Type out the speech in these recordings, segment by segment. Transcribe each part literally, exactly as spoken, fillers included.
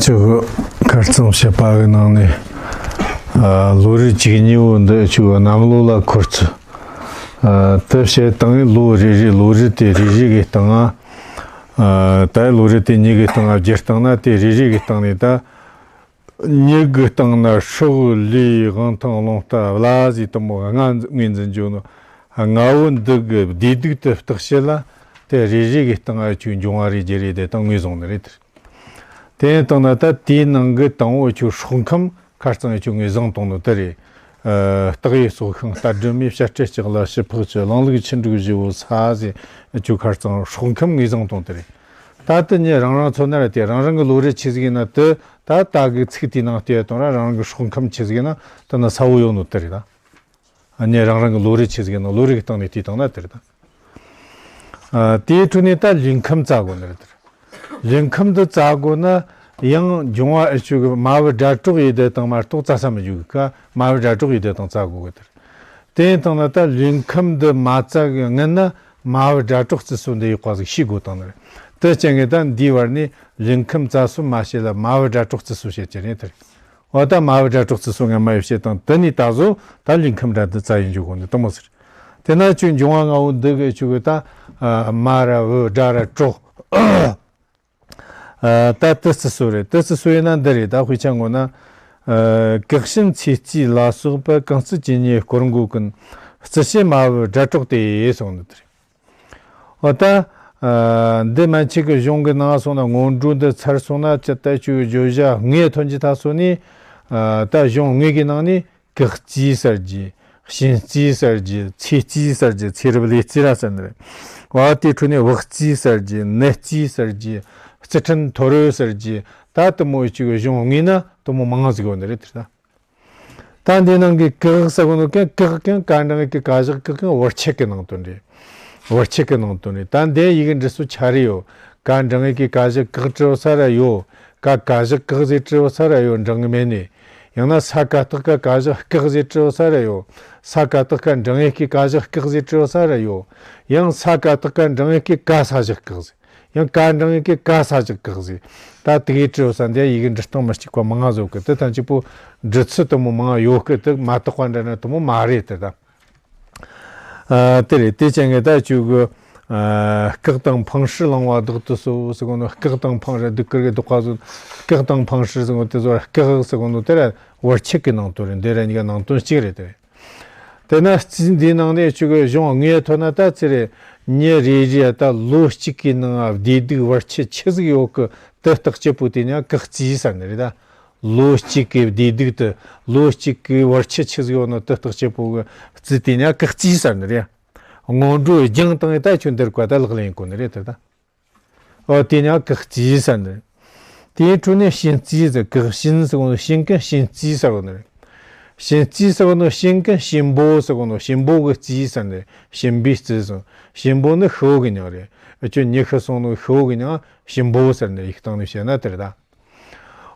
ཆུ་ཁར་ཚང་བཤད་པ་གི་ནང་ནས། ཨ། ལོ་རེ་གཅིག་གཉིས་པོ་འདི་ཆུ་གནམ་ལོ་ལ་འཁོར་ཚུལ། ཨ། དེ་བཤད་སྟངས་ལོ་རེ་རེ་ལོ་རེ་དེ་རེ་རེ་གི་སྟེང་ང་། ཨ། ད་ལོ་རེ་དེ་གཉིས་གི་སྟེང་ང་བསྒྱུར་བཏང་ན། དེ་རེ་རེ་གི་སྟེང་ནས་ད་མྱི་གི་སྟེང་ན་སྲོག་ལུས་དབང་ཐང་རླུང་རྟ་བླ་ཟེར་དུ་མོ་ལྔ་ངོས་འཛིན་བྱུང་ནོ། ལྔ་བོ་འདི་གི་བདེ་སྡུག་དེ་བརྟག་དཔྱད་ལ། དེ་རེ་རེ་གི་སྟེང་ང་ཆུ་འབྱུང་བ་རེ་བརྒྱུད་རེ་དེ་དང་ངོས་བཟུང་ནི་རེད། དེ་ཡིན་དང་ན་ད་དེའི་ནང་གི་དང་པོ་ཆུ་སྲོག་ཁམས་ཁ་རྩང་ཆུ་ངོས་བཟུང་བཏང་ནོ་དེ་རེད། ཨ། སྟག་ཡོས་སོགས་ཤིང་། རྟ་སྒྲོལ་མས་བྱ་སྤྲེལ་ལྕགས་ལ། བྱི་ཕག་ཆུ་གླང་ལུག་ཆུ་འབྲུག་བཞི་བོ་ས་ཟེར་ཆུ་ཁ་རྩང་སྲོག་ཁམས་ངོས་བཟུང་བཏང་དེ་རེད། ད་དེ་ཉིད་རང་རང་ཚོ་ན་ར་དེ་རང་རང་གི་ལོ་རེ་ཆི་ཟིག་ཡིན་ན་དེ་ད་ལྟ་གི་ཚིག་དེའི་ནང་བལྟས་བཏང་ར་རང་རང་གི་སྲོག་ཁམས་ཆི་ཟིག་ཡིན་ན་དེ་ན་ས་བོ་ཡོད་ནོ་དེ་རེད་ད། ཨ་ནི་རང་རང་གི་ལོ་རེ་ཆི་ཟིག་ཡིན་ན་ལོ་རེ་གི་སྟེང་ནས་བལྟས་བཏང་ན་དེ་རེད་ད། ཨ། དེའི་འཕྲོ་ནས་ད་ལུས་ཁམས་བཙལ་དགོས་ནི་རེད་དེ། ལུས་ཁམས་འདི་བཙལ་དགོས་ན་ཡང་འབྱུང་བ་ཨེ་ཆུ་གི་མ་བུ་སྒྲ་སྲོག་ཡི་དེ་དང་མ་གཏོགས་བཙལ་ས་མི་འཇུག་གི་ཀ། མ་བུ་སྒྲ་སྲོག་ཡི་དེ་དང་བཙལ་དགོས་གི་དེ། དེ་ཡིན་དང་ན་ད་ལུས་ཁམས་འདི་མ་བཙལ་གི་སྔོན་ན་མ་བུ་སྒྲ་སྲོག་རྩི་སྲོལ་འདི་ཡོད་པ་ཟིག་ཤེས་དགོས་དང་ནི་རེད། དེ་རྐྱེན་གི་ད་འདིའི་བར་ནས་ལུས་ཁམས་བཙལ་སྲོལ་མ་བྱས་ལ་མ་བུ་སྒྲ་སྲོག་རྩི་སྲོལ་བྱེད་ཀྱི་རེད་དེ། འོ་ད་མ་བུ་སྒྲ་སྲོག་རྩི་སྲོལ་ངན་མ་ཡོད་བྱེད་དང་དེ་ནས་ད་གཟོད་ད་ལུས་ཁམས་སྒྲ་འདི་བཙལ་ཡིན་འཇུག་གོ་ནི་དེ་མོ་ཟེར། དེ་ན་ཆུ་འབྱུང་བ་ལྔ་བོ་འདི་གི་ཆུ་གི་ད། ཨ། མ་ར་བུ་སྒྲ་ར་སྲོག་ཨ། ད་དེ་རྩི་སྲོལ་རེད། དེ་རྩི་སྲོལ་ཡིན་ན་འདི་རེད། ད་དཔེ་ཆ་ངོ་ན། ཨ། གེགས་ཤིན་ཚེས་རྩིས་ལ་སོགས་པ། གང་རྩི་ཇི་སྙེད་དཀོར་མགོ་ཀུན། རྩི་བྱེད་མ་བུ་སྒྲ་སྲོག་སྟེ་གསུངས་ནི་དེ་རེད། འོ་ད། ཨ། འདི་མན་ཆད་ཀྱི་གཞུང་གི་ནང་སོང་ན་སྔོན་འགྲོ་འདི་ཚར་སོང་ན་ཅི་ལྟར་ཆུ་བརྗོད་བྱ་དངོས་ཐོན་གྱི་ཐ་སོ་ནི། ཨ། ད་གཞུང་དངོས་ཀྱི་ནང་ནས་གེགས་རྩིས་གསལ་རྒྱུ། ཤིན་རྩིས་གསལ་རྒྱུ། ཚེས་རྩིས་གསལ་རྒྱུ། ཚེ་རབས་ལས་རྩིས་ར་གསལ་ནི་རེད། བ་དེ་འཕྲོ་ནས་བག་རྩིས་གསལ་རྒྱུ། ནད་རྩིས་གསལ་རྒྱུ། རྩི་ཕྲན་ཐོ་རོས་གསལ་རྒྱུ། ད་དུ་མོ་ཅིག་གཞུང་དངོས་ན་དུ་མོ་མང་ཟིག་ཡོད་ནི་རེད་དེ་ད། ད་འདི་ནང་གི་གེགས་ཟེར་གོ་ནོ་གན་གེགས་གན་ག་འབྲིང་ཡིག་གི་ག་བཞག་གེགས་གན་བར་ཆད་ཀྱི་ནང་དོན་རེད། བར་ཆད་ཀྱི་ནང་དོན་རེད། ད་འདི་ཡི་གེ་འབྲི་སྲོལ་ཆ་རེ་ཡོད། ག་འབྲིང་ཡིག་གི་ག་བཞག་གེགས་བྲི་བ་ས་ར་ཡོད། ག་ག་བཞག་གེགས་ཟེར་བྲི་བ་ས་ར་ཡོད། འབྲིང་གི་མེད་ནི། ཡང་ན་ས་ཀ་བཏགས་ཀ་ག་བཞག་སྐག་ཟེར་བྲི་བ་ས་ར་ཡོད། ས་ཀ་བཏགས་ཀ་འབྲིང་ཡིག་གི་ག་བཞག་སྐག་ཟེར་བྲི་བ་ས་ར་ཡོད། ཡང་ས་ཀ་བཏགས་ཀ་འབྲིང་ཡིག་གི་ག་ས་བཞག་སྐག་ཟེར། ཡང་ག་འབྲིང་ཡིག་གི་ག་ས་བཞག་སྐག་ཟེར། ད་དེ་གའི་བྲི་བ་ས་འདི་ཡི་གེ་འབྲི་སྟངས་མི་གཅིག་པ་མང་ང་བཟོ་གི། དེ་ཐམས་ཅད་པོ་འབྲི་ཚུལ་དུ་མོ་མང་ང་ཡོད་གི། དེ་མ་དག་པ་འདྲ་ན་དུ་མོ་མ་རེད་དེ་ད། ཨ། དེ་རེད། དེ་ཅན་གི་ད་ཅུ་གི། ཨ། སྐག་དང་འཕང་ཧྲིལ་ལང་བ་བདག་ཏུ་གསོལ་ཟེར་གོ་ནོ། སྐག་དང་འཕང་ཧྲིལ་སྡུག་གུར་གི་བདག་པ་ཟོ། སྐག་དང་འཕང་ཧྲིལ་ཟེར་གོ་དེ་ཟོ་སྐག་ཟེར་གོ་ནོ་དེ་ར་བར་ཆད་ཀྱི་ནང་དོན་རེད། འདི་ར་གཉིས་ཀ་ནང་དོན་གཅིག་རེད་དེ། དེ་ན་རྩིས་འདིའི་ནང་ནས་ཆུ་གི་གཞུང་དངོས་ཐོན་ན་ད་ཚེ་རེ་ཉིན་རེ་རེ་ད་ལོ་གཅིག་གི་ནང་བདེ་སྡུག་བར་ཆད་ཆི་ཟིག་ཡོད་གི། དེ་བརྟག་དཔྱད་པོ་དེ་ཉ་གེགས་རྩིས་ཟེར་ནི་རེད་ད། ལོ་གཅིག་གི་བདེ་སྡུག་དེ། ལོ་གཅིག་གི་བར་ཆད་ཆི་ཟིག་ཡོད་ནོ་དེ་བརྟག་དཔྱད་པོ་གི་རྩིས་དེ་ཉ་གེགས་རྩིས་ཟེར་ནི་རེད། སྔོན་འགྲོ་སྦྱང་བཏང་ཡི་ད་ཆུ་འདིར་བཀའ་ད་ལག་ལེན་གོ་ནི་རེད་དེ་ད། ཨོ་དེ་ཉ་གེགས་རྩིས་ཟེར་ནི་རེད། དེའི་འཕྲོ་ནས་ཤིན་རྩིས་ཟེར། གེགས་ཤིན་ཟེར་གོ་ནོ་ཤིན་གན་ཤིན་རྩིས་ཟེར་གོ་ནི་རེད། ཤིན་རྩིས་ཟེར་གོ་ནོ་ཤིན་གན་གཤིན་པོ་ཟེར་གོ་ནོ་གཤིན་པོ་གི་རྩིས་ཟེར་ནི་རེད། གཤིན་པོའི་རྩིས་ཟེར། གཤིན་པོ་ནི་ཤི་བོ་གི་མྱིང་རེད། ཨ་ཆུ་ཉི་ཤི་སོང་ནོ་ཤི་བོ་གི་མྱིང་གཤིན་པོ་ཟེར་ནི་ཡིག་སྟེང་ནས་བཤད་ན་དེ་རེད་ད།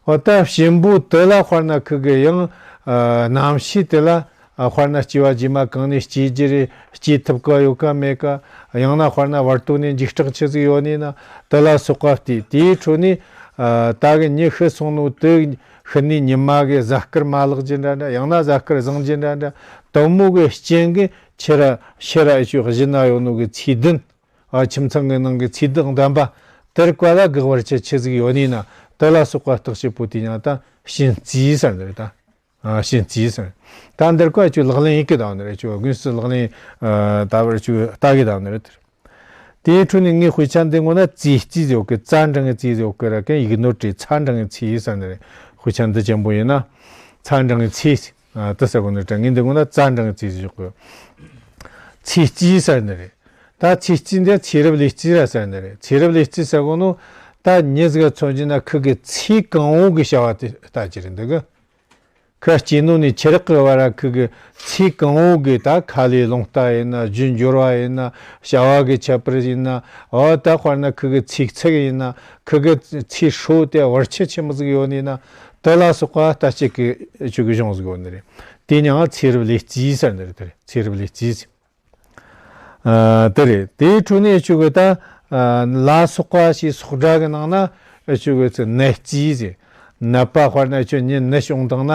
འོ་ད་གཤིན་པོ་དེ་ལ་དཔེར་ན་ཁུ་གི་ཡང་། ཨ། རྣམ་ཤེས་དེ་ལ། ཨ། དཔེར་ན་སྐྱེ་བ་རྗེས་མ་གང་ནས་སྐྱེ་རྒྱུ་རེད། སྐྱེ་ཐུབ་ཀ་ཡོད་ཀ་མེད་ཀ། ཡང་ན་དཔེར་ན་བར་དོ་ནས་འཇིགས་སྐྲག་ཆི་ཟིག་ཡོད་ནི་ན་དེ་ལ་སོགས་པ་སྟེ། དེའི་འཕྲོ་ནས། ཨ། ད་གི་ཉི་ཤི་སོང་ནོ་དེ་ཤི་ནི་ཉི་མ་གི་གཟའ་སྐར་མ་ལེགས་རྒྱུ་འདྲ་འདྲ། ཡང་ན་གཟའ་སྐར་བཟང་རྒྱུ་འདྲ་འདྲ། དེ་མོ་གི་རྐྱེན་གི་ཆི་ར་ཤི་ར་ཨ་ཆུ་གཞི་ན་ཡོད་ནོ་གི་ཚེ་བདུན། ཨ། ཁྱིམ་ཚང་གི་ནང་གི་ཚེ་བདག་འདམ་པ་དེར་བཀའ་ལ་གེགས་བར་ཆད་ཆི་ཟིག་ཡོད་ནི་ན་དེ་ལ་སོགས་པ་བརྟག་དཔྱད་པོ་དེ་ཉ་ད་ཤིན་རྩིས་ཟེར་ནི་རེད་ད། ཨ། ཤིན་རྩིས་ཟེར། ད་འདིར་བཀའ་ཆུ་ལག་ལེན་ཡིན་གི་ད་ནི་རེད། ཆུ་དངོས་སུ་ལག་ལེན། ཨ། ད་བར་ཆུ་ལྟ་གི་ད་ནི་རེད། དེའི་འཕྲོ་ནས་ངའི་དཔེ་ཆ་འདི་ངོ་ན་ཚེས་རྩིས་ཡོད་གི། ཙ་འབྲིང་གི་ཚེས་ཡོད་གི་ར་གན་ཡིག་ནོར་བྲིས། ཚ་འབྲིང་གི་ཚེས་ཟེར་ནི་རེད། དཔེ་ཆ་འདི་ཅན་པོ་ཡིན་ན་ཚ་འབྲིང་གི་ཚེས། ཨ། དེ་ཟེར་གོ་ནི་དྲ་ངས་འདི་ངོ་ན་ཙ་འབྲིང་གི་ཚེས་ཟེར་གི། ཚེས་རྩིས་ཟེར་ནི་རེད། ད་ཚེས་རྩིས་འདི་ཚེ་རབས་ལས་རྩིས་ར་ཟེར་ནི་རེད། ཚེ་རབས་ལས་རྩིས་ཟེར་གོ་ནོ་ད་མྱི་ཟིག་མཚོན་རྒྱུ་ན་ཁུ་གི་ཚེ་གང་བོ་གི་བྱ་བ་དེ་ལྟ་རྒྱུ་རེད་འདི་གི། ཁ་སྐྱེས་ནོ་ནས་ཆེ་རག་གི་བར་ཁུ་གི་ཚེ་གང་བོ་གི་ད་ཁ་ལས་རླུང་རྟ་ཡིན་ན། རྒྱུ་འབྱོར་བ་ཡིན་ན། བྱ་བ་གི་ཁྱད་པར་ཡིན་ན། འོ་ད་དཔེར་ན་ཁུ་གི་ཚེ་ཚད་ཡིན་ན། ཁུ་གི་ཚེ་ཧྲོ་དེ་བར་ཆད་ཆི་མོ་ཟིག་ཡོད་ནི་ན་དེ་ལ་སོགས་པ་ལྟ་དཔྱད་གི་ཆུ་གི་གཞུང་ཟིག་ཡོད་ནི་རེད། དེ་ཉང་ཚེ་རབས་ལས་རྩིས་ཟེར་ནི་རེད། དེ་རེད། ཚེ་རབས་ལས་རྩིས་ཟེར། ཨ། དེ་རེད། དེའི་འཕྲོ་ནས་ཆུ་གི་ད། ཨ། ལ་སོགས་པ་ཞེས་སོགས་སྒྲ་གི་ནང་ན་ཆུ་གི་ཚེ་ནད་རྩིས་ཟེར། ནད་པ་དཔེར་ན་ཁྱོད་ཉིན་ནད་བྱུང་བཏང་ན།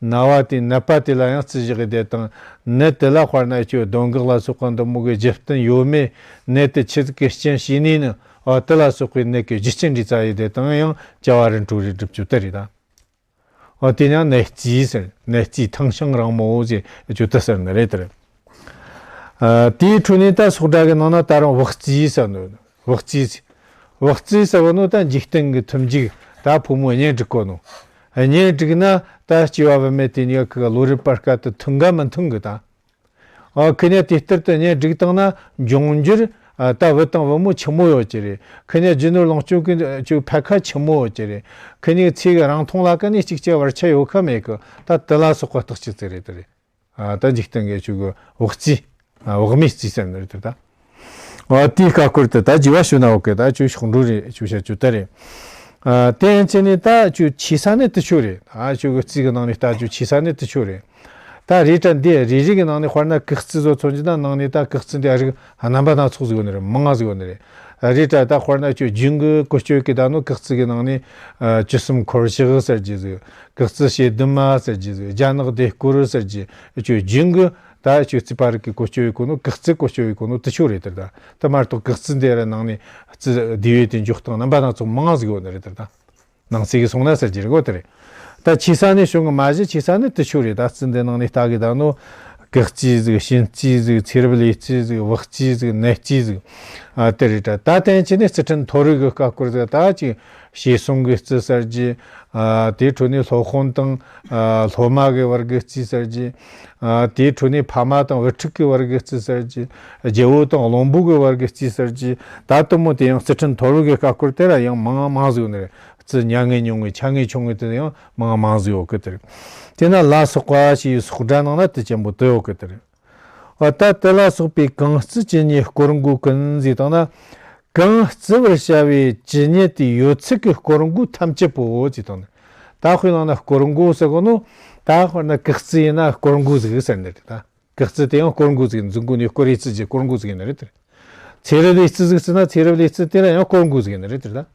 ནད་པ་དེའི་ནད་པ་དེ་ལ་ཡང་རྩིས་བཞག་གི་བསྡད་དང་། ནད་དེ་ལ་དཔེར་ན་ཁྱོད་གདོན་འགག་ལ་སོགས་པ་འདི་མོ་གི་རྒྱུ་རྐྱེན་ཡོད་མེད། ནད་དེ་ཆི་ཟིག་གི་རྐྱེན་བྱས་ནས་ནི། འོ་དེ་ལ་སོགས་པའི་ནད་ཀྱི་རྒྱུ་རྐྱེན་འདྲི་རྩ་ཡི་བསྡད་དང་ཡང་བྱ་བ་རིན་སྤྲོད་རེ་སྒྲུབ་རྒྱུ་དེ་རེད་ད། འོ་དེ་ཡང་ནད་རྩིས་ཟེར། ནད་རྩིས་ཐང་ཤང་རིང་མོ་ཟེར་རྒྱུ་དེ་ཟེར་ནི་རེད་དེ་རེད། ཨ། དེའི་འཕྲོས་ནས་ད་སོགས་སྒྲ་གི་ནང་ན་ད་རུང་བག་རྩིས་ཟེར་ནོ། བག་རྩིས། བག་རྩིས་ཟེར་བ་ནོ་ད་འཇིག་རྟེན་གྱི་མཐུན་འཇུག་ད་ཕོ་མོ་གཉེན་སྒྲིག་གོ་ནོ། གཉེན་སྒྲིག་ན་ད་སྐྱེ་བ་བུད་མེད་དེ་གཉིས་ཀ་གི་བློ་རིག་པ་སྐད་དུ་མཐུན་ག་མི་མཐུན་གི་ད། ཨ། ཁི་ནས་དེ་ལྟར་དུ་གཉེན་སྒྲིག་བཏང་ན་འབྱུང་འགྱུར། ཨ། ད་བུ་དང་བུ་མོ་ཆི་མོ་ཡོད་ཀྱི་རེད། ཁི་ནས་རྒྱུ་ནོར་ལོངས་སྤྱོད་ཀྱི་ཕ་ཁ་ཆི་མོ་ཡོད་ཀྱི་རེད། ཁི་ནས་ཚེ་གི་རིང་ཐུང་ལ་ཀ་ནས་གཅིག་གཅིག་བར་ཆད་ཡོད་ཁ་མེད་གི། ད་དེ་ལ་སོགས་པ་བརྟག་རྒྱུ་དེ་རེད་དེ་རེད། ཨ། ད་འཇིག་རྟེན་གྱི་ཆོས་གི་བག་རྩིས། ཨ། བག་མེད་རྩིས་ཟེར་ནི་རེད་དེ་ད། ཨ། དེའི་ཀ་སྐོར་དུ་ད་རྒྱས་པ་ཞུ་ན་འོ་གི། ད་ཆོས་ཤོག་འགྲོ་རེད། ཆོས་བཤད་རྒྱུ་དེ་རེད། ཨ། དེ་ཡན་ཆད་ནས་ད་ཆོས་ཆེ་ས་ནི་དེ་ཆོས་རེད། ཨ། ཆོས་གི་རྩིས་གི་ནང་ནས་ད་ཆོས་ཆེ་ས་ནི་དེ་ཆོས་རེད། ད་རེད་དྲ་འདི་རེ་རེ་གི་ནང་ནས་དཔེར་ན་གི་རྩི་བཟོ་ཚོ་འཇི་ད་ནང་ནས་ད་གི་རྩི་འདི་རིགས་རྣམ་པ་སྣ་ཚོགས་ཟིག་ཡོད་ནི་རེད། མང་ང་ཟིག་ཡོད་ནི་རེད། རེད་དྲ་ད་དཔེར་ན་ཆོས་རྒྱུན་གི་བཀོལ་སྤྱོད་གི་ད་ནོ་གི་རྩི་གི་ནང་ནས། ཨ། བཅུ་གསུམ་འཁོར་གཞག་ཟེར་རྒྱུ་ཟིག་གི་རྩི་ཞེ་བདུན་མ་ཟེར་རྒྱུ་ཟིག་རྒྱ་ནག་ལྡེ་སྐོར་ཟེར་རྒྱུ། ཆོས་རྒྱུན་གི་ད་ཆོས་རྩིས་པ་རིགས་གི་བཀོལ་སྤྱོད་ཡོད་གོ་ནོ། གི་རྩི་བཀོལ་སྤྱོད་ཡོད་གོ་ནོ་དེ་ཆོས་རེད་དེ་ད། དེ་མ་གཏོགས་གི་རྩི་འདི་ར་ནང་ནས་རྩི་དེ་ཡོད་དེ་འཇོག་སྟངས་རྣམ་པ་སྣ་ཚོགས་མང་ང་ཟིག་ཡོད་ནི་རེད་དེ་ད། ནང་གསེས་ཀྱི་སོང་ན་ཟེར་གྱི་རེད་གོ་དེ་རེད། ད་ཆེ་ས་ནས་བྱུང་གི་མ་གཞི་ཆེ་ས་ནས་དེ་ཆོས་རེད། ད་རྩི་འདི་ནང་ནས་ལྟ་གི་ད་ནོ། གི་རྩིས་ཟིག་གཤིན་རྩིས་ཟིག་ཚེ་རབས་ལས་རྩིས་ཟིག་བག་རྩིས་ཟིག་ནད་རྩིས་ཟིག་ཨ། དེ་རེད་དྲ། ད་དེ་ཡན་ཆད་ནས་རྩི་ཕྲན་མཐོ་རིས་གི་ཀ་སྐོར་ཟིག་ད་ཅིག་ཞེ་སོང་གི་རྩིས་ཟེར་རྒྱུ། ཨ། དེའི་འཕྲོས་ནས་སློབ་དཔོན་དང་། ཨ། སློབ་མ་གི་བར་གི་རྩིས་ཟེར་རྒྱུ། ཨ། དེའི་འཕྲོས་ནས་ཕ་མ་དང་བུ་ཕྲུག་གི་བར་གི་རྩིས་ཟེར་རྒྱུ། རྒྱལ་པོ་དང་བློན་པོ་གི་བར་གི་རྩིས་ཟེར་རྒྱུ། ད་དེ་མོ་དེ་ཡང་རྩི་ཕྲན་མཐོ་རིས་གི་ཀ་སྐོར་དེ་ར་ཡང་མང་ང་མང་ང་ཟིག་ཡོད་ནི་རེད། རྩིས་མྱ་ངན་མྱོང་ངེས་ཆ་ངེས་ཆུང་ངེས་དེ་ཡང་མང་ང་མང་ང་ཟིག་ཡོད་གི་དེ་རེད། དེ་ན་ལ་སོགས་པ་ཞེས་སོགས་སྒྲ་ནང་ན་དེ་ཅན་པོ་དེ་ཡོད་གི་དེ་རེད། འོ་ད་དེ་ལ་སོགས་པའི་གང་རྩིས་ཇི་སྙེད་དཀོར་མགོ་ཀུན་ཟེར་བཏང་ན། གང་རྩི་བར་བྱ་བའི་ཇི་སྙེད་དེ་ཡོད་ཚད་ཀྱི་དཀོར་མགོ་ཐམས་ཅད་པོ་ཟེར་བཏང་ན། ད་དཔེར་ན་དཀོར་མགོ་ཟེར་གོ་ནོ། ད་དཔེར་ན་གི་རྩི་ཡིན་ན་དཀོར་མགོ་ཟིག་ཟེར་ནི་རེད་ད། གི་རྩི་དེ་ཡང་དཀོར་མགོ་ཟིག་འཛུགས་མགོ་ནས་དཀོར་རེ་རྩི་རྒྱུ་དཀོར་མགོ་ཟིག་ཡིན་ནི་རེད་དེ། ཚེ་རབས་ལས་རྩི་ཟིག་རྩི་ན་ཚེ་རབས་ལས་རྩི་དེ་ལ་ཡང་དཀོར་མགོ་ཟིག་ཡིན་ནི་རེད་དེ་ད།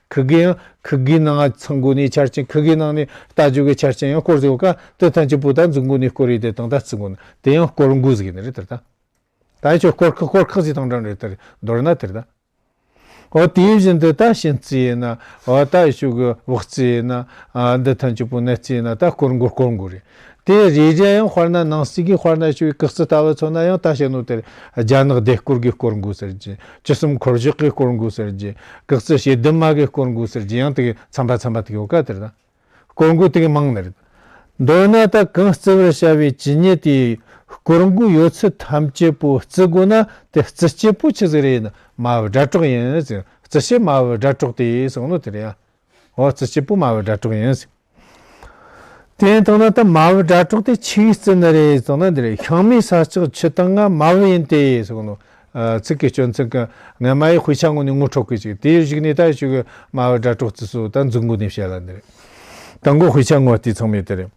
ཁུ་གེ་ཡང་ཁུ་གེའི་ནང་ཚང་མགོ་ནས་ཆ་རྐྱེན། ཁུ་གེའི་ནང་ནས་ལྟ་རྒྱུ་གི་ཆ་རྐྱེན་ཡང་དཀོར་ཟིག་ཡོད་ཀ། དེ་ཐམས་ཅད་པོ་ད་འཛུགས་མགོ་ནས་དཀོར་རེ་དེ་དང་ད་རྩི་མགོ་ནས་དེ་ཡང་དཀོར་མགོ་ཟིག་ཡིན་ནི་རེད་དེ་ད། ད་ཡང་ཁྱོད་དཀོར་ཁག་དཀོར་ཁག་ཟིག་དང་འདྲ་འདྲ་དེ་མདོར་ན་དེ་རེད་ད། འོ་དེ་བཞིན་དུ་ད་གཤིན་རྩི་ཡིན་ན། འོ་ད་ཡི་ཤུ་གི་བག་རྩི་ཡིན་ན། ཨ། འདི་ཐམས་ཅད་པོ་ནད་རྩི་ཡིན་ན་ད་དཀོར་མགོ་དཀོར་མགོ་རེད། དེ་རེ་རེ་ཡང་དཔེར་ན་ནང་གསེས་ཀྱི་དཔེར་ན་ཞུ་བའི་གི་རྩི་ལྟ་བུ་མཚོན་ན་ཡང་ད་བཤད་ནོ་དེར་རྒྱ་ནག་ལྡེ་སྐོར་གི་དཀོར་མགོ་ཟེར་རྒྱུ། བཅུ་གསུམ་འཁོར་གཞག་གི་དཀོར་མགོ་ཟེར་རྒྱུ། གི་རྩི་ཞེ་བདུན་མ་གི་དཀོར་མགོ་ཟེར་རྒྱུ། ཡང་དེ་གི་ཚན་པ་ཚན་པ་དེ་ཡོད་ཀ་དེར་ད། དཀོར་མགོ་དེ་གི་མང་ནི་རེད། མདོར་ན་ད་གང་རྩི་བར་བྱ་བའི་ཇི་སྙེད་དེ་དཀོར་མགོ་ཡོད་ཚད་ཐམས་ཅད་པོ་རྩི་དགོས་ན་དེ་རྩི་སྤྱད་པོ་ཆི་ཟིག་རེད་ན། མ་བུ་སྒྲ་སྒྲོགས་ཡིན་ཟེར། རྩི་སྤྱད་མ་བུ་སྒྲ་སྒྲོགས་ཏེ་ཟེར་ནོ་དེ་རེད་ཡ། འོ་རྩི་སྤྱད་པོ་མ་བུ་སྒྲ་སྒྲོགས་ཡིན་ཟེར། དེ་ཡིན་དང་ན་ད་མ་བུ་སྒྲ་སྒྲོགས་དེ་ཆི་གི་རྩི་ནི་རེད་ཟེར་ན་འདི་རེད། ཤིང་མེ་ས་ལྕགས་ཆུ་དང་ང་མ་བུ་ཡིན་ཏེ་ཟེར་ནོ། ཨ། ཚིག་གི་སྐྱོན་ཚིག་གི་ངན་མ་ཡི་དཔེ་ཆ་ངོ་ནས་ངོ་འཕྲོད་གི་ཅིག་དེའི་གཞུག་ནས་ད་ཞུ་གི་མ་བུ་སྒྲ་སྒྲོགས་རྩི་སོ་ད་འཛུགས་མགོ་ནས་བཤད་ལ་འདི་རེད། ད་མགོ་དཔེ་ཆ་ངོ་དེ་ཚང་མས་དེ་རེད།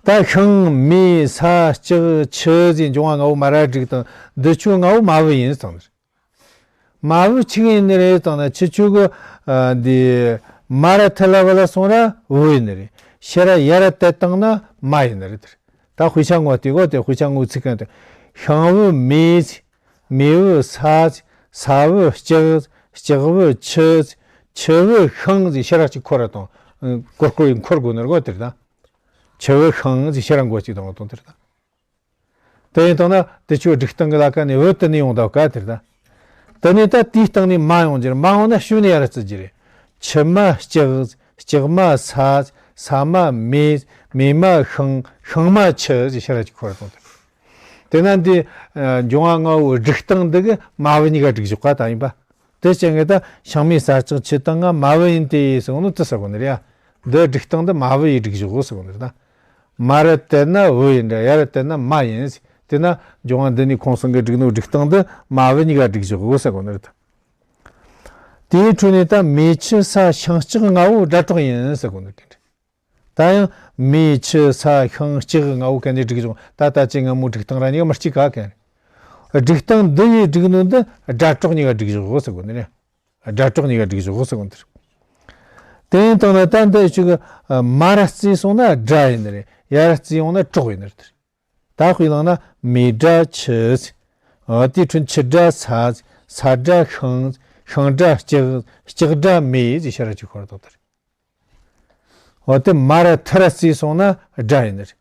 ད་ཤིང་མེ་ས་ལྕགས་ཆུ་ཟེར་འབྱུང་བ་ལྔ་བོ་མ་ར་དྲུག་དང་འདི་ཆོ་ལྔ་བོ་མ་བུ་ཡིན་ཟེར་ནི་རེད། མ་བུ་ཆི་ཡིན་ནི་རེད་ཟེར་ན་ཁྱེད་ཆོ་གི། ཨ། འདི་མ་ར་ཐལ་ལ་བུ་ལ་སོང་ར་བུ་ཡིན་ནི་རེད། ཤི་ར་ཡ་ར་དེ་བཏང་ན་མ་ཡིན་ནི་རེད་དེ། ད་དཔེ་ཆ་ངོ་དེ་གོ་དེ་དཔེ་ཆ་ངོ་ཚིག་གང་དེ། ཤིང་བུ་མེ། མེ་བུ་ས། ས་བུ་ལྕགས། ལྕགས་བུ་ཆུ། ཆུ་བུ་ཤིང་ཟེར་ཤི་ར་ཅིག་འཁོར་ར་དང་། ཀོར་ཀོར་ཡིན་འཁོར་དགོས་ནི་རེད་གོ་དེ་རེད་ད། ཆུ་བུ་ཤིང་ཟེར་ཤི་ར་མགོ་ཅིག་དང་བ་དང་དེ་རེད་ད། དེ་ཡིན་དང་ན་དེ་ཆོ་སྒྲིག་སྟངས་ཀྱི་ལ་ཀ་ནས་བུ་དེ་ནས་ཡོང་ད་ག་དེ་རེད་ད། དེ་ནས་ད་དེའི་སྟེང་ནས་མ་ཡོང་རྒྱུ་རེད། མ་ཡོང་ན་ཤུ་ནས་ཡ་ར་བརྩི་རྒྱུ་རེད། ཆུ་མ་ལྕགས། ལྕགས་མ་ས། ས་མ་མེ། མེ་མ་ཤིང་། ཤིང་མ་ཆུ་ཟེར་ཤི་ར་ཅིག་འཁོར་ར་དང་དེ་རེད། དེ་ན་འདི། ཨ། འབྱུང་བ་ལྔ་བོའི་སྒྲིག་སྟངས་འདི་གི་མ་བུ་གཉིས་ཀ་སྒྲིག་འཇོག་ག་ད་ཡིན་པ། དེ་བྱས་ངས་ད་ཤིང་མེ་ས་ལྕགས་ཆུ་དང་ང་མ་བུ་ཡིན་ཏེ་ཟེར་ནོ་དེ་ཟེར་གོ་ནི་རེད་ཡ། འདི་སྒྲིག་སྟངས་འདི་མ་བུ་ཡི་སྒྲིག་གཞི་ཟེར་གོ་ནི་རེད་ད། མ་ར་དེ་ན་བུ་ཡིན་འདྲ་ཡ་ར་དེ་ན་མ་ཡིན་ཟེར། དེ་ན་འབྱུང་བ་འདི་ནས་ཁོང་གསུམ་གི་སྒྲིག་ནོ་སྒྲིག་སྟངས་འདི་མ་བུ་གཉིས་ཀ་སྒྲིག་གཞི་ཟེར་གོ་ནི་རེད་ད། དེའི་འཕྲོས་ནས་ད་མེ་ཆུ་ས་ཤིང་ལྕགས་ལྔ་བོ་སྒྲ་སྒྲོགས་ཡིན་ཟེར་གོ་ནི་རེད། ད་ཡང་མེ་ཆུ་ས་ཤིང་ལྕགས་ལྔ་བོ་ག་ནས་སྒྲིག་བྱུང་ད་ལྟ་ཅི་སྔ་མོ་སྒྲིག་སྟངས་ར་གཉིས་ཀ་མི་གཅིག་ག་ག་རེད། སྒྲིག་སྟངས་འདི་ཡི་སྒྲིག་ནོ་འདི་སྒྲ་སྒྲོགས་གཉིས་ཀ་སྒྲིག་བཞག་གོ་ཟེར་གོ་ནི་རེད། སྒྲ་སྒྲོགས་གཉིས་ཀ་སྒྲིག་བཞག་གོ་ཟེར་གོ་ནི་རེད། དེ་ཡིན་དང་ན་ད་འདི་ཆུ་གི་མ་ར་བརྩིས་སོང་ན་སྒྲ་ཡིན་ནི་རེད། ཡ་ར་བརྩིས་ཡོང་ན་གྲོགས་ཡིན་ནི་རེད། ད་དཔེ་བླངས་ན་མེ་སྒྲ་ཆུ། ཨ་དེའི་འཕྲོ་ཆུ་སྒྲ་ས། ས་སྒྲ་ཤིང་། ཤིང་སྒྲ་ལྕགས། ལྕགས་སྒྲ་མེ་ཟེར་ཤ་ར་ཆུ་ཁོར་ཐོག་ཏུ་རེད། འོ་དེ་མ་ར་ཐུ་ར་བརྩིས་སོང་ན་སྒྲ་ཡིན་ནི་རེད།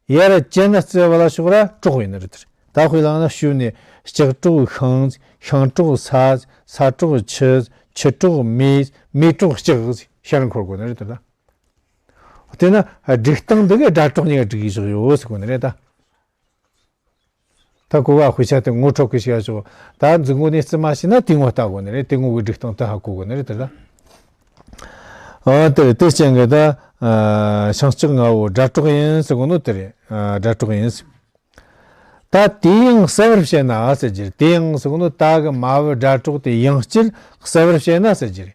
ཡ་ར་ཅན་ན་བརྩི་བ་ལ་ཕྱོགས་ར་གྲོགས་ཡིན་ནི་རེད། ད་དཔེ་བླངས་ན་ཞུ་ནས་ལྕགས་གྲོགས་ཤིང་། ཤིང་གྲོགས་ས། ས་གྲོགས་ཆུ། ཆུ་གྲོགས་མེ། མེ་གྲོགས་ལྕགས་ཤ་ར་འཁོར་དགོས་ནི་རེད་ད། དེ་ན་སྒྲིག་སྟངས་འདི་གའི་སྒྲ་གྲོགས་གཉིས་ཀ་སྒྲིག་བཞག་ཡོད་ཟེར་དགོས་ནི་རེད་ད། ད་གོ་བ་དཔེ་ཆ་དེ་ངོ་འཕྲོད་གི་ཞིག་ཡ་ཆོག་ད་འཛིན་གོ་ནས་བརྩི་མ་ཤེས་ན་དེ་ངོ་ལྟ་དགོས་ནི་རེད། དེ་ངོ་གི་སྒྲིག་སྟངས་དེ་ཧ་གོ་དགོས་ནི་རེད་དེ་ད། ཨ་དེ་དེ་ཅན་གི་ད་ཤིང་ལྕགས་ལྔ་བོ་སྒྲ་གྲོགས་ཡིན་ཟེར་གོ་ནོ་དེ་རེད། སྒྲ་གྲོགས་ཡིན་ཟེར། ད་དེ་ཡང་གསལ་བར་བཤད་ན་ཟེར་རྒྱུ་རེད། དེ་ཡང་ཟེར་གོ་ནོ་ད་གི་མ་བུ་སྒྲ་གྲོགས་དེ་ཡང་སྤྱིར་གསལ་བར་བཤད་ན་ཟེར་རྒྱུ་རེད།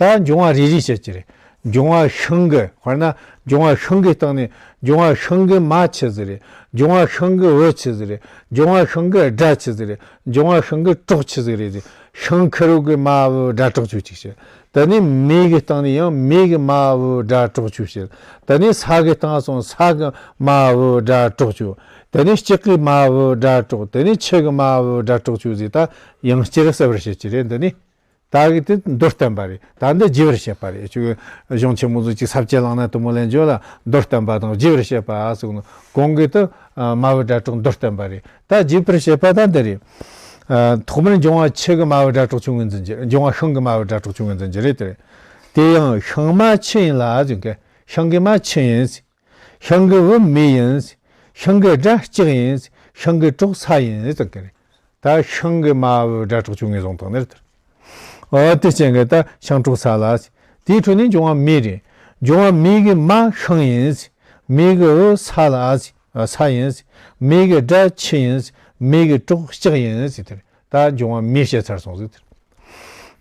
ད་འབྱུང་བ་རེ་རེ་བཤད་ཀྱི་རེད། འབྱུང་བ་ཤིང་གི་དཔེར་ན་འབྱུང་བ་ཤིང་གི་སྟེང་ནས་འབྱུང་བ་ཤིང་གི་མ་ཆི་ཟིག་རེད། འབྱུང་བ་ཤིང་གི་བུ་ཆི་ཟིག་རེད། འབྱུང་བ་ཤིང་གི་སྒྲ་ཆི་ཟིག་རེད། འབྱུང་བ་ཤིང་གི་གྲོགས་ཆི་ཟིག་རེད་ཟེར། ཤིང་ཁེར་རོ་གི་མ་བུ་སྒྲ་གྲོགས་ཆོ་གཅིག་བཤད། དེ་ནས་མེ་གི་སྟེང་ནས་ཡང་མེ་གི་མ་བུ་སྒྲ་གྲོགས་ཆོ་བཤད། དེ་ནས་ས་གི་སྟེང་སོང་ས་གི་མ་བུ་སྒྲ་གྲོགས་ཆོ། དེ་ནས་ལྕགས་གི་མ་བུ་སྒྲ་གྲོགས། དེ་ནས་ཆུ་གི་མ་བུ་སྒྲ་གྲོགས་ཆོ་ཟེར། ད་ཡང་སྤྱིར་གསལ་བར་བཤད་ཀྱི་རེད། འདི་ནི། ད་གི་དེ་མདོར་བསྟན་པ་རེད། ད་འདི་རྒྱས་པར་བཤད་པ་རེད། ཅིག་གཞུང་ཆེན་མོ་ཚོ་ཅིག་ས་བཅད་བླངས་ན་དུ་མོ་ལེན་རྒྱུ་ལ་མདོར་བསྟན་པ་དང་རྒྱས་པར་བཤད་པ་ཟེར་ནོ། གོང་གི་དུ་མ་བུ་སྒྲ་གྲོགས་མདོར་བསྟན་པ་རེད། ད་རྒྱས་པར་བཤད་པ་ད་འདི་རེད། ཐོག་མར་འབྱུང་བ་ཆུ་གི་མ་བུ་སྒྲ་གྲོགས་ཆོ་ངོས་འཛིན་རྒྱུ། འབྱུང་བ་ཤིང་གི་མ་བུ་སྒྲ་གྲོགས་ཆོ་ངོས་འཛིན་རྒྱུ་རེད་དེ། དེ་ཡང་ཤིང་མ་ཆུ་ཡིན་ལ་ཟེར་གི། ཤིང་གི་མ་ཆུ་ཡིན། ཤིང་གི་བུ་མེ་ཡིན། ཤིང་གི་སྒྲ་ལྕགས་ཡིན། ཤིང་གི་གྲོགས་ས་ཡིན་ཟེར་གི་རེད། ད་ཤིང་གི་མ་བུ་སྒྲ་གྲོགས་ཆོ་ངོས་བཟུང་བཏང་ནི་རེད། འོ་དེ་ཅན་གི་ད་ཤིང་གྲོགས་ས་ལ། དེའི་འཕྲོ་ནས་འབྱུང་བ་མེ་རེད། འབྱུང་བ་མེ་གི་མ་ཤིང་ཡིན། མེ་གི་བུ་ས་ལ་ས་ཡིན། མེ་གི་སྒྲ་ཆུ་ཡིན། མེ་གི་གྲོགས་ལྕགས་ཡིན་ཟེར་དེ་རེད། ད་འབྱུང་བ་མེ་བཤད་ཚར་སོང་ཟིག་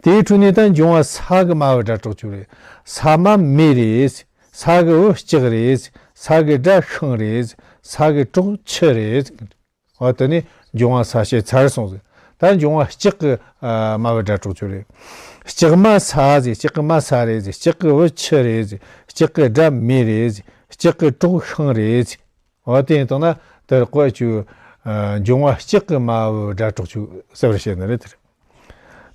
དེའི་འཕྲོ་ནས་ད་འབྱུང་བ་ས་གི་མ་བུ་སྒྲ་གྲོགས་ཆོ་རེད། ས་མ་མེ་རེད། ས་གི་བུ་ལྕགས་རེད། ས་གི་སྒྲ་ཤིང་རེད། ས་གི་གྲོགས་ཆུ་རེད། འོ་དེ་ནས་འབྱུང་བ་ས་བཤད་ཚར་སོང་ཟིག་ད་འབྱུང་བ་ལྕགས་གི་མ་བུ་སྒྲ་གྲོགས་ཆོ་རེད། ལྕགས་མ་ས་ཟེར། ལྕགས་གི་མ་ས་རེད་ཟེར། ལྕགས་གི་བུ་ཆུ་རེད་ཟེར། ལྕགས་གི་སྒྲ་མེ་རེད་ཟེར། ལྕགས་གི་གྲོགས་ཤིང་རེད་ཟེར། འོ་དེ་ཡིན་དང་ན་དེར་ཀོ་ཆུ། འབྱུང་བ་ལྕགས་གི་མ་བུ་སྒྲ་གྲོགས་ཆོ་གསལ་བར་བཤད་ནི་རེད་དེ།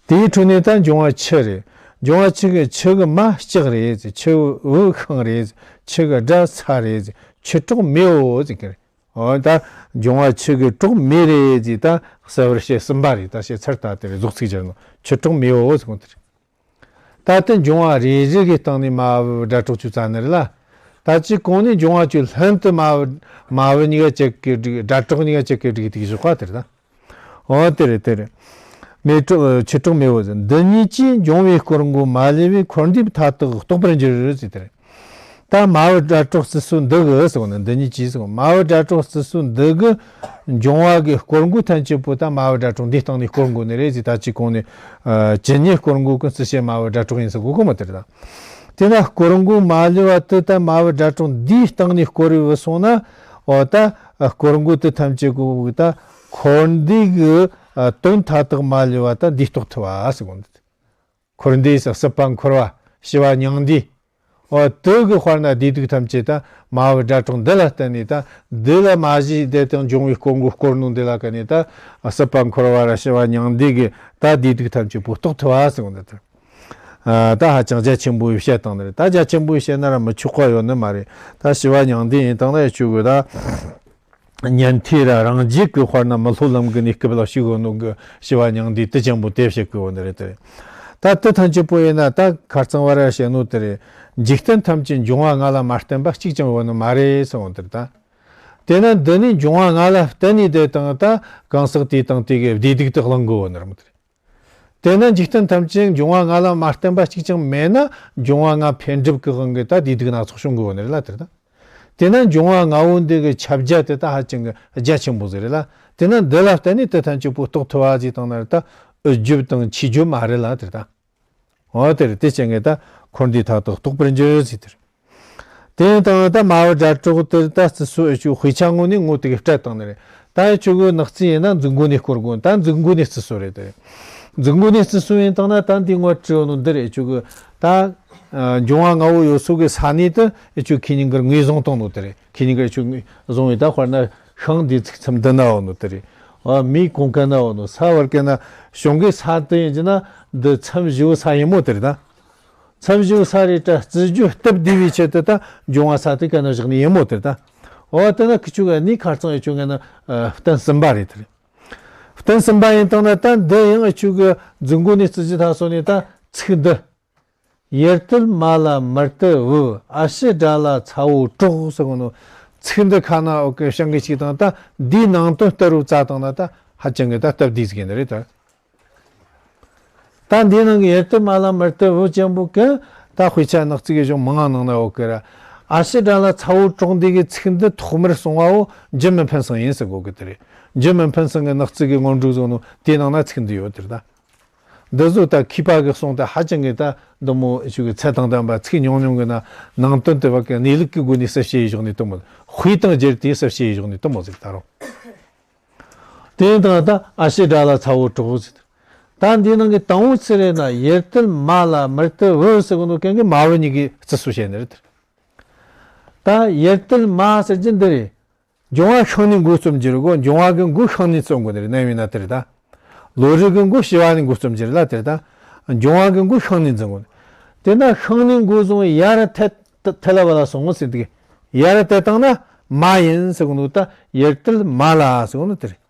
དེའི་འཕྲོ་ནས་ད་འབྱུང་བ་ཆུ་རེད། འབྱུང་བ་ཆུ་གི་ཆུ་གི་མ་ལྕགས་རེད་ཟེར། ཆུ་བུ་ཤིང་རེད་ཟེར། ཆུ་གི་སྒྲ་ས་རེད་ཟེར། ཆུ་གྲོགས་མེ་བོ་ཟེར་གི་རེད། འོ་ད་འབྱུང་བ་ཆུ་གི་གྲོགས་མེ་རེད་ཟེར། ད་གསལ་བར་བཤད་ཟིན་པ་རེད། ད་བཤད་ཚར་ད་དེ་རེད། རྫོགས་ཚིག་སྦྱར་ནོ། ཆུ་གྲོགས་མེ་བོ་ཟེར་གོ་དེ་རེད། ད་ལྟ་འབྱུང་བ་རེ་རེ་གི་སྟེང་ནས་མ་བུ་སྒྲ་གྲོགས་ཆོ་བཙལ་ནི་རེད་ལ། ད་ཅི་གོང་ནས་འབྱུང་བ་ཆུ་ལྷན་དུ་མ་བུ་མ་བུ་གཉིས་ཀ་གཅིག་གི་སྒྲིག་སྒྲ་གྲོགས་གཉིས་ཀ་གཅིག་གི་སྒྲིག་དེ་གི་བཞག་པ་དེ་རེད་ད། འོ་དེ་རེད་དེ་རེད། མེ་གྲོགས་ཆུ་གྲོགས་མེ་བོ་ཟེར། འདི་གཉིས་ཀྱིས་འབྱུང་བའི་སྐོར་འགོ་མ་ལུས་པའི་འཁོར་འདས་མཐའ་དག་རྟོགས་པར་འགྱུར་ཟེར་དེ་རེད། ད་མ་བུ་སྒྲ་གྲོགས་བརྩི་སྲོལ་འདི་གི་ཟེར་བ་ནི་འདི་གཉིས་ཀྱིས་ཟེར་བ། མ་བུ་སྒྲ་གྲོགས་བརྩི་སྲོལ་འདི་གི་འབྱུང་བ་གི་སྐོར་འགོ་ཐམས་ཅད་པོ་ད་མ་བུ་སྒྲ་གྲོགས་འདིའི་སྟེང་ནས་སྐོར་འགོ་ནི་རེད་ཟེར། ད་ཅི་གོང་ནས་ཇི་སྙེད་སྐོར་འགོ་ཀུན་བརྩི་བྱེད་མ་བུ་སྒྲ་གྲོགས་ཡིན་ཟེར་གོ་གོ་མ་དེ་རེད་ད། དེ་ན་སྐོར་འགོ་མ་ལུས་པ་དེ་ད་མ་བུ་སྒྲ་གྲོགས་འདིའི་སྟེང་ནས་སྐོར་བའི་བུད་སོང་ན། འོ་ད་སྐོར་འགོ་དེ་ཐམས་ཅད་གོ་གི་ད་འཁོར་འདས་གི་དོན་མཐའ་དག་མ་ལུས་པ་ད་འདིས་རྟོགས་ཐུབ་པ་ཟེར་གོ་འདི། འཁོར་འདས་སུ་སྲིད་པ་འཁོར་བ་ཞི་བ་མྱང་འདས། འོ་དེ་གི་དཔེར་ན་བདེ་སྡུག་ཐམས་ཅད་ད་མ་བུ་སྒྲ་གྲོགས་འདི་ལ་བརྟེན་ནས་ད་འདི་ལ་མ་གཞི་དེ་དང་འབྱུང་བའི་སྐོར་འགོ་སྐོར་ནོ་འདི་ལ་བརྟེན་ནས་ད་སྲིད་པ་འཁོར་བ་ར་ཞི་བ་མྱང་འདས་གི་ད་བདེ་སྡུག་ཐམས་ཅད་པོ་རྟོགས་ཐུབ་པ་ཟེར་གོ་འདི་ལྟར། ད་ཧ་ཅང་རྒྱ་ཆེན་པོ་བཤད་བཏང་ནི་རེད། ད་རྒྱ་ཆེན་པོ་བཤད་ན་ར་མི་ཆོག་པ་ཡོད་ནི་མ་རེད། ད་ཞི་བ་མྱང་འདས་ཡིན་བཏང་ན་ཡ་ཆོག་གི་ད། ཉན་ཐོས་ར་རང་རྒྱུད་ཀྱི་དཔེར་ན་མི་སློབ་ལམ་གྱི་གནས་སྐབས་ལ་ཞུགས་ཡོད་ནོ་གི་ཞི་བ་མྱང་འདས་དེ་ཅན་པོ་དེ་བཤད་གི་ཡོད་ནི་རེད་དེ། ད་དེ་ཐམས་ཅད་པོ་ཡིན་ན་ད་ཁ་རྩང་བ་ར་བཤད་ནོ་དེ་རེད། འཇིག་རྟེན་ཐམས་ཅད་འབྱུང་བ་ལྔ་ལ་མ་བརྟེན་པ་གཅིག་ཀྱང་ཡོད་ནི་མ་རེད་གསུངས་ཡོད་དེ་རེད་ད། དེས་ན་འདི་ནི་འབྱུང་བ་ལྔ་ལ་བརྟེན་ནས་དེ་དང་ད་གང་ཟག་དེ་དང་དེ་གི་བདེ་སྡུག་དེ་གླེང་གི་ཡོད་ནི་རེད་མོ་དེ་རེད། དེས་ན་འཇིག་རྟེན་ཐམས་ཅད་འབྱུང་བ་ལྔ་ལ་མ་བརྟེན་པ་གཅིག་ཀྱང་མེད་ན་འབྱུང་བ་ལྔ་འཕེལ་འགྲིབ་ཀྱི་དབང་གིས་ད་བདེ་སྡུག་སྣ་ཚོགས་བྱུང་གི་ཡོད་ནི་རེད་ལ་དེ་རེད་ད། དེས་ན་འབྱུང་བ་ལྔ་བོ་འདི་གི་ཁྱབ་རྒྱ་དེ་ད་ཧ་ཅང་གི་རྒྱ་ཆེན་པོ་ཟིག་རེད་ལ། དེས་ན་འདི་ལ་བརྟེན་ནས་དེ་ཐམས་ཅད་པོ་རྟོགས་ཐུབ་པ་ཟིག་བཏང་ན་རེད་ད། འུད་བརྗོད་དང་ཆོས་བརྗོད་མ་རེད་ལ་དེ་རེད་ད། འོ་དེ་རེད། དེ་བྱས་ངས་ད་འཁོར་འདས་མཐའ་དག་རྟོགས་པར་འགྱུར་ཟེར་དེ་རེད། དེ་ཡིན་དང་ད་མ་བུ་སྒྲ་གྲོགས་དེར་ད་བརྩི་སྲོལ་ཨེ་ཆོག་དཔེ་ཆ་ངོ་ནས་ངོ་དེ་གི་སྤྲད་བཏང་ནི་རེད། ད་ཨེ་ཆོག་གི་ནག་རྩིས་ཡིན་ན་འཛིན་གོ་ནས་སྐོར་དགོས། ད་འཛིན་གོ་ནས་བརྩི་སྲོལ་རེད་དེ། འཛིན་གོ་ནས་བརྩི་སྲོལ་ཡིན་དང་ན་ད་འདི་ངོ་བྲིས་ཡོད་ནོ་འདི་རེད། ཨེ་ཆོག་གི་ད་ འབྱུང་བ་ལྔ་བོ་ཡོད་སོ་གི་ས་གནས་དེ་ཨེ་ཆུ་ཁེ་ཉིན་གར་ངོས་བཟུང་བཏང་ནོ་དེ་རེད། ཁེ་ཉིན་གར་ཨེ་ཆུ་ངོས་བཟུང་བའི་ད་དཔེར་ན་ཤིང་འདི་ཚིག་མཚམས་འདི་ན་ཡོད་ནོ་དེ་རེད། ཨ་མིའི་གོང་ཁ་ན་ཡོད་ནོ། ས་བར་གན་ན་བྱུང་གི་ས་དེ་ཡིན་གྱི་ན་འདི་མཚམས་བཞི་བོ་ས་ཡིན་མོ་དེ་རེད་ད། མཚམས་བཞི་བོ་ས་རེད་ད། རྩི་རྒྱུ་སྟབས་བདེ་བའི་ཆེད་དུ་ད་འབྱུང་བ་ས་དེ་གན་ན་བཞག་ནི་ཡིན་མོ་དེ་རེད་ད། འོ་དེ་ན་ཁི་ཆུ་ག་ནི་ཁར་ཚང་ཨེ་ཆུ་ངན་ན་ཨ་བརྟེན་ཟིན་པ་རེད་དེ་རེད། བརྟེན་ཟིན་པ་ཡིན་དང་ན་ད་འདི་ཡང་ཨེ་ཆུ་གི་རྫུན་གོ་ནི་རྩི་རྒྱུ་ད་སོ་ནི་ད་ཚིག་འདི། ཡུར་དལ་མ་ལ་མུར་དལ་བུ། ཨ་ཕྱི་དགྲ་ལ་ཚ་བོ་གྲོགས་ཟེར་གོ་ནོ། ཚིག་འདི་ཁ་ན་འོ་གི་བྱང་གི་ཞིག་དང་ད་འདིའི་ནང་དོན་ལྟར་རུ་བཙལ་དང་ན་ད་ཧ་ཅང་གི་ད་སྟབས་བདེ་ཟིག་ཡིན་ནི་རེད་ད། ད་འདིའི་ནང་གི་ཡུར་དལ་མ་ལ་མུར་དལ་བུ་ཅན་པོ་གི་ད་དཔེ་ཆ་ནག་རྩིས་གི་གཞུང་མང་ང་ནང་ན་འོ་གི་ར། ཨ་ཕྱི་དགྲ་ལ་ཚ་བོ་གྲོགས་འདི་གི་ཚིག་འདི་ཐོག་མར་གསུང་བའོ་འཇུ་མི་ཕན་སང་ཡིན་ཟེར་གོ་གི་དེ་རེད། འཇུ་མི་ཕན་སང་གི་ནག་རྩིས་གི་སྔོན་འགྲོ་བཟོ་ནོ་དེའི་ནང་ན་ཚིག་འདི་ཡོད་དེ་རེད་ད། འདི་ཚོ་ད་མཁས་པ་གི་གསུང་དེ་ཧ་ཅང་གི་ད་འདི་མོ་ཞིག་གི་ཚད་དང་ལྡན་པ་ཚིག་ཉུང་ཉུང་གི་ན་ནང་དོན་དེ་བ་གི་གནས་ལུགས་ཀྱི་སྒོ་ནས་གསལ་བཤད་ཡེ་བཞག་ནས་དུ་མོ། དཔེ་དང་སྦྱར་ཏེ་གསལ་བཤད་ཡེ་བཞག་ནས་དུ་མོ་ཟིག་ད་རུང་། དེ་ཡིན་དང་ད་ཨ་ཕྱི་དགྲ་ལ་ཚ་བོ་གྲོགས་ཟིག་ད་འདི་ནང་གི་དང་པོ་ཚིག་རེད་ན་ཡུར་དལ་མ་ལ་མུར་དལ་བུ་ཟེར་གོ་ནོ་གན་གི་མ་བུ་གཉིས་ཀྱི་རྩི་སྲོལ་བཤད་ནི་རེད་དེ། ད་ཡུར་དལ་མ་ཟེར་གྱི་འདི་རེད། འབྱུང་བ་ཤིང་ནས་འགོ་རྩོམ་གྱི་རེད་གོ། འབྱུང་བ་གི་འགོ་ཤིང་ནས་རྩོམ་དགོས་ནི་རེད། གནས་བས་ན་དེ་རེད་ད། ལོ་རིགས་གི་འགོ་བྱི་བ་ནས་འགོ་རྩོམ་གྱི་རེད་ལ་དེ་རེད་ད། འབྱུང་བ་གི་འགོ་ཤིང་ནས་འཛིན་དགོས་ནི། དེ་ན་ཤིང་ནས་འགོ་བཟུང་ཡར་ཐལ་ཐལ་བ་ལ་སོང་ངོ་ཟེར་འདུག་ཡར་ཐལ་བཏང་ན་མ་ཡིན་ཟེར་གོ་ནོ་ད་ཡུར་དལ་མ་ལ་ཟེར་གོ་ནོ་དེ་རེད།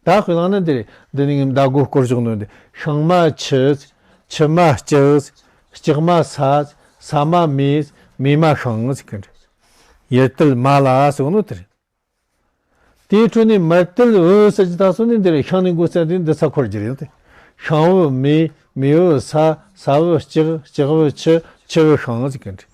ད་དཔེ་བླངས་ན་འདི་རེད། འདི་ནི་ངའི་མདའ་སྒོ་སྐོར་བཞག་ནོ་འདི། ཤིང་མ་ཆུ། ཆུ་མ་ལྕགས། ལྕགས་མ་ས། ས་མ་མེ། མེ་མ་ཤིང་ཟེར་གི་འདྲ། ཡུར་དལ་མ་ལ་ཟེར་གོ་ནོ་དེ་རེད། དེའི་འཕྲོ་ནས་མུར་དལ་བུ་ཟེར་གྱི་ད་སོ་ནི་འདི་རེད། ཤིང་ནས་འགོ་བཙལ་དུས་འདི་ཚ་འཁོར་གྱི་རེད་དེ། ཤིང་བུ་མེ། མེ་བུ་ས། ས་བུ་ལྕགས། ལྕགས་བུ་ཆུ། ཆུ་བུ་ཤིང་ཟེར་གི་འདྲ།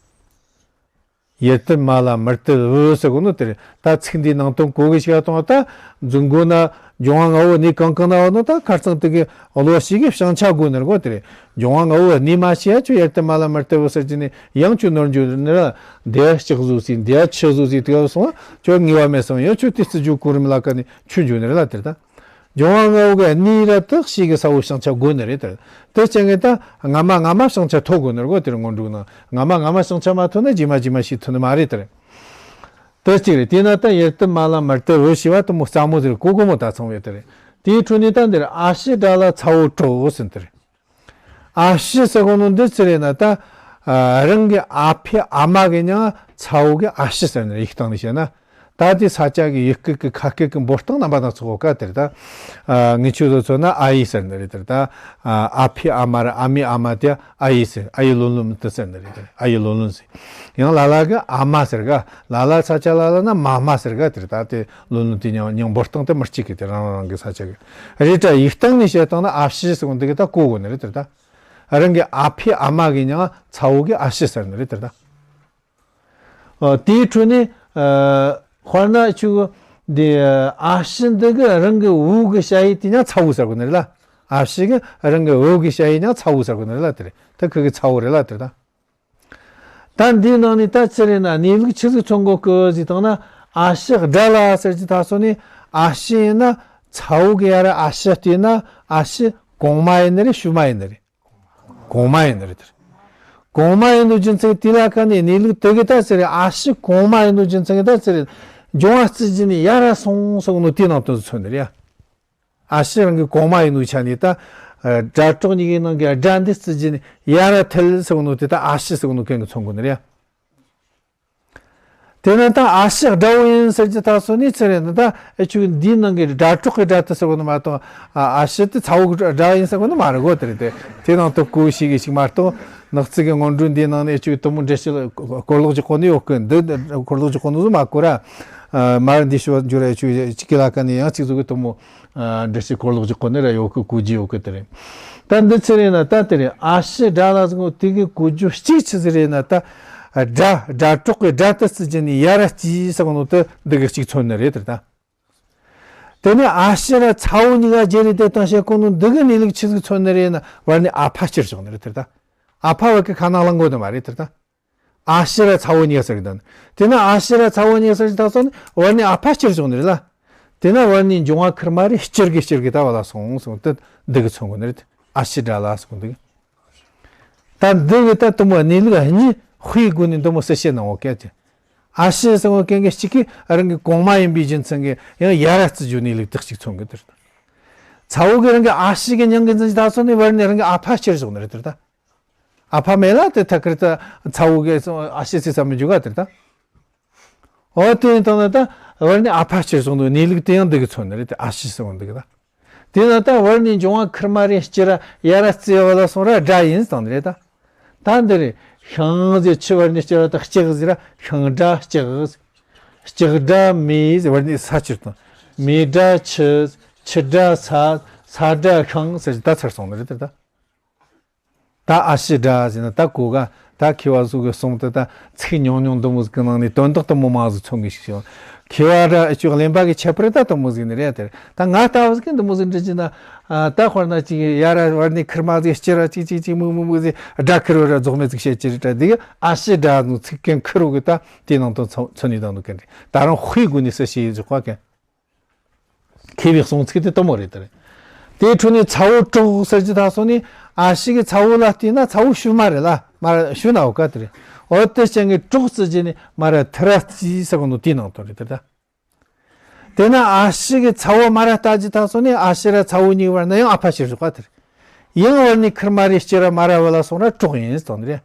ཡུར་དལ་མ་ལ་མུར་དལ་བུ་ཟེར་གོ་ནོ་དེ་རེད། ད་ཚིག་འདིའི་ནང་དོན་གོ་གི་ཞིག་ཡ་དང་ད་རྫུན་གོ་ན་འབྱུང་བ་ལྔ་བོ་གནས་གང་གང་ན་ཡོད་ནོ་ད་ཁར་ཚང་དེ་གི་བློ་ཞིག་གི་བྱང་ཆ་དགོས་ནི་རེད་གོ་དེ་རེད། འབྱུང་བ་ལྔ་བོ་གནས་མ་ཤེས་ཡ་ཁྱོད་ཡུར་དལ་མ་ལ་མུར་དལ་བུ་ཟེར་གྱི་ནི་ཡང་ཁྱོད་ནོར་འགྱོ་ནི་ར། འདི་ཡ་ལྕགས་བཟོ་སྲིད། འདི་ཡ་ཆུ་བཟོ་སྲིད་དེ་ག་སོང་ཁྱོད་ངེས་པ་མེད་སོང་ཡང་ཁྱོད་དེ་རྩི་རྒྱུ་གོ་རིམ་ལ་ཀ་ནི་ཆུ་འགྱོ་ནི་རེད་ལ་དེ་རེད་ད། འབྱུང་བ་ལྔ་བོ་གི་གནས་ར་དག་ཞིག་གི་ས་བོ་བྱང་ཆ་དགོས་ནི་རེད་དེ། དེ་ཅན་གི་ད་སྔ་མ་སྔ་མ་བྱང་ཆ་ཐོབ་དགོས་ནི་རེད་གོ་དེ་རེད། སྔོན་འགྲོ་ན་སྔ་མ་སྔ་མ་བྱང་ཆ་མ་ཐོབ་ན་རྗེས་མ་རྗེས་མ་ཞིག་ཐོབ་ནི་མ་རེད་དེ་རེད། དེ་གཅིག་རེད། དེས་ན་ད་ཡུར་དལ་མ་ལ་མུར་དལ་བུ་ཞེས་པ་དེ་མོ་སླ་མོ་ཟེར་གོ་གོ་མོ་ད་ཚང་བས་དེ་རེད། དེའི་འཕྲོ་ནས་ད་འདིར་ཨ་ཕྱི་དགྲ་ལ་ཚ་བོ་གྲོགས་ཟེར་དེ་རེད། ཨ་ཕྱི་ཟེར་གོ་ནོ་འདི་ཅི་རེད་ན་ད་རང་གི་ཨ་ཕའི་ཨ་མ་གི་མྱིང་ཚ་བོ་གི་ཨ་ཕྱི་ཟེར་ནི་རེད། ཡིག་སྟེང་ནས་བཤད་ན། ད་དེ་ས་ཆ་གི་ཡུལ་སྐད་ཀྱི་ཁ་སྐད་ཀྱི་འབོར་སྟངས་རྣམ་པ་སྣ་ཚོགས་ག་དེར་ད། ཨ་ངི་ཆོས་སོ་ཚོ་ན་ཨ་ཡེ་ཟེར་ནི་རེད་དེར་ད། ཨ་ཨ་ཕའི་ཨ་མ་ར་ཨ་མའི་ཨ་མ་དེ་ཨ་ཡེ་ཟེར། ཨ་ཡེ་ལོན་ལོན་མི་དུ་ཟེར་ནི་རེད་དེར་ཨ་ཡེ་ལོན་ལོན་ཟེར། ཡང་ལ་ལ་གི་ཨ་མ་ཟེར་ག་ལ་ལ་ས་ཆ་ལ་ལ་ན་མ་མ་ཟེར་ག་དེར་ད་དེ་ལོན་ལོན་དེ་མྱིང་མྱིང་འབོར་སྟངས་དེ་མི་གཅིག་གི་དེ་རང་རང་གི་ས་ཆ་གི་རེད་དྲ། ཡིག་སྟེང་ནས་བཤད་སྟངས་ན་ཨ་ཕྱི་ཟེར་གོ་འདི་གི་ད་གོ་གོ་ནི་རེད་དེར་ད། རང་གི་ཨ་ཕའི་ཨ་མ་གི་མྱིང་ཚ་བོ་གི་ཨ་ཕྱི་ཟེར་ནི་རེད་དེར་ད། ཨ་དེའི་འཕྲོ་ནས་ཨ་དཔེར་ན་ཆུ་འདི་ཨ་ཕྱི་འདི་གི་རང་གི་བུ་གི་ཞ་ཡི་དེ་ཉག་ཚ་བོ་ཟེར་གོ་ནི་རེད་ལ། ཨ་ཕྱི་གི་རང་གི་བུ་གི་ཞ་ཡི་ཉག་ཚ་བོ་ཟེར་གོ་ནི་རེད་ལ་དེ་རེད། ད་ཁུ་གི་ཚ་བོ་རེད་ལ་དེ་རེད་ད། ད་འདིའི་ནང་ནས་ད་ཅི་རེད་ན་གནས་ལུགས་ཆི་ཟིག་མཚོན་གོ་གི་ཟིག་བཏང་ན། ཨ་ཕྱི་དགྲ་ལ་ཟེར་གྱི་ད་སོ་ནི་ཨ་ཕྱི་ཡིན་ན་ཚ་བོ་གི་ཡ་ར་ཨ་ཕྱི་བལྟས་ན་ཨ་ཕྱི་གོང་མ་ཡིན་ནི་རེད་ཤུལ་མ་ཡིན་ནི་རེད། གོང་མ་ཡིན་ནི་རེད་དེར། གོང་མ་ཡིན་ནོ་རྒྱུ་མཚན་དེ་ལ་ཀ་ནས་གནས་ལུགས་དེ་གི་ད་ཟེར་རེད། ཨ་ཕྱི་གོང་མ་ཡིན་ནོ་རྒྱུ་མཚན་གི་ད་ཟེར་རེད། འབྱུང་བ་རྩི་རྒྱུ་ནི་ཡ་ར་སོང་སོང་ནོ་དེ་ནང་དོན་མཚོན་ནི་རེད་ཡ། ཨ་ཕྱི་རང་གི་གོང་མ་ཡིན་ནོ་ཆ་ནས་ད་དགྲ་གྲོགས་གཉིས་ཀའི་ནང་གི་དགྲ་འདི་རྩི་རྒྱུ་ནི་ཡ་ར་ཐལ་སོང་ནོ་དེ་ད་ཨ་ཕྱི་སོང་ནོ་གན་གི་མཚོན་གོ་ནི་རེད་ཡ། དེ་ན་ད་ཨ་ཕྱི་དགྲ་བོ་ཡིན་ཟེར་གྱི་ད་སོ་ནི་ཚེ་རེད་ན་ད་ཨེ་ཆུ་འདིའི་ནང་གི་དགྲ་གྲོགས་ཀྱི་དགྲ་དེ་ཟེར་བ་ནི་མ་གཏོགས་ཨ་ཨ་ཕྱི་དེ་ཚ་བོ་གི་དགྲ་ཡིན་ཟེར་བ་ནི་མ་རེད་གོ། དེ་རེད་དེ་དེ་ནང་དུ་གོ་ཤེས་གི་ཞིག་མ་གཏོགས་ནག་རྩིས་ཀྱི་སྔོན་འགྲོ་འདིའི་ནང་ནས་ཨེ་ཆུ་དུ་མོ་འགྲེལ་བཤད་སྐོར་ལོག་ཅིག་གོ་ནི་ཡོད་གི། འདི་སྐོར་ལོག་ཅིག་གོ་ནི་ཟོ་མ་གོ་ར། མར་འདི་ཤོ་འཇུ་ར་ཨེ་ཆུ་ཅིག་གི་ལ་ཀ་ནས་ཡང་ཅིག་ཟོ་གི་དུ་མོ། འདྲི་ཞིག་སྐོར་ལོག་ཅིག་གོ་ནི་ར་ཡོད་ཀི་གོ་རྒྱུ་ཡོད་ཀི་དེ་རེད། ད་འདི་ཚེ་རེད་ན་ད་དེ་རེད། ཨ་ཕྱི་དགྲ་ལ་ཟེར་གོ་དེ་གི་གོ་རྒྱུ་གཅིག་ཆི་ཟིག་རེད་ན་ད། དགྲ་དགྲ་གྲོགས་ཀྱི་དགྲ་དེ་རྩི་རྒྱུ་ནི་ཡ་ར་སྐྱེས་ཟེར་གོ་ནོ་དེ་འདི་གི་གཅིག་མཚོན་ནི་རེད་དེ་ད། དེ་ནས་ཨ་ཕྱི་ར་ཚ་བོ་གཉིས་ཀ་རྗེ་རེད་དེ་དང་བཤད་གོ་ནོ་འདི་གི་གནས་ལུགས་ཆི་ཟིག་མཚོན་ནི་རེད་ན་བར་ནས་ཨ་ཕ་སྐྱེར་བྱུང་ནི་རེད་དེ་ད། ཨ་ཕ་བ་གི་ཁ་ནང་ལངས་གོ་ནི་མ་རེད་དེ་ད། ཨ་ཕྱི་ར་ཚ་བོ་གཉིས་ཟེར་གི་དང་། དེ་ན་ཨ་ཕྱི་ར་ཚ་བོ་གཉིས་ཟེར་གི་ད་སོང་བར་ནས་ཨ་ཕ་སྐྱེར་བྱུང་ནི་རེད་ལ། དེ་ན་བར་ནས་འབྱུང་བ་ཁེར་མ་རེད་སྐྱེར་གི་སྐྱེར་གི་ད་བ་ལ་སོང་སོང་དེ་འདི་གི་མཚོན་གོ་ནི་རེད། ཨ་ཕྱི་དགྲ་ལ་སོང་འདི་གི། ད་ ད་འདི་གི་ད་དུ་མོ་གནས་ལུགས་གཉིས་དཔེ་བགོས་ནས་འདི་མོ་གསལ་བཤད་གནང་བ་སྐད་ཅིག་ཨ་ཤི་ཟེར་བ་གན་གི་གཅིག་གིས་རང་གི་གོང་མ་ཡིན་པའི་རྒྱུ་མཚན་གྱིས་ཡང་ཡ་ར་བརྩི་རྒྱུ་གནས་ལུགས་དེ་གཅིག་མཚོན་གི་དེ་རེད། ཚ་བོ་གི་རང་གི་ཨ་ཤི་གི་མྱིང་གི་འཛིན་གྱི་ད་སོ་ནི་བར་ནས་རང་གི་ཨ་ཕ་ཕྱིར་བཟུང་ནི་རེད་དེ་རེད་ད། ཨ་ཕ་མེད་ལ་དེ་ཐ་ཁིར་ད་ཚ་བོ་གི་ཨ་ཤི་ཟེར་ས་མི་འཇུག་ག་དེ་རེད་ད། འོ་དེ་ཡིན་དང་ན་ད་བར་ནས་ཨ་ཕ་ཕྱིར་བཟུང་ནི་གནས་ལུགས་དེ་ཡང་འདི་གི་མཚོན་ནི་རེད་དེ། ཨ་ཤི་ཟེར་བ་འདི་གི་ད། དེས་ན་ད་བར་ནས་འབྱུང་བ་ཁིར་མ་རེ་སྐྱེ་ར་ཡ་ར་བརྩི་བ་ལ་སོང་ར་སྒྲ་ཡིན་བཏང་ནི་རེད་ད། ད་འདི་རེད། ཤིང་ཟེར་ཆུ་བར་ནས་སྐྱེ་བ་དང་ལྕགས་ཟེར་ར་ཤིང་སྒྲ་ལྕགས། ལྕགས་སྒྲ་མེ་ཟེར་བར་ནས་ས་ཕྱིར་བཏང་། མེ་སྒྲ་ཆུ། ཆུ་སྒྲ་ས། ས་སྒྲ་ཤིང་ཟེར་ད་ཚར་སོང་ནི་རེད་ད། ད་ཨ་ཤི་སྒྲ་ཟེར་ན་ད་གོ་ག་ད་མཁས་པ་སོགས་ཀྱི་གསུང་དུ་ད་ཚིག་ཉུང་ཉུང་འདི་མོ་ཟིག་གི་ནང་ནས་དོན་དག་དུ་མོ་མང་ཟིག་མཚོན་གི་ཞིག་བྱུང་། མཁས་པ་ར་ཨ་ཅོག་གླེན་པ་གི་ཁྱད་པར་ད་དུ་མོ་ཟིག་ནི་རེད་དེ། ད་ང་ལྟ་བུ་ཟིག་གི་འདི་མོ་ཟིག་འདྲི་ཅི་ན། ད་དཔེར་ན་ཅིག་ཡ་ར་བར་ནས་ཁིར་མ་ཟིག་སྐྱེ་ར་ཅིག་ཅིག་ཅིག་མུག་མུག་མུག་ཟིག་སྒྲ་ཁིར་བ་ར་རྫོགས་མེད་ཟིག་བཤད་ཀྱི་རེད་དྲ། འདི་གི་ཨ་ཤི་སྒྲ་ཟིག་ཚིག་གན་ཁིར་བོ་གི་ད་དེའི་ནང་དུ་མཚོན་ནི་དང་ནུ་གན་རེད། ད་རང་དཔེ་དགོས་ནས་སུ་ཞེས་ཡིན་ཟིག་གོ་གན། མཁས་པའི་གསུང་ཚིག་དེ་དུ་མོ་རེད་དེ་རེད། དེའི་འཕྲོ་ནས་ཚ་བོ་གྲོགས་ཟེར་གྱི་ད་སོང་ནས་ཨ་ཤི་གི་ཚ་བོ་ལ་བལྟས་ན་ཚ་བོ་ཤུ་མ་རེད་ལ་མ་ར་ཤུ་ན་འོ་ཀ་དེ་རེད། འོ་དེ་ཅན་གི་གྲོགས་ཟེར་གྱི་ནི་མ་ར་ཐི་ར་ཙི་ཟེར་གོ་ནོ་དེའི་ནང་དོན་རེད་དེ་ད། དེ་ན་ཨ་ཤི་གི་ཚ་བོ་མ་ར་ལྟ་གྱི་ད་སོང་ནས་ཨ་ཤི་ར་ཚ་བོ་གཉིས་བར་ན་ཡང་ཨ་ཕ་ཞིག་རུག་ག་དེ་རེད། ཡང་བར་ནས་ཁིར་མ་རེ་སྐྱེ་ར་མ་ར་བ་ལ་སོང་ར་གྲོགས་ཡིན་ཟེར་དོན་རེད།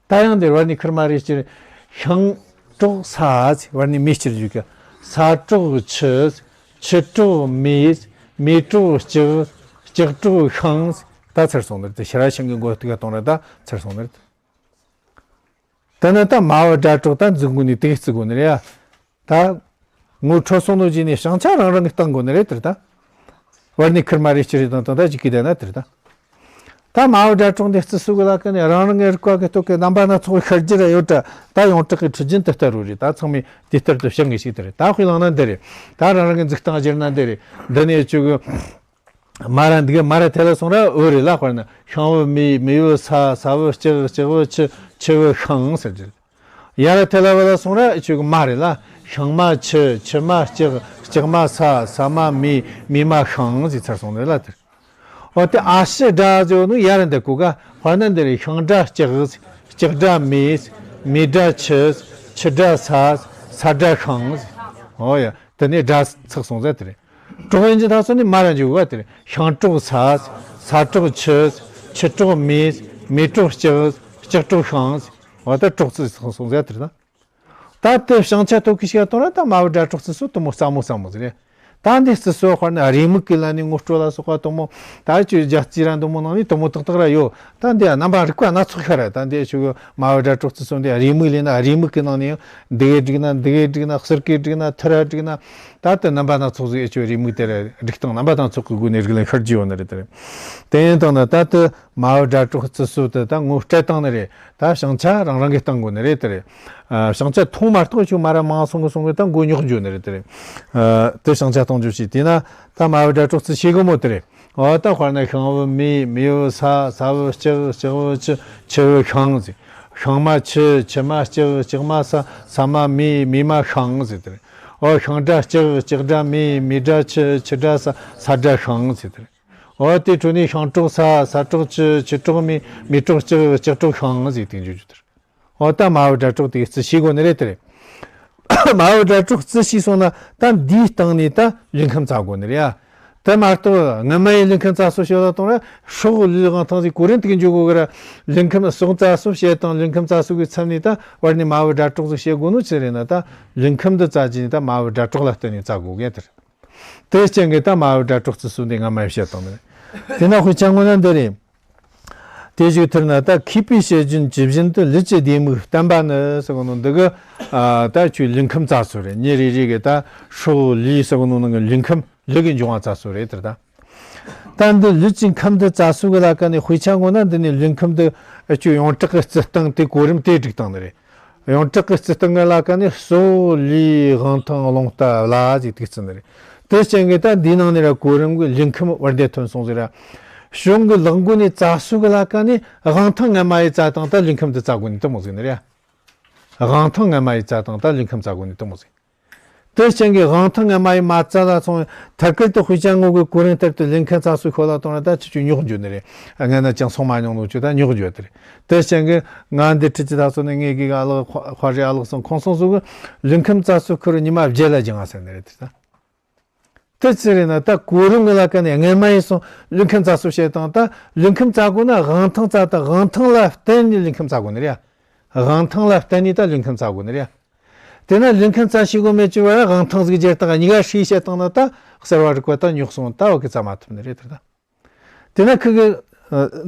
ད་ཡང་འདིར་བར་ནས་ཁིར་མ་རེ་སྐྱེ་ཤིང་གྲོགས་ས་ཟེར་བར་ནས་མེ་སྐྱེ་རྒྱུ་གི་ས་གྲོགས་ཆུ། ཆུ་གྲོགས་མེ། མེ་གྲོགས་ལྕགས། ལྕགས་གྲོགས་ཤིང་ཟེར་ད་ཚར་སོང་ནི་རེད། དེ་ཤ་ར་ཤིང་གི་མགོ་གཏུག་ག་གཏོང་ར་ད་ཚར་སོང་ནི་རེད། དེ་ནི་ད་མ་བུ་སྒྲ་གྲོགས་ད་འཛུགས་དགོས་ནི་དེ་བརྩི་དགོས་ནི་རེད་ཡ། ད་ངོ་འཕྲོད་སོང་ནོ་རྗེས་ནས་བྱང་ཆ་རང་རང་གི་བཏང་དགོས་ནི་རེད་དེར་ད། བར་ནས་ཁིར་མ་རེ་སྐྱེ་རེ་དང་དང་ད་ཅིག་གི་དེ་ན་དེར་ད། ད་མ་བུ་སྒྲ་གྲོགས་འདི་བརྩི་སྲོལ་གི་ལ་ཀ་ནས་རང་རང་གི་རིག་པ་གི་སྟོབས་ཀྱི་རྣམ་པ་སྣ་ཚོགས་ཤར་རྒྱུ་ར་ཡོད་དྲ། ད་ཡོངས་གྲགས་ཀྱི་ཁྲིད་རྒྱུན་དེ་ལྟར་རོ་རེད། ད་ཚང་མས་དེ་ལྟར་དུ་བྱང་གི་ཞིག་དེ་རེད། ད་དཔེ་བླངས་ན་འདི་རེད། ད་རང་རང་གི་འཛུགས་སྟངས་སྦྱར་ན་འདི་རེད། འདི་ནས་ཆུ་གི་མ་ར་འདི་ག་མ་ར་ཐལ་ལ་སོང་ར་འོ་རེད་ལ། དཔེར་ན་ཤིང་བུ་མེ། མེ་བུ་ས། ས་བུ་ལྕགས། ལྕགས་བུ་ཆུ། ཆུ་བུ་ཤིང་ཟེར་རྒྱུ་རེད། ཡ་ར་ཐལ་ལ་བ་ལ་སོང་ར་ཆུ་གི་མ་རེད་ལ། ཤིང་མ་ཆུ། ཆུ་མ་ལྕགས། ལྕགས་མ་ས། ས་མ་མེ། མེ་མ་ཤིང་ཟེར་ཚར་སོང་རེད་ལ་དེར། འོ་དེ་ཨ་ཤི་སྒྲ་ཟེར་བ་ནི་ཡ་ར་འདི་གོ་ག་དཔེར་ན་འདི་རེད། ཤིང་སྒྲ་ལྕགས། ལྕགས་སྒྲ་མེ། མེ་སྒྲ་ཆུ། ཆུ་སྒྲ་ས། ས་སྒྲ་ཤིང་ཟེར། འོ་ཡ་དེ་ནས་སྒྲ་ཚགས་སོང་ཟེར་དེ་རེད། གྲོགས་ཡིན་གྱི་ད་སོ་ནི་མ་ར་འཇུག་བ་དེར་ཤིང་གྲོགས་ས། ས་གྲོགས་ཆུ། ཆུ་གྲོགས་མེ། མེ་གྲོགས་ལྕགས། ལྕགས་གྲོགས་ཤིང་ཟེར། འོ་ད་གྲོགས་ཚིག་སོང་ཟེར་དེར་ད། ད་དེ་བྱང་ཆ་ཐོབ་ཀི་ཞིག་གཏོང་ར་ད་མ་བུ་སྒྲ་གྲོགས་ཚིག་སོ་དུ་མོ་སླ་མོ་སླ་མོ་ཟེར་རེད། ད་འདི་ཚིག་སོ་དཔེར་ན་རེའུ་མིག་གི་ལ་ནི་ངོ་སྤྲོད་ལ་སོགས་པ་དུ་མོ་ད་ཅོ་རྒྱ་རྩིས་ར་དུ་མོ་ནང་ནི་དུ་མོ་ཏག་ཏག་ར་ཡོད། ད་འདི་རྣམ་པ་རིག་པ་སྣ་ཚོགས་ཤར་ར། ད་འདི་ཆུ་གི་མ་བུ་སྒྲ་གྲོགས་ཚིག་སོ་འདི་རེའུ་མིག་ལས་ན་རེའུ་མིག་གི་ནང་ནི་ཡང་འདི་གའི་བསྒྲིགས་ན་འདི་གའི་བསྒྲིགས་ན་ཟུར་གི་བསྒྲིགས་ན་ཐུར་ར་བསྒྲིགས་ན། ད་ལྟ་རྣམ་པ་སྣ་ཚོགས་ཟིག་ཨེ་ཆོ་རེའུ་མིག་དེ་ར་སྒྲིག་སྟངས་རྣམ་པ་སྣ་ཚོགས་ཀྱི་སྒོ་ནས་རིགས་ལ་ཤར་རྒྱུ་ཡོད་ནི་རེད་དེ་རེད། དེ་ཡིན་དང་ན་ད་ལྟ་མ་བུ་སྒྲ་གྲོགས་ཚིག་སོ་དེ་ད་ངོ་སྤྲད་བཏང་ནི་རེད། ད་བྱང་ཆ་རང་རང་གིས་བཏང་དགོས་ནི་རེད་དེ་རེད། ཨ་བྱང་ཆ་མཐོང་མ་གཏོགས་ཆུ་མ་ར་མང་སོང་གི་སོང་གི་ད་མགོ་རྙོག་འཇོག་ནི་རེད་དེ་རེད། ཨ་དེ་བྱང་ཆ་གཏོང་རྒྱུ་ཞིག་དེས་ན་ད་མ་བུ་སྒྲ་གྲོགས་ཚིག་ཤེས་དགོས་མོ་དེ་རེད། འོ་ད་དཔེར་ན་ཤིང་བུ་མེ། མེ་བུ་ས། ས་བུ་ལྕགས། ལྕགས་བུ་ཆུ། ཆུ་བུ་ཤིང་ཟེར། ཤིང་མ་ཆུ། ཆུ་མ་ལྕགས། ལྕགས་མ་ས། ས་མ་མེ། མེ་མ་ཤིང་ཟེར་དེ་རེད། འོ་ཤིང་སྒྲ་ལྕགས། ལྕགས་སྒྲ་མེ། མེ་སྒྲ་ཆུ། ཆུ་སྒྲ་ས། ས་སྒྲ་ཤིང་ཟེར་དེ་རེད། འོ་དེ་འཕྲོ་ནས་ཤིང་གྲོགས་ས། ས་གྲོགས་ཆུ། ཆུ་གྲོགས་མེ། མེ་གྲོགས་ལྕགས། ལྕགས་གྲོགས་ཤིང་ཟེར་དེ་འཇུག་རྒྱུ་དེ་རེད། འོ་ད་མ་བུ་སྒྲ་གྲོགས་དེ་ཚིག་ཤེས་དགོས་ནི་རེད་དེ་རེད། མ་བུ་སྒྲ་གྲོགས་ཚིག་ཤེས་སོང་ན་ད་འདིའི་སྟེང་ནས་ད་ལུས་ཁམས་བཙལ་དགོས་ནི་རེད་ཡ། དེ་མ་གཏོགས་སྔ་མ་ཡི་ལུས་ཁམས་བཙལ་སྲོལ་ཞིག་ལ་གཏོང་ར་སྲོག་ལུས་དབང་ཐང་ཟིག་གོ་རིམ་དེ་གི་འཇུག་དགོས་གི་ར། ལུས་ཁམས་སྲོག་བཙལ་སྲོལ་བཤད་དང་ལུས་ཁམས་བཙལ་སྲོལ་གི་མཚམས་ནས་ད་བར་ནས་མ་བུ་སྒྲ་གྲོགས་ཟིག་བཤད་དགོས་ནོ་ཆི་རེད་ན། ད་ལུས་ཁམས་འདི་བཙལ་རྒྱུ་ནི་ད་མ་བུ་སྒྲ་གྲོགས་ལ་བརྟེན་ནས་བཙལ་དགོས་གི་དེ་རེད། དེ་རྐྱེན་གྱིས་ད་མ་བུ་སྒྲ་གྲོགས་ཚིག་སོ་འདི་སྔ་མ་ཡི་བཤད་བཏང་ནི་རེད། དེ་ན་དཔེ་ཆ་དངོས་ན་འདི་རེད། དེ་ཞིག་ཐུར་ན་ད་མཁས་པའི་བཤད་རྒྱུན་ཇི་བཞིན་དུ་ལུས་ཀྱི་ལྡེ་མིག་བསྟན་པ་ནི་ཟེར་གོ་ནོ་འདི་གི་ཨ་ད་ཁྱོད་ལུས་ཁམས་བཙལ་སྲོལ་རེད། མྱི་རེ་རེ་གི་ད་སྲོག་ལུས་ཟེར་གོ་ནོ་ནང་གི་ལུས་ཁམས་ལུས་ཀྱི་འབྱུང་བ་བཙལ་སྲོལ་རེད་དེར་ད། ད་འདི་ལུས་ཀྱི་ཁམས་འདི་བཙལ་སྲོལ་གི་ལ་ཀ་ནས་དཔེ་ཆ་དངོས་ན་འདི་ནས་ལུས་ཁམས་འདི་ཨ་ཁྱོད་ཡོངས་གྲགས་ཀྱི་བརྩི་སྟངས་དེ་གོ་རིམ་དེ་བསྒྲིགས་བཏང་ནི་རེད། ཡོངས་གྲགས་ཀྱི་བརྩི་སྟངས་ཀྱི་ལ་ཀ་ནས་སྲོག་ལུས་དབང་ཐང་རླུང་རྟ་ལ་ཟེར་དེ་བརྩི་ནི་རེད། དེ་རྐྱེན་གྱིས་ད་འདིའི་ནང་ནས་ར་གོ་རིམ་གྱི་ལུས་ཁམས་བར་འདས་ཐོན་སོང་ཟེར་ར། གཞུང་གི་ལག་མགོ་ནས་བཙལ་སྲོལ་གྱི་ལ་ཀ་ནས་དབང་ཐང་སྔ་མ་ཡི་བཙལ་སྟངས་ད་ལུས་ཁམས་དེ་བཙལ་དགོས་ནི་དེ་མོ་ཟིག་ནི་རེད། དབང་ཐང་སྔ་མ་ཡི་བཙལ་སྟངས་ད་ལུས་ཁམས་བཙལ་དགོས་ནི་དེ་མོ་ཟིག་དེ་ཅན་གྱི་དབང་ཐང་ངན་མ་ཡི་མ་རྩ་ལ་སོང་། ཐད་ཀར་དུ་དཔེ་ཆ་ངོ་གི་གོ་རིམ་ལྟར་དུ་ལུས་མཁན་རྩ་གསུམ་ཤོད་ལ་གཏོང་ན་ད་ཁྱེད་ཆོ་རྙོག་འཇོག་ནི་རེད། སྔ་ན་ཅང་སོང་མ་མྱོང་ནོ་ཁྱོད་ད་རྙོག་འཇོག་དེ་རེད། དེ་ཅན་གྱི་ང་འདི་ཁྲིད་ཅི་ད་སོང་ནས་ངས་གི་ཨ་ལགས་ཁ་རེ་ཨ་ལགས་སོང་ཁོང་སོང་སོང་གི་ལུས་མཁན་རྩ་གསུམ་ཁུར་ཉི་མ་བརྒྱད་ལ་སྦྱང་ང་ཟེར་ནི་རེད་དེ་ད། དེ་ཅི་རེད་ན་ད་གོ་རིམ་གི་ལ་ཀ་ནས་སྔན་མ་ཡིན་སོང་ལུས་མཁན་རྩ་གསུམ་བྱེད་དང་ད་ལུས་མཁན་རྩ་དགོས་ན་དབང་ཐང་རྩ་དང་དབང་ཐང་ལ་བརྟེན་ནས་ལུས་མཁན་རྩ་དགོས་ནི་རེད། དབང་ཐང་ལ་བརྟེན་ནས་ད་ལུས་མཁན་རྩ་དགོས་ནི་རེད། དེ་ན་ལུས་མཁན་རྩ་ཤེས་དགོས་མེད་ཅི་བར་དབང་ཐང་ཟིག་སྦྱར་དང་གཉིས་ཀ་ཧྲིལ་བཤད་བཏང་ན་ད་གསར་བ་རིག་པ་ད་རྙོག་སོང་ད་འོ་གི་རྩ་མ་ཐུབ་ནི་རེད་དེ་ད། དེ་ན་ཁི་གི་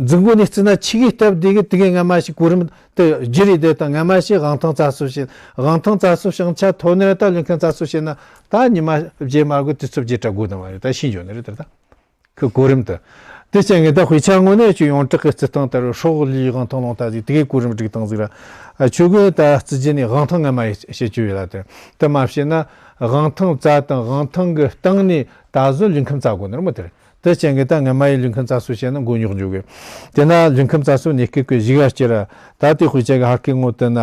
འཛིན་གོ་ནས་བརྩིས་ན་ཆི་གི་སྟབས་བདེ་གི་དེ་གི་སྔ་མ་ཞིག་གོ་རིམ་དུ་བསྒྱུར་རེ་བསྡད་དང་སྔ་མ་ཞིག་དབང་ཐང་རྩ་གསུམ་བྱེད། དབང་ཐང་རྩ་གསུམ་བྱང་ཆ་ཐོབ་ནས་ད་ལུས་མཁན་རྩ་གསུམ་བྱེད་ན་ད་ཉི་མ་བརྒྱད་མ་དགོས་དུས་ཚོད་བརྒྱད་དྲ་དགོས་དང་བ་ཡོད་ད་ཤེས་འཇོག་ནི་རེད་དེ་ད། ཁི་གོ་རིམ་དུ། དེ་ཅན་གི་ད་དཔེ་ཆ་དངོས་གནས་ཆུ་ཡོངས་གྲགས་ཀྱི་རྩི་སྟངས་ལྟར་སྲོག་ལུས་དབང་ཐང་རླུང་རྟ་ཟིག་དེ་གའི་གོ་རིམ་སྒྲིག་སྟངས་ཟིག་ར། ཆོས་གོས་ད་རྩི་རྒྱུ་ནས་དབང་ཐང་སྔ་མ་ཡི་བྱེད་རྒྱུ་ཡོད་ལ་དེ་དེ་མ་བྱས་ན་དབང་ཐང་རྩ་དང་དབང་ཐང་གི་སྟེང་ནས་ད་གཟོད་ལུས་མཁན་རྩ་དགོས་ནི་རེད་མོ་དེ་རེད། དེ་ཅན་གི་ད་སྔ་མ་ཡི་ལུས་མཁན་རྩ་གསུམ་བྱས་ན་མགོ་རྙོག་འཇོག་གི། དེ་ན་ལུས་མཁན་རྩ་གསུམ་ནས་སྐད་ཀྱི་གཞུག་ག་སྐྱེ་ར། ད་དེ་དཔེ་ཆ་གི་ཧར་སྐད་ངོ་དེ་ན།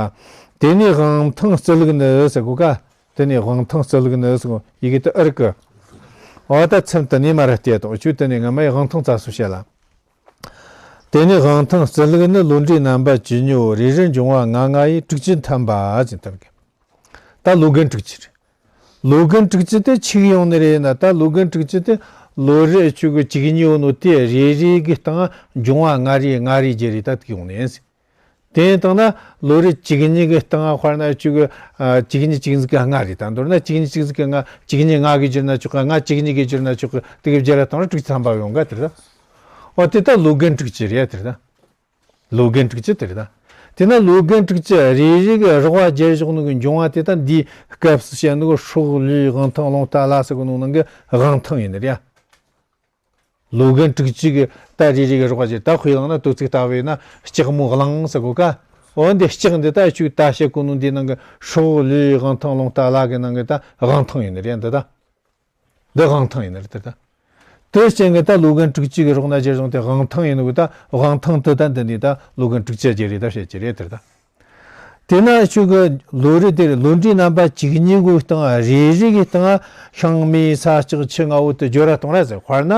དེ་ནས་དབང་ཐང་རྩི་ལུགས་ནི་ཟེར་གོ་ཀ། དེ་ནས་དབང་ཐང་རྩི་ལུགས་ནི་ཟེར་གོ་ཡི་གེ་དེ་ཨར་ཀི། འོ་ད་མཚམས་དེ་ནས་མ་ར་བལྟས་དང་ཆུ་དེ་ནས་སྔ་མ་ཡི་དབང་ཐང་རྩ་གསུམ་བཤད་ལ། དེ་ནས་དབང་ཐང་རྩི་ལུགས་ནི་ལོ་འབྲས་རྣམ་པ་ཇི་སྙེད་པོ་རེ་རེར་འབྱུང་བ་ལྔ་ལྔ་ཡི་དྲུག་ཅུ་ཐམ་པ་ཟེར་ཐམ་གི། ད་ལོ་རྒན་དྲུག་ཅུ་རེད། ལོ་རྒན་དྲུག་ཅུ་དེ་ཆིག་ཡོང་ནི་རེད་ན་ད་ལོ་རྒན་དྲུག་ཅུ་དེ་ལོ་རེ་ཆུ་གི་ཅིག་གཉིས་ཡོད་ནོ་དེ་རེ་རེ་གི་སྟེང་འབྱུང་བ་ལྔ་རེ་ལྔ་རེ་བརྒྱད་རེ་ད་ཐུག་ཡོང་ནི་ཡིན། དེ་ཡིན་དང་ན་ལོ་རེ་གཅིག་གཉིས་ཀྱི་སྟེང་དཔེར་ན་གཅིག་གི་ཨ་གཅིག་གཉིས་གཅིག་གཟུགས་ཀྱི་ལྔ་རེད་ད། མདོར་ན་གཅིག་གཉིས་གཅིག་གཟུགས་ཀྱི་ལྔ་གཅིག་གཉིས་ལྔ་གིས་བསྒྱུར་ན་ཆོག་གི། ལྔ་གཅིག་གཉིས་ཀྱིས་བསྒྱུར་ན་ཆོག་གི། དེ་གི་བརྒྱ་ར་བཏང་ར་དྲུག་ཅུ་ཐམ་པ་ཡོང་ག་དེ་རེད་ད། འོ་དེ་ད་ལོ་རྒན་དྲུག་ཅུ་རེད་དེ་རེད་ད། ལོ་རྒན་དྲུག་ཅུ་དེ་རེད་ད། དེ་ན་ལོ་རྒན་དྲུག་ཅུ་རེ་རེ་གི་རོགས་པ་རྒྱལ་ཞོག་ནོ་གི་འབྱུང་བ་དེ་ད་འདིའི་སྐབས་སུ་བཤད་ནོ་གི་སྲོག་ལུས་དབང་ཐང་རླུང་རྟ་ལ་ཟེར་གོ་ནོ་ནང་གི་དབང་ཐང་ཡིན་ནི་རེད་ཡ། ལོ་རྒན་དྲུག་ཅུ་གི་ད་རེ་རེ་གི་རོགས་པ་ཅིག་ད་དཔེ་བླངས་ན་དོ་ཚིགས་ལྟ་བས་ན་ལྕགས་མོ་གླང་ཟེར་གོ་ཀ། འོ་འདི་ལྕགས་འདི་ད་ཆུ་ད་བཤད་གོ་ནོ་འདི་ནང་གི་སྲོག་ལུས་དབང་ཐང་རླུང་རྟ་ལ་གི་ནང་གི་ད་དབང་ཐང་ཡིན་ནི་རེད་འདི་ད། འདི་དབང་ཐང་ཡིན་ནི་རེད་འདི་ད། དེ་རྐྱེན་གི་ད་ལོ་རྒན་དྲུག་ཅུ་གི་རོགས་ན་རྒྱལ་བཟུང་དེ་དབང་ཐང་ཡིན་ནོ་གི་ད་དབང་ཐང་དེ་ད་འདི་ནི་ད་ལོ་རྒན་དྲུག་ཅུ་རྒྱལ་རེད་ད་བཤད་ཀྱི་རེད་འདི་ད། དེ་ན་ཆོས་གོས་ལོ་རེ་དེར་ལོ་འབྲས་རྣམ་པ་ཇི་སྙེད་པོའི་སྟེང་རེ་རེ་གི་སྟེང་ཤིང་མེ་ས་ལྕགས་ཆུ་ལྔ་བོ་དེ་སྦྱོར་ར་གཏོང་ར་ཟེར། དཔེར་ན་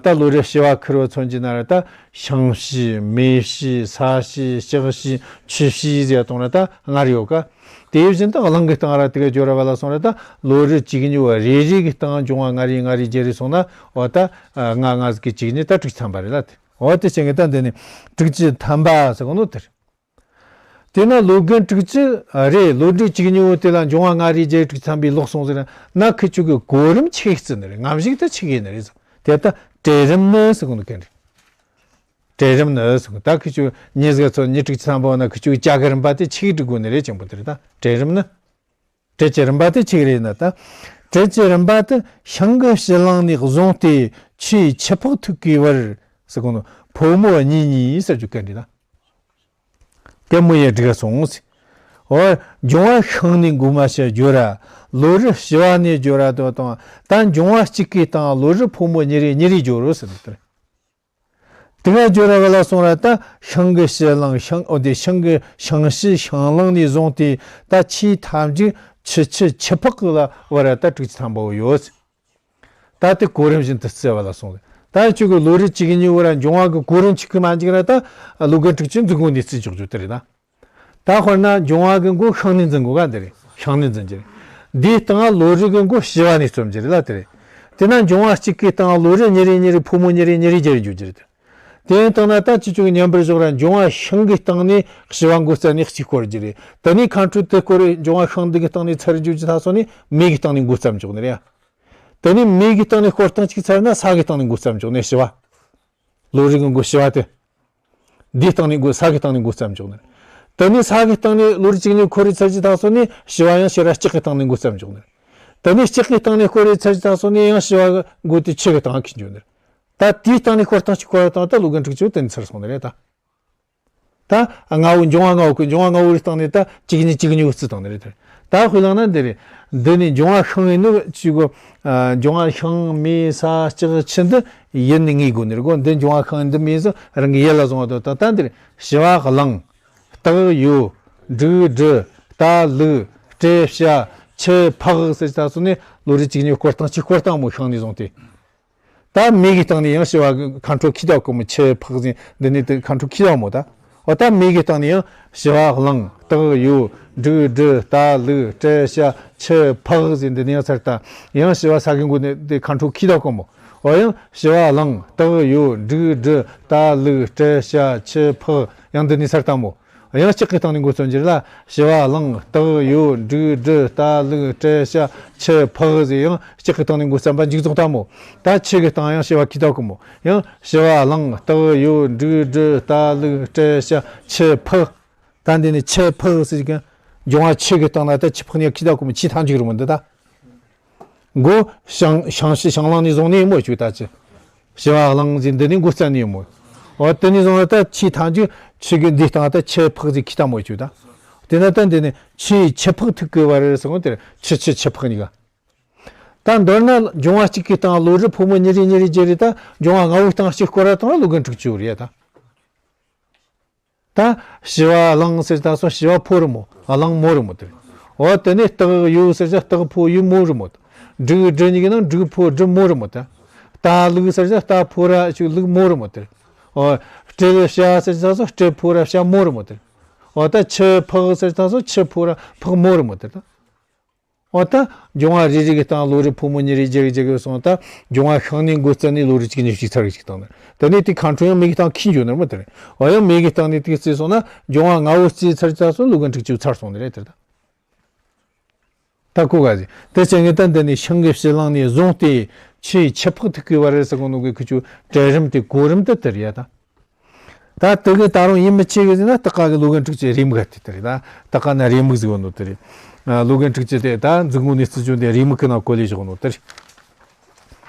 ད་ལོ་རེ་བྱི་བ་ཁུར་བ་མཚོན་གྱི་ན་ར་ད་ཤིང་བྱི་མེ་བྱི་ས་བྱི་ལྕགས་བྱི་ཆུ་བྱི་ཟེར་གཏོང་ར་ད་ལྔ་རེ་ཡོད་ཀ། དེ་བཞིན་དུ་གླང་གི་སྟེང་ར་དེ་ག་སྦྱོར་བ་ལ་སོང་ར་ད་ལོ་རེ་གཅིག་གཉིས་པོ་རེ་རེ་གི་སྟེང་འབྱུང་བ་ལྔ་རེ་ལྔ་རེ་བརྒྱད་རེ་སོང་ན་འོ་ད་ལྔ་ལྔ་ཟིག་གི་གཅིག་གཉིས་ད་དྲུག་ཅུ་ཐམ་པ་རེད་ལ་དེ། འོ་དེ་བྱེད་ངེས་ད་འདི་ནི་དྲུག་ཅུ་ཐམ་པ་ཟེར་གོ་ནོ་དེ་རེད། དེ་ན་ལོ་རྒན་དྲུག་ཅུ་རེད། ལོ་འབྲས་གཅིག་གཉིས་པོ་དེ་ལ་འབྱུང་བ་ལྔ་རེ་བརྒྱད་དྲུག་ཅུ་ཐམ་པའི་ལོག་སོང་ཟེར་ན་ཁི་ཆོ་གི་གོ་རིམ་ཆིག་བརྩི་ནི་རེད། ངམ་ཞིག་ད་ཆིག་ཡིན་ནི་རེད་ཟེར། དེ་ད་གྲལ་རིམ་ནི་ཟེར་གོ་ནོ་གན་རེད། གྲལ་རིམ་ནི་ཟེར་གོ་ད་ཁི་ཆོ་ཉི་ཟེར་ཚོ་ཉི་དྲུག་ཅུ་ཐམ་པ་ན་ཁི་ཆོ་གི་བྱ་གི་རིམ་པ་དེ་ཆིག་སྒྲིག་དགོས་ནི་རེད། ཅན་པོ་དེ་རེད་ད་གྲལ་རིམ་ནི། གྲལ་གྱི་རིམ་པ་དེ་གཅིག་རེད་ན་ད། གྲལ་གྱི་རིམ་པ་དེ་ཤིང་གི་དཔྱི་གླིང་ནས་བཟུང་སྟེ་ཆུའི་ཆུ་ཕག་ཐུག་གི་བར་ཟེར་གོ་ནོ་ཕོ་མོ་གཉིས་གཉིས་ཟེར་རྒྱུ་གན་རེད་ན། གན་མོ་ཡེ་འགྲིག་སོང་ཟེར། འོ། འབྱུང་བ་ཤིང་ནས་འགོ་མ་བྱ་རྒྱུ་ར། ལོ་རེ་བྱི་བ་ནས་རྒྱུ་ར་དོ་དང་ད་འབྱུང་བ་གཅིག་གི་སྟེང་ལོ་རེ་ཕོ་མོ་གཉིས་རེ་གཉིས་རེ་རྒྱུ་རོ་ཟེར་ནོ་དེ་རེད། དེ་ག་སྦྱོར་བ་ལ་སོང་ར་ད་ཤིང་གི་དཔྱི་གླིང་ཤིང་འོ་དེ་ཤིང་གི་ཤིང་དཔྱི་ཤིང་གླིང་ནས་བཟུང་སྟེ་ད་ཆུའི་ཐམས་ཅད་ཆུ་ཆུ་ཆུ་ཕག་གི་ལ་བར་ད་དྲུག་ཅུ་ཐམ་པ་བོ་ཡོད། ད་དེ་གོ་རིམ་བཞིན་དུ་བརྩི་བ་ལ་སོང་ད་ཆུ་གི་ལོ་རེ་གཅིག་གཉིས་བོ་ར་འབྱུང་བ་གི་གོ་རིམ་གཅིག་གི་མ་འཇིག་ར་ད་ལོ་རྒན་དྲུག་ཅུ་འཛིན་གོ་ནས་བརྩི་འཇོག་རྒྱུ་དེ་རེད་ད། ད་དཔེར་ན་འབྱུང་བ་གི་མགོ་ཤིང་ནས་འཛིན་དགོས་ག་འདི་རེད། ཤིང་ནས་འཛིན་གྱི་རེད། འདིའི་སྟེང་ལོ་རེ་གི་མགོ་བྱི་བ་ནས་རྩོམ་གྱི་རེད་ལ་དེ་རེད། དེ་ན་འབྱུང་བ་གཅིག་གི་སྟེང་ལོ་རེ་གཉིས་རེ་གཉིས་རེ་ཕོ་མོ་གཉིས་རེ་གཉིས་རེ་རྒྱུ་རེ་འཇུག་རྒྱུ་རེད། དེ་ཡིན་དང་ན་ད་ཅི་ཅུང་མཉམ་པར་འཇོག་ར་འབྱུང་བ་ཤིང་གི་སྟེང་ནས་བྱི་བ་མགོ་བརྩམས་ནས་གཅིག་བསྐོར་རྒྱུ་རེད། དེ་ནས་ཁ་འཕྲོད་དེ་བསྐོར་རེ་འབྱུང་བ་ཤིང་འདི་གི་སྟེང་ནས་ཚར་འཇུག་རྒྱུ་ད་སོ་ནས་མེ་གི་སྟེང་ནས་མགོ་བརྩམས་འཇོག་ནི་རེད། དེ་ནས་མེ་གི་སྟེང་ནས་བསྐོར་སྟངས་གཅིག་ཚར་ན་ས་གི་སྟེང་ནས་མགོ་བརྩམས་འཇོག་ནས་བྱི་བ། ལོ་རེ་གི་མགོ་བྱི་བ་དེ། འདིའི་སྟེང་ནས་མགོ་ས་གི་སྟེང་ནས་མགོ་བརྩམས་འཇོག་ནི། དེ་ནས་ས་གི་སྟེང་ནས་ལོ་རེ་གཅིག་ནས་འཁོར་རེ་ཚར་གྱི་དང་སོ་ནས་བྱི་བ་ཡང་ཕྱིར་ར་ལྕགས་ཀྱི་སྟེང་ནས་མགོ་བརྩམས་འཇོག་ནི། དེ་ནས་ལྕགས་ཀྱི་སྟེང་ནས་འཁོར་རེ་ཚར་གྱི་དང་སོ་ནས་ཡང་བྱི་བ་གི་མགོ་དེ་ཆུ་གི་སྟེང་འཁྱེར་འཇོག་ནི། ད་དེའི་སྟེང་ནས་འཁོར་སྟངས་གཅིག་འཁོར་བ་དང་ད་ལོ་རྒན་དྲུག་ཅུ་དེ་ནས་ཚར་སོང་ནི་རེད་ད། ད་ལྔ་བོ་འབྱུང་བ་ལྔ་བོ་གི་འབྱུང་བ་ལྔ་བོ་རེ་སྟེང་ནས་ད་གཅིག་གཉིས་གཅིག་གཉིས་བོ་བརྩི་བཏང་ནི་རེད་དེ། ད་དཔེ་བླངས་ན་འདི་རེད། འདི་ནས་འབྱུང་བ་ཤིང་ཡིན་ནོ་ཅིག་གོ། འབྱུང་བ་ཤིང་མེ་ས་ལྕགས་ཆུ་འདི་ཡུལ་ནས་ངེས་དགོས་ནི་རེད་གོ། འདི་འབྱུང་བ་ཤིང་འདི་མེ་ཟེར་རང་གི་ཡུལ་ལ་བཟུང་བ་དང་ད་ད་འདི་རེད། བྱི་བ་གླང་། སྟག་ཡོས། འབྲུག་སྦྲུལ། རྟ་ལུག་སྤྲེལ་བྱ། ཆུ་ཕག་ཟེར་ད་སོང་ནས་ལོ་རེ་གཅིག་གཉིས་སྐོར་སྟངས་གཅིག་སྐོར་སྟངས་མོ་ཤིང་ནས་བཟུང་སྟེ། ད་མེ་གི་སྟེང་ནས་ཡང་བྱི་བ་མཁའ་འགྲོ་ཁྱེར་ད་གོ་མོ། ཆུ་ཕག་ཟེར་འདི་ནས་དེ་མཁའ་འགྲོ་ཁྱེར་ད་མོ་ད། འོ་ད་མེ་གི་སྟེང་ནས་ཡང་བྱི་བ་གླང་སྟག་ཡོས་འབྲུག་སྦྲུལ་རྟ་ལུག་སྤྲེལ་བྱ་ཆུ་ཕག་ཟེར་འདི་ནས་ཡང་ཚར་ད། ཡང་བྱི་བ་ས་གི་མགོ་ནས་དེ་མཁའ་འགྲོ་ཁྱེར་ད་གོ་མོ། འོ་ཡང་བྱི་བ་གླང་སྟག་ཡོས་འབྲུག་སྦྲུལ་རྟ་ལུག་སྤྲེལ་བྱ་ཆུ་ཕག་ཡང་འདི་ནས་ཚར་ད་མོ། ཡང་ལྕགས་ཀྱི་སྟེང་ནས་འགོ་རྩོམ་རྒྱུ་ལ། བྱི་བ་གླང་སྟག་ཡོས་འབྲུག་སྦྲུལ་རྟ་ལུག་སྤྲེལ་བྱ་ཆུ་ཕག་ཟེར་ཡང་ལྕགས་ཀྱི་སྟེང་ནས་འགོ་རྩོམ་པ་མཇུག་རྫོགས་ད་མོ། ད་ཆུ་གི་སྟེང་ཡང་བྱི་བ་ཁྱེར་ད་གོ་མོ། ཡང་བྱི་བ་གླང་སྟག་ཡོས་འབྲུག་སྦྲུལ་རྟ་ལུག་སྤྲེལ་བྱ་ཆུ་ཕག་ད་འདི་ནས་ཆུ་ཕག་ཟེར་གི་འབྱུང་བ་ཆུ་གི་སྟེང་ན་ད་ཆུ་ཕག་ནས་ཁྱེར་ད་གོ་མོ། ཆུ་མཐའ་མཇུག་རུ་མོ་འདི་ད། མགོ་བྱང་བྱང་ཕྱི་བྱང་ལང་ནས་བཟུང་ནས་མོ་བཅུག་ད་ཅི། བྱི་བ་གླང་ཟེར་འདི་ནས་འགོ་རྩོམ་ནས་མོ། འོ་དེ་ནས་བཟུང་ད་ཆུ་མཐའ་མཇུག་ཆུ་གི་འདི་སྟེང་ད་ཆུ་ཕག་ཟེར་ཁྱེར་ད་མོ་བཅུག་ད། དེ་ན་ད་འདི་ནས་ཆུ་ཡི་ཆུ་ཕག་ཐུག་གི་བར་ཟེར་གོ་དེར་ཆུ་ཆུ་ཆུ་ཕག་གཉིས་ཀ། ད་མདོར་ན་འབྱུང་བ་གཅིག་གི་སྟེང་ལོ་རེ་ཕོ་མོ་གཉིས་རེ་གཉིས་རེ་བརྒྱུད་རེ་ད་འབྱུང་བ་ལྔ་བོའི་སྟེང་གཅིག་སྐོར་ར་བཏང་ན་ལོ་རྒན་དྲུག་ཅུ་རེད་ད། ད་བྱི་བ་གླང་ཟེར་ད་སོང་བྱི་བ་ཕོ་རུ་མོ། གླང་མོ་རུ་མོ་དེ། འོ་དེ་ནས་སྟག་ཡོས་ཟེར་ད་སྟག་ཕོ་ཡོས་མོ་རུ་མོ་དེ། འབྲུག་སྦྲུལ་གཉིས་ཀྱི་ནང་འབྲུག་ཕོ་སྦྲུལ་མོ་རུ་མོ་དེ། རྟ་ལུག་ཟེར་ད་རྟ་ཕོ་ར་ཅིག་ལུག་མོ་རུ་མོ་དེ། འོ་སྤྲེལ་བྱ་ཟེར་ད་སོང་སྤྲེལ་ཕོ་ར་བྱ་མོ་རུ་མོ་དེ། འོ་ད་ཆུ་ཕག་ཟེར་ད་སོང་ཆུ་ཕོ་ར་ཕག་མོ་རུ་མོ་དེ་ད། འོ་ད་འབྱུང་བ་རེ་རེ་གི་སྟེང་ལོ་རེ་ཕོ་མོ་གཉིས་རེ་བརྒྱུད་རེ་བརྒྱུད་གི་སོང་ད། འབྱུང་བ་ཤིང་ནས་འགོ་བཙུགས་ནས་ལོ་རེ་གཅིག་གཉིས་ཤིག་ཚར་གི་ཞིག་བཏང་ནས། དེ་ནས་དེ་མཁའ་འགྲོ་ཡང་མེ་གི་སྟེང་ཁྱེར་འགྱོ་ནི་རེད་མོ་དེ་རེད། འོ་ཡང་མེ་གི་སྟེང་ནས་དེ་བརྩིས་སོང་ན་འབྱུང་བ་ལྔ་བོ་བརྩིས་ཚར་ཚར་སོང་ལོ་རྒན་དྲུག་ཅུ་ཚར་སོང་ནི་རེད་དེ་ད། ད་གོ་ག་ཟིག་དེ་ཅན་གི་ད་འདི་ནས་ཤིང་གི་ཕྱི་ལང་ནས་བཟུང་སྟེ་ཆུ་ཡི་ཆུ་ཕག་ཐུག་གི་བར་རེད་ཟེར་གོ་ནོ་གི་ཁུ་ཆུ་གྲལ་རིམ་དེ་གོ་རིམ་དེ་དེ་རེད་ཡ་ད། ད་དེ་གི་ད་རུང་ཡིད་མི་ཆེས་གི་ཟེར་ན་ད་ག་གི་ལོ་རྒན་དྲུག་ཅུ་རེའུ་མིག་ག་དེ་དེ་རེད་ད། ད་ག་ན་རེའུ་མིག་ཟེར་གོ་ནོ་དེ་རེད། ལོ་རྒན་དྲུག་ཅུ་དེ་ད་མཛུབ་མོ་ནས་བརྩི་ཆོག་དེ་རེའུ་མིག་གི་ནང་བཀོད་ལས་བཞག་ནོ་དེ་རེད།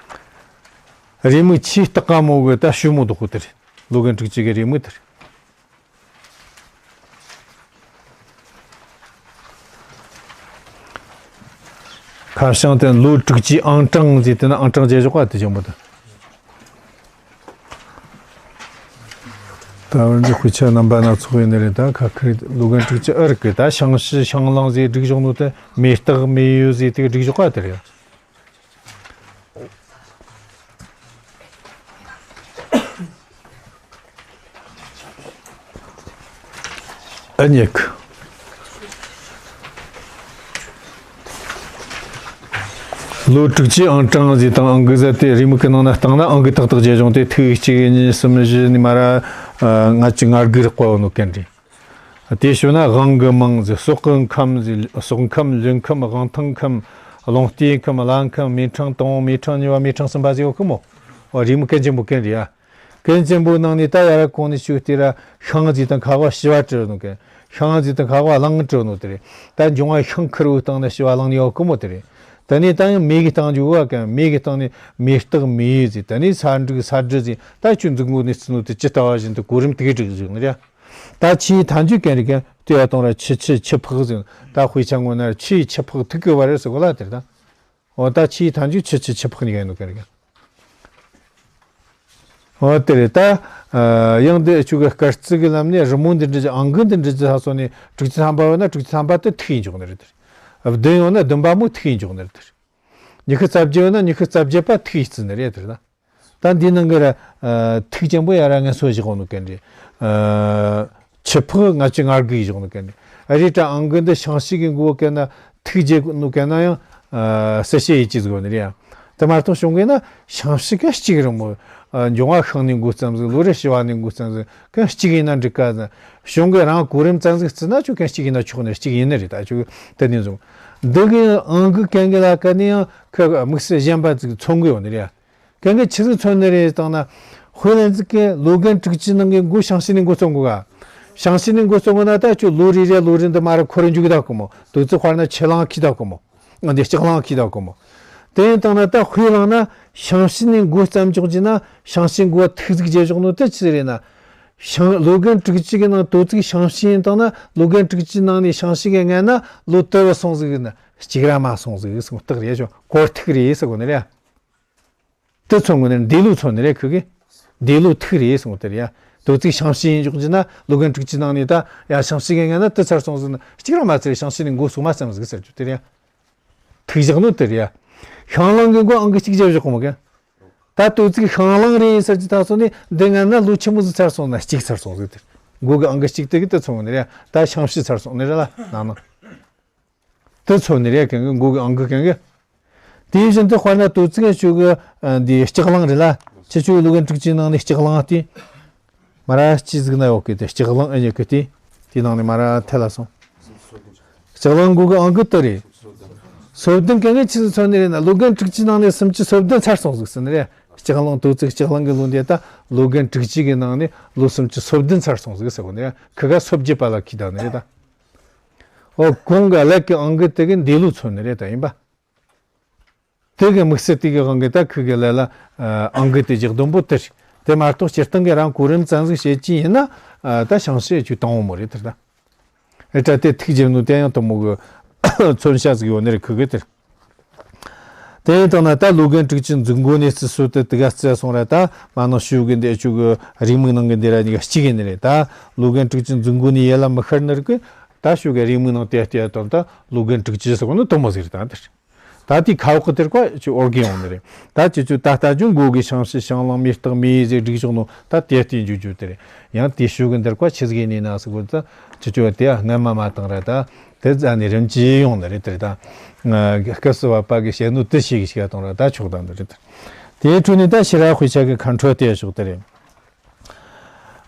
རེའུ་མིག་ཆེས་སྟག་ག་མོ་གི་ད་ཤུ་མོ་དོག་གོ་དེ་རེད། ལོ་རྒན་དྲུག་ཅུ་གི་རེའུ་མིག་དེ་རེད། ཁ་བྱང་དེ་ལོ་དྲུག་ཅུའི་ཨང་གྲངས་ཟེར་དེ་ན་ཨང་གྲངས་བརྗེ་ཞོག་པ་དེ་ཅན་པོ་དང་། ད་བར་འདི་དཔེ་ཆ་རྣམ་པ་སྣ་ཚོགས་ཡོད་ནི་རེད་ད། ཁ་ཁར་ལོ་རྒན་དྲུག་ཅུ་ཨ་རིག་གི་ད་ཤིང་ཕྱི་ཤིང་གླང་ཟེར་བསྒྲིགས་བཞག་ནོ་དེ་མེ་སྟག་མེ་ཡོས་ཟེར་དེ་བསྒྲིགས་ཞོག་པ་དེ་རེད། ཨ་ཉེག་ལོ་དྲུག་ཅུའི་ཨང་གྲངས་ཟེར་དང་ཨང་ཀི་ཟེར་དེ་རེའུ་མིག་གི་ནང་ན་བཏང་ན་ཨང་ཀི་ཏག་ཏག་བརྗེ་བྱུང་སྟེ་ཐིག་གཅིག་གཉིས་གསུམ་བཞི་ནས་མར་ར་ལྔ་བཅུ་ང་དགུ་རེ་བཀོད་ནོ་གན་རེད། དེ་ཞོ་ན་དབང་གི་མིང་ཟེར་སྲོག་གི་ཁམས་ཟེར་སྲོག་ཁམས་ལུས་ཁམས་དབང་ཐང་ཁམས་རླུང་རྟའི་ཁམས་བླ་ཁམས་མེ་ཕྲེང་དང་པོ་མེ་ཕྲེང་གཉིས་པ་མེ་ཕྲེང་གསུམ་པ་ཟེར་ཡོད་གི་མོ། འོ་རེའུ་མིག་གན་ཆེན་པོ་གན་རེད་ཡ། གན་ཆེན་པོའི་ནང་ནས་ད་ཡར་གོང་ནས་ཞུས་ཏེ་ར་ཤིང་ཟེར་དང་ཁ་བ་བྱི་བ་བྲིས་ནོ་གན། ཤིང་ཟེར་དང་ཁ་བ་གླང་བྲིས་ནོ་དེ་རེད། ད་འབྱུང་བ་ཤིང་ཁེར་བོའི་སྟེང་ན་བྱི་བ་གླང་ནི་ཡོད་གི་མོ་དེ་རེད། དེ་ནས་ད་ཡང་མེ་གི་སྟེང་འཇུག་བ་གན་མེ་གི་སྟེང་ནས་མེ་སྟག་མེ་ཡོས་ཟེར་དེ་ནས་ས་འབྲུག་ས་འབྲུ་ཟེར་ད་ཁྱོད་མཛུབ་མོ་ནས་བརྩི་ནོ་དེ་ཇི་ལྟ་བ་བཞིན་དུ་གོ་རིམ་དེ་གི་བསྒྲིགས་བཞག་ནི་རེད། ད་ཆུའི་མཐའ་མཇུག་གན་རེད་གན་དེ་ཡ་གཏོང་ར་ཆུ་ཆུ་ཆུ་ཕག་ཟེར་ད་དཔེ་ཆ་ངོ་ན་ཆུ་ཡི་ཆུ་ཕག་ཐུག་གི་བར་རེད་ཟེར་གོ་ལ་དེ་རེད་ད། འོ་ད་ཆུའི་མཐའ་མཇུག་ཆུ་ཆུ་ཆུ་ཕག་གཉིས་ཀ་ཡིན་ནོ་གན་རེད་གན། འོ་དེ་རེད་ད། ཡང་འདི་ཆུ་གི་སྐར་རྩིས་གི་ལམ་ནས་རི་མོ་འདི་འདྲི་ཅི་ཨང་ཀི་འདི་འདྲི་ཅི་ས་སོ་ནས་དྲུག་ཅུ་ཐམ་པ་ཡོད་ན་དྲུག་ཅུ་ཐམ་པ་དེ་ཐིག་ཡིན་འཇོག་ནི་རེད་དེ། བདུན་ཡོད་ན་བདུན་པ་མོ་ཐིག་ཡིན་འཇོག་ནི་རེད་དེ། ཉི་ཤུ་རྩ་བརྒྱད་ཡོད་ན་ཉི་ཤུ་རྩ་བརྒྱད་པ་ཐིག་ཡིན་བརྩི་ནི་རེད་དེ་ད། ད་འདི་ནང་གི་ར་ཐིག་ཅན་པོ་ཡ་ར་ངན་སོ་བཞག་ནོ་གན་རེད། ཆུ་ཕག་ལྔ་བཅུ་ང་དགུ་ཡིས་བཞག་ནོ་གན་རེད། ཨ་རི་ཏྲ་ཨང་ཀི་འདི་ཤིང་ཕྱི་གི་མགོ་གན་ན་ཐིག་བརྒྱབ་ནོ་གན་ན་ཡང་གསལ་བཤད་ཡིད་ཆེས་ཟིག་ཡོད་ནི་རེད་ཡ། དེ་མ་གཏོགས་གཞུང་གི་ན་ཤིང་ཕྱི་གན་གཅིག་རེད་མོ། འབྱུང་བ་ཤིང་ནས་འགོ་བརྩམས་ཟིག་ལོ་རེ་བྱི་བ་ནས་འགོ་བརྩམས་ཟིག་གན་གཅིག་ཡིན་ན་འགྲིག་ག་ཟེར། གཞུང་གི་རང་གོ་རིམ་ཙམ་ཟིག་བརྩིས་ན་ཁྱོད་གན་གཅིག་ཡིན་ན་ཆོག་ནི་གཅིག་ཡིན་ནི་རེད་ད་ཁྱོད་དེ་ནས་བཟུང་། འདི་གི་ཨང་ཀི་གན་གི་ལ་གན་ནས་ཡང་ཁོས་དམིགས་བསལ་གཞན་པ་ཟིག་མཚོན་གི་ཡོད་ནི་རེད་ཡ། གན་གི་ཆི་ཟིག་མཚོན་ནི་རེད་བཏང་ན། དཔེ་ལེན་ཟིག་གི་ལོ་རྒན་དྲུག་ཅུ་ནང་གི་མགོ་ཤིང་ཕྱི་ནས་འགོ་བརྩམས་གོ་ག་ཤིང་ཕྱི་ནས་འགོ་བརྩམས་གོ་ན་ད་ཁྱོད་ལོ་རེ་རེ་ལོ་རེ་འདི་མར་ར་འཁོར་ར་འཇུག་གི་ད་གོ་མོ། དུས་ཚོད་དཔར་ན་ཆུ་གླང་ཁྱེར་ད་གོ་མོ། འདི་ལྕགས་གླང་ཁྱེར་ད་གོ་མོ། དེ་ཡིན་བཏང་ན་ད་དཔེ་བླངས་ན་ཤིང་ཕྱི་ནས་འགོ་བརྩམས་ཆོག་ཅི་ན་ཤིང་ཕྱི་འགོ་ཐིག་ཟིག་བརྗེ་ཆོག་ནོ་དེ་ཆི་ཟིག་རེད་ན། ཤིང་ལོ་རྒན་དྲུག་ཅུ་གི་ནང་དོ་ཚིགས་ཤིང་ཕྱི་ཡིན་བཏང་ན་ལོ་རྒན་དྲུག་ཅུ་ནང་ནས་ཤིང་ཕྱི་གི་ངན་ན་ལོ་དུ་བ་སོང་ཟིག་ཡིན་ན་གཅིག་ར་མ་སོང་ཟིག་ཡིན་སོང་རྟགས་རེད་ཤོ་སྐོར་ཐིག་རེད་ཟེར་གོ་ནི་རེད། དེ་མཚོན་གོ་ནི་འདི་ལོ་མཚོན་ནི་རེད་ཁུ་གི། འདི་ལོ་ཐིག་རེད་གསུངས་དེ་རེད་ཡ། དོ་ཚིགས་ཤིང་ཕྱི་ཡིན་འཇོག་རྒྱུ་ན་ལོ་རྒན་དྲུག་ཅུ་ནང་ནས་ད་ཡ་ཤིང་ཕྱི་གི་ངན་ན་དེ་ཚར་སོང་ཟིན་ན་གཅིག་རང་མ་ཚར་ཤིང་ཕྱི་ནས་འགོ་སོང་མ་བརྩམས་ཟིག་ཟེར་རྒྱུ་དེ་རེད་ཡ། བཀོད་བཞག་ནོ་དེ་རེད་ཡ། ཤང་ལང་གི་མགོ་ཨང་ཀི་གཅིག་བརྒྱབ་བཞག་གོ་མོ་གན། ད་དོ་ཚིགས་ཤང་ལང་རེད་ཡིན་ཟེར་གྱི་ད་སོང་ནས་འདི་ང་ན་ལོ་ཆི་མོ་ཟིག་ཚར་སོང་ན་གཅིག་ཚར་སོང་ཟིག་དེ། མགོ་གི་ཨང་ཀི་གཅིག་དེ་གི་དེ་ཚོ་ནི་རེད་ད་ཤང་བཞི་ཚར་སོང་ནི་རེད་ལ་ནང་ན། དེ་ཚོ་ནི་རེད་གན་གི་མགོ་གི་ཨང་ཀི་གན་གི། དེ་བཞིན་དུ་དཔེར་ན་དོ་ཚིགས་ཆུ་གི་འདི་ལྕགས་གླང་རེད་ལ། ཆུ་ཆུ་ལུ་གན་དྲུག་ཅུའི་ནང་ནས་ལྕགས་གླང་དེ། མ་ར་ཅི་ཟིག་ན་ཡོད་གི་དེ་ལྕགས་གླང་ཨེ་ཉོ་གི་དེ། དེ་ནང་ནས་མ་ར་ཐལ་ལ་སོང་། ལྕགས་གླང་མགོ་གི་ཨང་ཀི་དེ་རེད། སོ་བདུན་གན་གི་ཆི་ཟིག་ཚོ་ནི་རེད་ན་ལུ་གན་དྲུག་ཅུའི་ནང་ནས་སུམ་ཅུ་སོ་བདུན་ཚར་སོང་ཟིག་ཟེར་ནི་རེད། ལྕགས་གླང་དོ་ཚིགས་ལྕགས་གླང་གི་ལོ་འདི་ད་ལུ་གན་དྲུག་ཅུ་གི་ནང་ནས་ལོ་སུམ་ཅུ་སོ་བདུན་ཚར་སོང་ཟིག་ཟེར་གོ་ནི་རེད། ཁི་ག་སོ་བརྒྱད་པ་ལ་ཁི་ད་ནི་རེད་ད། ཨོ་གོང་གི་ཀླད་ཀྱི་ཨང་ཀི་དེ་གི་འདི་ལོ་ཚོ་ནི་རེད་ད་ཡིན་པ། དེ་གི་དམིགས་བསལ་དེ་གི་དབང་གིས་ད་ཁི་གི་ཀླད་ལ་ཨང་ཀི་དེ་རྒྱག་དོན་པོ་དེ་རེད། དེ་མ་གཏོགས་སྤྱིར་བཏང་གི་རང་གོ་རིམ་ཙམ་ཟིག་བཤད་ཀྱི་ཡིན་ན་ད་ཤང་ཤི་ཅུ་དང་བོ་མོ་རེད་དེ་ད། ཨེ་ད་དེ་ཐིག་རྒྱབ་ནོ་དེ་ཡང་དུ་མོ་གི་མཚོན་བྱ་ཟིག་ཡོད་ནི་རེད་ཁི་གི་དེ། དེ་ཡིན་དང་ན་ད་ལུ་གན་དྲུག་ཅུ་འཛུགས་འགོ་ནས་རྩི་སྲོལ་དེ་དེ་ག་རྩི་སོང་ར་ད་མ་ནང་ཞུ་གི་འདི་ཅུ་གི་རིག་མིག་ནང་གི་འདི་ར་གཉིས་ཀ་གཅིག་ཡིན་ནི་རེད་ད། ལུ་གན་དྲུག་ཅུ་འཛུགས་འགོ་ནས་ཡེ་ལ་མི་ཤར་ནི་རེད་གི། ད་ཞུ་གི་རིག་མིག་ནང་དེ་ལྟ་དང་ད་ལུ་གན་དྲུག་ཅུ་ཟེར་གོ་ནི་དུ་མོ་ཟིག་རེད་ད་འདིར། ད་དེའི་ཁ་འོག་གི་དེར་ཀ་ཅིག་འོར་གི་ཡོང་ནི་རེད། ད་ཅི་ཅུ་ད་ལྟ་ཅུ་མགོ་གི་ཤང་ཤི་ཤང་ལང་མེ་སྟག་མེ་ཟེར་བསྒྲིགས་བྱུང་ནོ་ད་དེ་ལྟའི་འཇུ་རྒྱུ་དེ་རེད། ཡང་དེ་ཞུ་གི་འདིར་ཀ་ཆི་ཟིག་ཡིན་ནི་ན་ཟེར་གོ་ད་ཅི་ཅུ་དེ་སྔ་མ་མ་བཏང་ར་ད་དེ་རྫ་ནས་རིམ་གྱིས་ཡོང་ནི་རེད་དེ་རེད་ད། སྐབས་སུ་བབ་པ་གི་བཤད་ནོ་དེ་ཞིག་ཞིག་གཏོང་ར་ད་ཆོག་ད་འདི་རེད་དེ། དེའི་འཕྲོ་ནས་ད་ཕྱི་ར་དཔེ་ཆ་གི་ཁ་འཕྲོ་དེ་ཞོག་དེ་རེད།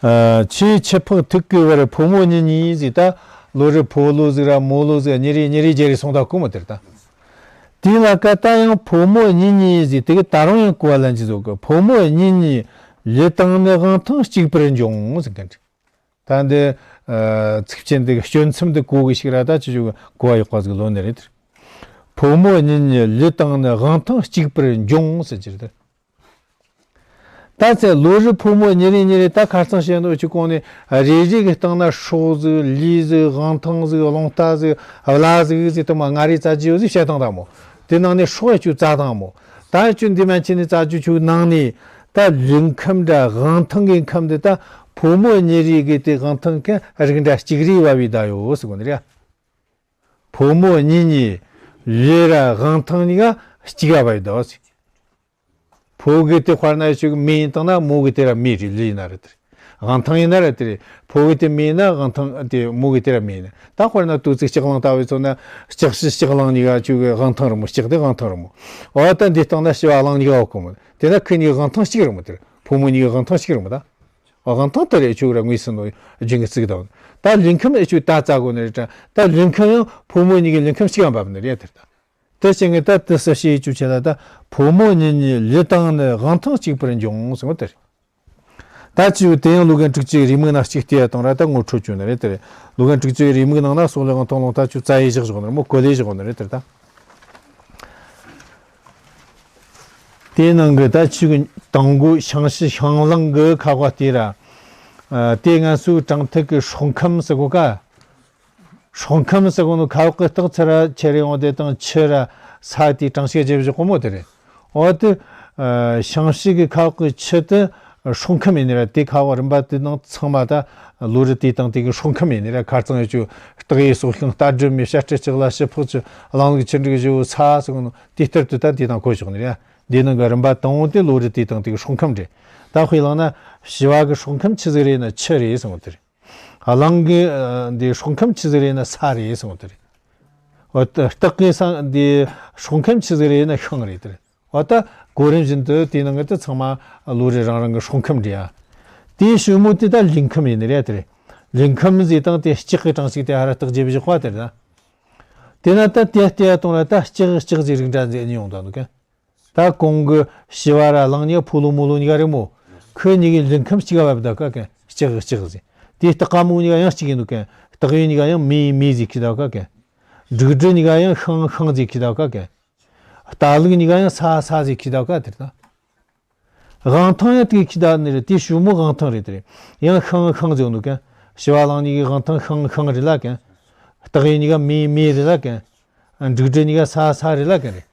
ཨ། ཆུའི་ཆུ་ཕག་ཐིག་གི་བར་ཕོ་མོ་གཉིས་གཉིས་ཟིག་ད་ལོ་རེ་ཕོ་ལོ་ཟིག་ར་མོ་ལོ་ཟིག་གཉིས་རེ་གཉིས་རེ་རྒྱལ་རེ་སོང་ད་གོ་མོ་དེར་ད། དེའི་ལ་ཀ་ད་ཡང་ཕོ་མོ་གཉིས་གཉིས་ཟིག་དེ་གི་ད་རུང་ཡང་གོ་བ་ལེན་གྱི་ཟོ་གི་ཕོ་མོ་གཉིས་གཉིས་ལུས་དང་ནི་དབང་ཐང་གཅིག་པར་འབྱུང་ཟིག་གི་འདྲི། ད་འདི་ཚིགས་བཅད་འདི་གི་སྐྱོན་མཚམས་འདི་གོ་གི་ཞིག་ར་ད་ཅི་ཞུ་གི་གོ་བ་ཡག་པ་ཟིག་ལོན་ནི་རེད་དེར། ཕོ་མོ་གཉིས་གཉིས་ལུས་དང་ནི་དབང་ཐང་གཅིག་པར་འབྱུང་ཟེར་གྱི་རེད་དེ། ད་ཚེ་ལོ་རེ་ཕོ་མོ་གཉིས་རེ་གཉིས་རེ་ད་ཁ་རྩང་བཤད་ནོ་ཅི་གོང་ནས་རེ་རེ་གི་སྟེང་ན་སྲོག་ཟིག་ལུས་ཟིག་དབང་ཐང་ཟིག་རླུང་རྟ་ཟིག་བླ་ཟིག་ཟིག་དུ་མ་ང་རེ་རྩ་རྒྱུ་ཡོད་ཟིག་བཤད་སྟངས་དང་མོ། དེ་ནང་ནས་སྲོག་ཡ་ཅུ་རྩ་དང་མོ། ད་ཅུ་འདི་མན་ཆད་ནས་རྩ་རྒྱུ་ཆུ་ནང་ནས་ད་ལུས་ཁམས་འདྲ་དབང་ཐང་གི་ཁམས་འདི་ད་ཕོ་མོ་གཉིས་རེ་གི་དེ་དབང་ཐང་གི་རིགས་འདྲ་གཅིག་རེ་བབ་བི་ད་ཡོད་ཟེར་གོ་ནི་རེད། ཕོ་མོ་གཉིས་གཉིས་ལུས་ར་དབང་ཐང་གཉིས་ཀ་གཅིག་ག་བབ་བི་ད་ཟེར། ཕོ་གི་དེ་དཔེར་ན་ཞིག་མེ་ཡིན་དང་ན་མོ་གི་དེ་ར་མེ་རེད་ལུས་ཡིན་ན་རེད་དེ་རེད། དབང་ཐང་ཡིན་ན་རེད་དེ་རེད། ཕོ་གི་དེ་མེ་ཡིན་ན་དབང་ཐང་དེ་མོ་གི་དེ་ར་མེ་ཡིན་ན་ད་དཔེར་ན་དུ་ཙིག་ལྕགས་གླང་ལྟ་བུའི་ཚོ་ན་ལྕགས་ཤི་ལྕགས་གླང་གཉིས་ཀ་ཅུ་གི་དབང་ཐང་རུ་མོ་ལྕགས་དེ་དབང་ཐང་རུ་མོ། འོ་ད་འདི་སྟེང་ན་ཤི་བ་གླང་གཉིས་ཀ་འོ་ཁོ་མོ་དེ་ན་ཁི་གཉིས་དབང་ཐང་གཅིག་རུ་མོ་དེ་རེད། ཕོ་མོ་གཉིས་ཀྱི་དབང་ཐང་གཅིག་རུ་མོ་ད། དབང་ཐང་དེ་རེད་ཆུ་ར་ངོས་སུ་ནོ་རྒྱུན་གྱི་ཚིག་དང་། ད་ལུས་ཁམས་ཨེ་ཆུ་ད་རྩ་གོ་ནི་རེད་དྲ་ད་ལུས་ཁམས་ཡང་ཕོ་མོ་གཉིས་ཀྱི་ལུས་ཁམས་གཅིག་ཡང་འབབ་ནི་རེད་དེ་ད། དེ་བྱས་ངས་ད་དེ་ས་ཤེས་ཆུ་ཆེ་ལ་ད་ཕོ་མོ་གཉིས་གཉིས་ལུས་དང་ནི་དབང་ཐང་གཅིག་པར་འབྱུང་གསུངས་དེ་རེད། ད་ཅིའུ་དེ་ཡང་ལུ་གན་དྲུག་ཅུའི་རེའུ་མིག་ནང་གཅིག་བལྟས་དང་ར་ད་ངོ་འཕྲོད་བཅུག་ནི་རེད་དེ་རེད། ལུ་གན་དྲུག་ཅུའི་རེའུ་མིག་ནང་ན་སོག་ལེ་དབང་ཐང་རླུང་རྟ་ཆུ་རྩ་ཡི་བཞག་བཞག་ནི་རེད་མོ་གོ་ལེ་བཞག་ནི་རེད་དེ་རེད་ད། དེའི་ནང་གི་ད་ཆུ་གི་དང་གོ་ཤང་ཤི་ཤང་ལང་གི་ཁ་བ་དེ་ར། ཨ། དེ་ང་ཚོའི་དྲང་ཐད་ཀྱི་སྲོག་ཁམས་ཟེར་གོ་ཀ། སྲོག་ཁམས་ཟེར་གོ་ནོ་ཁ་བ་གི་སྟག་ཚེ་ར་ཁྱེར་ཡོང་དེ་དང་ཆུ་ར་ས་དེའི་གྲངས་ཤིག་བརྗེ་བཞག་གོ་མོ་དེ་རེད། འོ་དེ། ཨ། ཤང་ཤི་གི་ཁ་བ་གི་ཆུ་དེ་སྲོག་ཁམས་ཡིན་ནི་ར་དེ་ཁ་བ་རིམ་པ་དེ་ནང་ཚང་མ་ད་ལོ་རེ་དེ་དང་དེ་གི་སྲོག་ཁམས་ཡིན་ནི་ར་ཁ་རྩང་ཡོད་ཆུ་སྟག་ཡི་སྲོག་ཤིང་རྟ་སྦྲུམ་མའི་བྱ་སྤྲེལ་ལྕགས་ལ་ཤི་ཕག་ཆུ་གླང་ལུག་ཆུ་འབྲུག་བཞི་བོ་ས་ཟེར་གོ་ནོ། དེ་ལྟར་དུ་ད་དེ་དང་གོ་ཆོག་ནི་རེད། འདི་ནང་གི་རིམ་པ་དང་པོ་དེ་ལོ་རེ་དེ་དང་དེ་གི་སྲོག་ཁམས་རེད། ད་དཔེ་བླངས་ན་བྱི་བ་གི་སྲོག་ཁམས་ཆི་ཟིག་རེད་ན་ཆུ་རེད་གསུངས་དེ་རེད། གླང་གི་འདི་སྲོག་ཁམས་ཆི་ཟིག་རེད་ན་ས་རེད་གསུངས་དེ་རེད། འོ་ད་སྟག་གི་ས་འདི་སྲོག་ཁམས་ཆི་ཟིག་རེད་ན་ཤིང་རེད་དེ་རེད། འོ་ད་གོ་རིམ་བཞིན་དུ་དེ་ནང་གི་དེ་ཚང་མ་ལོ་རེ་རང་རང་གི་སྲོག་ཁམས་རེད་ཡ། དེའི་ཞུ་མོ་དེ་ད་ལུས་ཁམས་ཡིན་ནི་རེད་དེ་རེད། ལུས་ཁམས་ཟིག་དང་དེ་ལྕགས་གི་གྲངས་ཤིག་དེ་ཧ་ར་སྟག་རྗེས་བཞག་པ་དེ་རེད་ད། དེ་ན་ད་དེ་ལྟས་ཡ་དང་ར་ད་ལྕགས་ལྕགས་ཟིག་རིགས་འདྲ་མཛད་ནི་ཡོང་ད་འདུག་གན། ད་གོང་གི་བྱི་བ་ར་གླང་གཉིས་ཕོ་ལོ་མོ་ལོ་གཉིས་ཀ་རེད་མོ། ཁོ་གཉིས་ཀའི་ལུས་ཁམས་གཅིག་ག་བབ་ད་ཀ་གན་ལྕགས་ལྕགས་ཟིག་དེའི་སྟག་ག་མོ་གཉིས་ཀ་ཡང་གཅིག་ཡིན་འདུག་གན། སྟག་ཡོས་གཉིས་ཀ་ཡང་མེ་མེ་ཟིག་ཁི་ད་ཀ་གན། འབྲུག་སྦྲུལ་གཉིས་ཀ་ཡང་ཤིང་ཤིང་ཟིག་ཁི་ད་ཀ་གན། རྟ་ལུག་གཉིས་ཀ་ཡང་ས་ས་ཟིག་ཁི་ད་ཀ་དེར་ད། དབང་ཐང་ཡང་དེ་ཁི་ད་ནི་རེད་དེ་ཞུ་མོ་དབང་ཐང་རེད་དེ་རེད། ཡང་ཤིང་ཤིང་ཟིག་འདུག་གན། བྱི་བ་གླང་གཉིས་ཀའི་དབང་ཐང་ཤིང་ཤིང་རེད་ལ་གན། སྟག་ཡོས་གཉིས་ཀ་མེ་མེ་རེད་ལ་གན། འབྲུག་སྦྲུལ་གཉིས་ཀ་ས་ས་རེད་ལ་གན་རེད།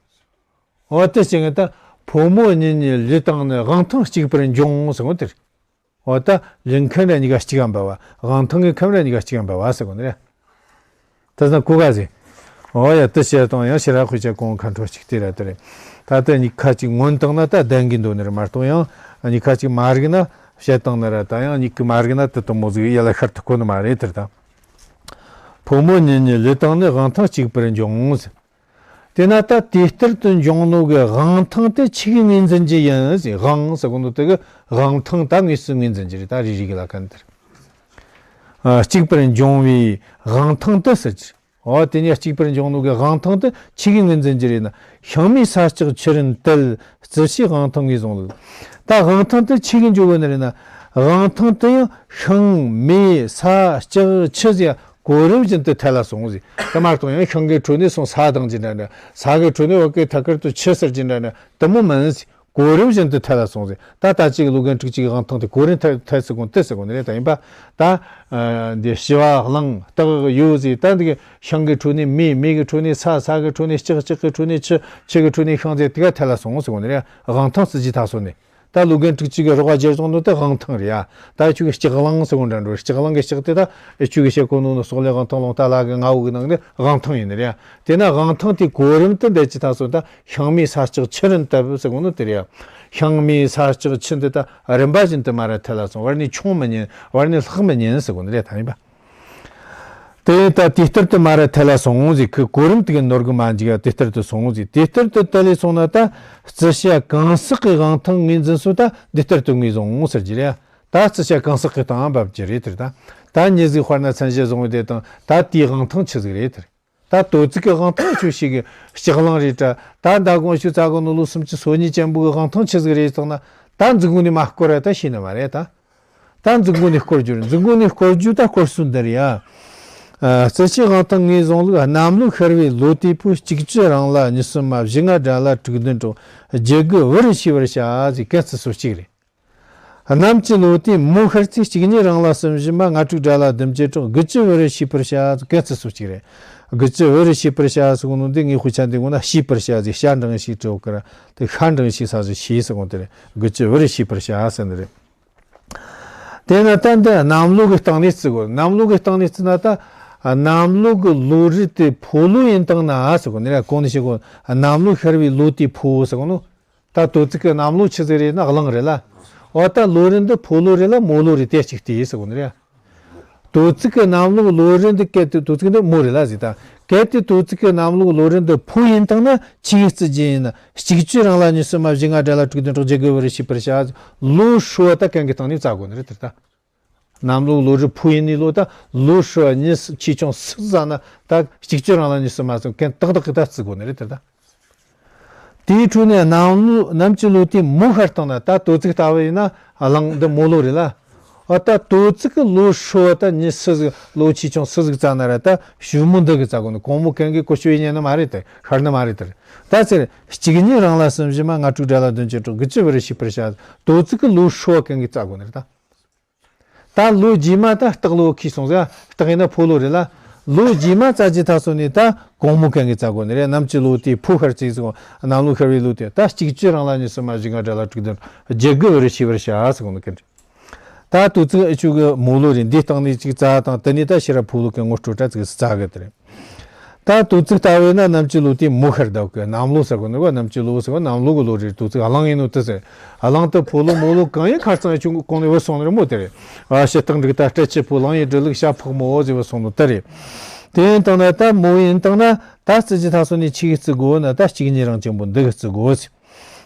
འོ་དེ་བྱས་ངས་ད་ཕོ་མོ་གཉིས་གཉིས་ལུས་དང་ནི་དབང་ཐང་གཅིག་པར་འབྱུང་ཟེར་གོ་དེ་རེད། འོ་ད་ལུས་ཁམས་ར་གཉིས་ཀ་གཅིག་ག་འབབ་བ། དབང་ཐང་གི་ཁམས་ར་གཉིས་ཀ་གཅིག་ག་འབབ་བ་ཟེར་གོ་ནི་རེད། ད་ས་གོ་ག་ཟེ། ཨོ་ཡ། དེ་བཤད་བཏང་ཡང་ཕྱིར་ར་དཔེ་ཆ་གོང་ཁ་འཕྲོ་གཅིག་དེ་ར་དེ་རེད། ད་ལྟ་གཉིས་ཁ་གཅིག་ངོ་བཏང་ན་ད་བདེན་གི་འདོད་ནི་རེད་མ་གཏོགས། ཡང་གཉིས་ཁ་གཅིག་མ་རིག་ན་བཤད་བཏང་ན་ར། ད་ཡང་གཉིས་ཀྱི་མ་རིག་ན་དེ་དང་མོ་ཟིག་ཡ་ལ་ཤར་ཐུབ་གོ་ནི་མ་རེད་དེ་རེད་ད། ཕོ་མོ་གཉིས་གཉིས་ལུས་དང་ནི། དབང་ཐང་གཅིག་པར་འབྱུང་ཟེར། དེས་ན་ད་དེ་ལྟར་དུ་འབྱུང་ནོ་གི་དབང་ཐང་དེ་ཆི་གིས་ངོས་འཛིན་རྒྱུ་ཡིན་ཟེར། དབང་ཟེར་གོ་ནོ་དེ་གི་དབང་ཐང་ད་དངོས་སུ་ངོས་འཛིན་རྒྱུ་རེད། ད་རེ་རེ་གི་ལ་ཁ་འདིར། ཨ། གཅིག་པར་འབྱུང་བའི་དབང་ཐང་དེ་ཟེར་གྱི། འོ་དེ་ནས་གཅིག་པར་འབྱུང་ནོ་གི་དབང་ཐང་དེ་ཆི་གིས་ངོས་འཛིན་རྒྱུ་རེད་ན། ཤིང་མེ་ས་ལྕགས་ཆུ་རན་ཏིལ། རྩི་ཤིང་དབང་ཐང་ངོས་བཟུང་ལ། ད་དབང་ཐང་དེ་ཆི་གིས་འཇོག་གི་ནི་རེད་ན། དབང་ཐང་དེ་ཡང་ཤིང་མེ་ས་ལྕགས་ཆུ་ཟེར་གོ་རིམ་བཞིན་དུ་ཐལ་ལ་སོང་ཟེར། དེ་མ་གཏོགས་ཡང་ཤིང་གི་ཁྲོད་ནས་སོང་ས་ལྡང་རྒྱུ་འདྲ་འདྲ། ས་གི་ཁྲོད་ནས་འོག་གི་ཐད་ཀར་དུ་ཆུ་ཟེར་རྒྱུ་འདྲ་འདྲ་དེ་མོ་མིན་ཟེར། གོ་རིམ་བཞིན་དུ་ཐལ་ལ་སོང་ཟེར། ད་ལྟ་གཅིག་ལོ་རྒན་ཕྲུག་གཅིག་གི་དབང་ཐང་དེ་གོ་རིམ་ཐལ་ཐལ་ཟེར་གོ་ནོ་དེ་ཟེར་གོ་ནི་རེད། ད་ཡིན་པ། ད་ཨ་འདི་ཞི་བ་གླིང་སྟག་ཡོས་ཟེར། ད་འདི་གི་ཤིང་གི་ཁྲོད་ནས་མེ། མེ་གི་ཁྲོད་ནས་ས། ས་གི་ཁྲོད་ནས་ལྕགས། ལྕགས་གི་ཁྲོད་ནས་ཆུ། ཆུ་གི་ཁྲོད་ནས་ཤིང་ཟེར། དེ་ག་ཐལ་ལ་སོང་ཟེར་གོ་ནི་རེད། དབང་ཐང་རྩི་རྒྱུ་ད་སོང་ནས། ད་ལོ་རྒན་ཕྲུག་གཅིག་གི་རོགས་པ་རྒྱལ་སོང་ནོ་དེ་དབང་ཐང་རེད་ཡ། ད་ཁྱོད་ཀྱི་ལྕགས་གླང་ཟེར་གོ་འདྲ་འགྲོ། ལྕགས་གླང་གི་ལྕགས་དེ་ད་ཁྱོད་ཀྱི་བཤད་གོ་ནོ་ནི་སོག་ལེ་དབང་ཐང་ལུང་རྟ་ལ་གི་ང་འུ་གི་ནང་ནས་དབང་ཐང་ཡིན་ནི་རེད་ཡ། དེ་ན་དབང་ཐང་དེ་གོ་རིམ་དུ་འདེད་ཀྱི་ད་སོང་ད། ཤིང་མེ་ས་ལྕགས་ཆུ་རན་ཏིལ་ཟེར་གོ་ནོ་དེ་རེད་ཡ། ཤིང་མེ་ས་ལྕགས་ཆུ་འདི་ད་རིམ་པ་བཞིན་དུ་མར་ར་ཐལ་ལ་སོང་། བར་ནས་ཆུང་མི་ཉན། བར་ནས་ལྷག་མི་ཉན་ཟེར་གོ་ནི་རེད། ད་ཡིན་པ། དེ་ད་དེ་ལྟར་དུ་མར་ར་ཐལ་ལ་སོང་ཟེར། ཁོས་གོ་རིམ་དེ་གི་ནོར་གི་མ་འཇུག་ཡ། དེ་ལྟར་དུ་སོང་ཟེར། དེ་ལྟར་དུ་དལ་ལས་སོང་ན་ད་རྩི་ཤ་གང་ཟག་གི་དབང་ཐང་ངོས་འཛིན་སོ་ད་འདི་ལྟར་དུ་ངོས་བཟུང་ཟེར་རྒྱུ་རེད། ད་རྩི་ཤ་གང་ཟག་གི་སྟེང་འབབ་རྒྱུ་རེད་དེར། ད་ད་མྱི་ཟིག་དཔེར་ན་མཚན་གཞི་བཟུང་བའི་དེ་དང་ད་དེའི་དབང་ཐང་ཆི་ཟིག་རེད་དེར། ད་དོ་ཚིགས་ཀྱི་དབང་ཐང་ཆོས་ཤིག་གི་ལྕགས་གླང་རེད་དྲ། ད་མདའ་དགོང་ཞུ་རྩ་གོ་ནོ་ལོ་སུམ་ཅུ་སོ་གཉིས་ཅན་པོ་གི་དབང་ཐང་ཆི་ཟིག་རེད་བཏང་ན། ད་མཛུབ་གུ་ནས་མ་བསྐོར་ར་ད་ཤེས་ནི་མ་རེད་ད། ད་མཛུབ་གུ་ནས་བསྐོར་རྒྱུ་རེད། མཛུབ་གུ་ནས་བསྐོར་རྒྱུ་ད་བསྐོར་སྲོལ་འདི་རེད་ཡ། ཨ། རྩི་ཤིང་དབང་ཐང་ངོས་བཟུང་ལུགས། གནམ་ལོ་ཤར་བའི་ལོ་དེའི་ཕོ། གཅིག་བཅུ་རང་ལ་ཉི་ཤུ་མ། བཞི་ལྔ་དགྲ་ལ་དྲུག་བདུན་དྲུག་བརྒྱད་དགུ་བུ་རུ་ཤེས་པར་བྱ་ཟེར། གན་རྩི་སོ་གཅིག་རེད། གནམ་གྱི་ལོ་དེའི་མོ་ཤར་ཚེས། གཅིག་གཉིས་རང་ལ་གསུམ་བཞི་མ། ལྔ་དྲུག་དགྲ་ལ་བདུན་བརྒྱད་དྲུག་དགུ་བཅུ་བུ་རུ་ཤེས་པར་བྱ་ཟེར། གན་རྩི་སོ་གཅིག་རེད། དགུ་བཅུ་བུ་རུ་ཤེས་པར་བྱ་ཟེར་གོ་ནོ་འདི་ངའི་དཔེ་ཆ་འདི་གོ་ན་ཤེས་པར་བྱ་ཟེར། ཤ་འགྲེང་བྱེད་བྲི་བ་ཀ་ར་དེ་ཤ་འགྲེང་བྱེད་ས་ཟེར། ཤེས་ཟེར་གོ་དེ་རེད། དགུ་བཅུ་བུ་རུ་ཤེས་པར་བྱ་ཟེར་ནི་རེད། དེས་ན་ད་འདི་གནམ་ལོ་གི་སྟེང་ནས་བརྩི་དགོས། གནམ་ལོ་གི་སྟེང་ནས་བརྩིས་ན་ད་གནམ་ལོ་གི་ལོ་རིས་དེ་ཕོ་ལོ་ཡིན་བཏང་ན་ཟེར་གོ་ནི་རེད། གོང་ནས་བཤད་གོ། གནམ་ལོ་ཤར་བའི་ལོ་དེའི་ཕོ་ཟེར་གོ་ནོ། ད་དོ་ཚིགས་ཀྱི་གནམ་ལོ་ཆི་ཟིག་རེད་ན་གླང་རེད་ལ། འོ་ད་ལོ་རིས་འདི་ཕོ་ལོ་རེད་ལ་མོ་ལོ་རེད། དེ་གཅིག་བལྟས་ཟེར་གོ་ནི་རེད། དོ་ཚིགས་ཀྱི་གནམ་ལོ་ལོ་རིས་འདི་གལ་ཏེ་དོ་ཚིགས་འདི་མོ་རེད་ལ་ཟེར། ད་གལ་ཏེ་དོ་ཚིགས་ཀྱི་གནམ་ལོ་ལོ་རིས་འདི་ཕོ་ཡིན་བཏང་ན་ཆི་གི་བརྩི་རྒྱུ་ཡིན་ན། གཅིག་བཅུ་རང་ལ་ཉི་ཤུ་མ། བཞི་ལྔ་དགྲ་ལ་དྲུག་བདུན་དྲུག་བརྒྱད་དགུ་བུ་རུ་ཤེས་པར་བྱ། ལོ་ཧྲིལ་བོ་ད་གན་གི་སྟེང་ནས་བརྩི་དགོས་ནི་རེད་དེ་ད། གནམ་ལོ་ལོ་རིས་ཕོ་ཡིན་ནི་ལོ་ད་ལོ་ཧྲིལ་བོ་ཉི་ཤུ། ཆེ་ཆུང་སུ་ཟིག་བརྩིས་ན་ད་གཅིག་བཅུ་རང་ལ་ཉི་ཤུ་མ་ཟེར་གན་ཏག་ཏག་གི་ད་བརྩི་དགོས་ནི་རེད་དེ་ད། དེའི་འཕྲོ་ནས་གནམ་ལོ་གནམ་གྱི་ལོ་དེའི་མོ་ཤར་བཏང་ན། ད་དོ་ཚིགས་ལྟ་བུ་ཡིན་ན་གླང་འདི་མོ་ལོ་རེད་ལ། འོ་ད་དོ་ཚིགས་ཀྱི་ལོ་ཧྲིལ་བོ་ད་ཉི་ཤུ་ཟིག། ལོ་ཆེ་ཆུང་སུ་ཟིག་བརྩིས་ན་ར་ད་ཞུ་མོ་འདི་གི་བརྩི་དགོས་ནི། གོང་མོ་གན་གི་བཀོལ་སྤྱོད་ཡིན་ཉན་ནི་མ་རེད་དེ། ཤར་ནི་མ་རེད་དེ། ད་ཟེར། གཅིག་གཉིས་རང་ལ་གསུམ་བཞི་མ། ལྔ་དྲུག་དགྲ་ལ་བདུན་བརྒྱད་དྲུག་དགུ་བཅུ་བུ་རུ་ཤེས་པར་བྱ། དོ་ཚིགས་ཀྱི་ལོ་ཧྲིལ་བོ་གན་གི་བརྩི་དགོས་ནི་རེད་ད། ད་ལོ་རྗེས་མ་ད་སྟག་ལོ་ཁེལ་སོང་ཟེར། སྟག་ཡིན་ན་ཕོ་ལོ་རེད་ལ། ལོ་རྗེས་མ་བརྩི་རྒྱུ་ད་སོང་ནས་ད་གོང་མོ་གན་གི་བརྩི་དགོས་ནི་རེད། གནམ་གྱི་ལོ་དེའི་ཕོ་ཤར་ཚེས་ཟེར་གོ། གནམ་ལོ་ཤར་བའི་ལོ་དེ་ད་གཅིག་བཅུ་རང་ལ་ཉི་ཤུ་མ། བཞི་ལྔ་དགྲ་ལ་དྲུག་བདུན་བརྒྱད་དགུ་བུ་རུ་ཤེས་པར་བྱ་ཟེར་གོ་ནི་གན་རེད། ད་དོ་ཚིགས་ཨ་ཆུ་གི་མོ་ལོ་རེད། འདིའི་སྟེང་ནས་གཅིག་བརྩི་དང་དེ་ནས་ད་ཕྱིར་ར་ཕོ་ལོ་གན་ངོ་སྤྲོད་ད་ཚིགས་སུ་བརྩི་གི་དེ་རེད། ད་དོ་ཚིགས་ལྟ་བས་ན་གནམ་གྱི་ལོ་དེའི་མོ་ཤར་ཟླ་གི། གནམ་ལོ་ཟེར་གོ་ནི་བ། གནམ་གྱི་ལོ་ཟེར་བ་གནམ་ལོ་གི་ལོ་རེད། དོ་ཚིགས་གླང་ཡིན་ནོ་དེ་ཟེར། གླང་དེ་ཕོ་ལོ་མོ་ལོ་གང་ཡིན་ཁ་རྩང་ཨ་ཆུ་གོང་ནས་བུད་སོང་ནི་རེད་མོ་དེ་རེད། ཨ་ཕྱི་སྟག་འབྲུག་ད་སྤྲེལ་ཆུ་ཕོ། གླང་ཡི་སྦྲུལ་ལུག་ཤ་ཕག་མོ་ཟེར་བུད་སོང་ནོ་དེ་རེད། དེ་ཡིན་བཏང་ན་ད་མོ་ཡིན་བཏང་ན་ད་བརྩི་རྒྱུ་ད་སོང་ནས་ཆི་གི་བརྩི་དགོས་ན། ད་གཅིག་གཉིས་རང་ཅན་པོ་འདི་གི་བརྩི་དགོས་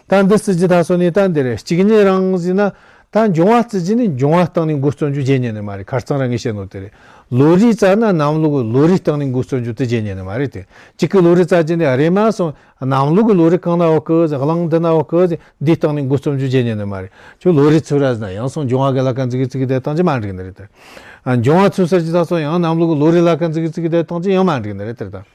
ཟེར། ད་འདི་བརྩི་རྒྱུ་ད་སོང་ནས་ད་འདི་རེད། གཅིག་གཉིས་རང་ཟེར་ན་ད་འབྱུང་བ་བརྩི་རྒྱུ་ནི་འབྱུང་བ་སྟེང་ནས་འགོ་རྩོམ་རྒྱུ་བརྗེད་ཉན་ནི་མ་རེད། ཁ་རྩང་རང་གིས་བཤད་ནོ་དེ་རེད། ལོ་རེ་བརྩིས་ན་གནམ་ལོ་གི་ལོ་རེ་སྟེང་ནས་འགོ་རྩོམ་རྒྱུ་དེ་བརྗེད་ཉན་ནི་མ་རེད་དེ། གཅིག་གི་ལོ་རེ་བརྩི་རྒྱུ་ནི་རེམ་མ་སོང་གནམ་ལོ་གི་ལོ་རེ་གང་ན་ཡོད་གི་ཟེར། གླང་འདི་ན་ཡོད་གི་ཟེར། འདིའི་སྟེང་ནས་འགོ་རྩོམ་རྒྱུ་བརྗེད་ཉན་ནི་མ་རེད། ཁྱོད་ལོ་རེ་ཚུར་ར་ཟེར་ན་ཡང་སོང་འབྱུང་བ་གི་ལ་ཁ་འཛིག་གི་བརྩི་གི་བསྡད་བཏང་རྒྱུ་མ་འགྲིག་ནི་རེད་དེ། ཨ་འབྱུང་བ་ཚུར་བསལ་རྒྱུ་ད་སོང་ཡང་གནམ་ལོ་གི་ལོ་རེ་ལ་ཁ་འཛིག་གི་བརྩི་གི་བསྡད་བཏང་རྒྱུ་ཡང་མ་འགྲིག་ནི་རེད་དེ། ད་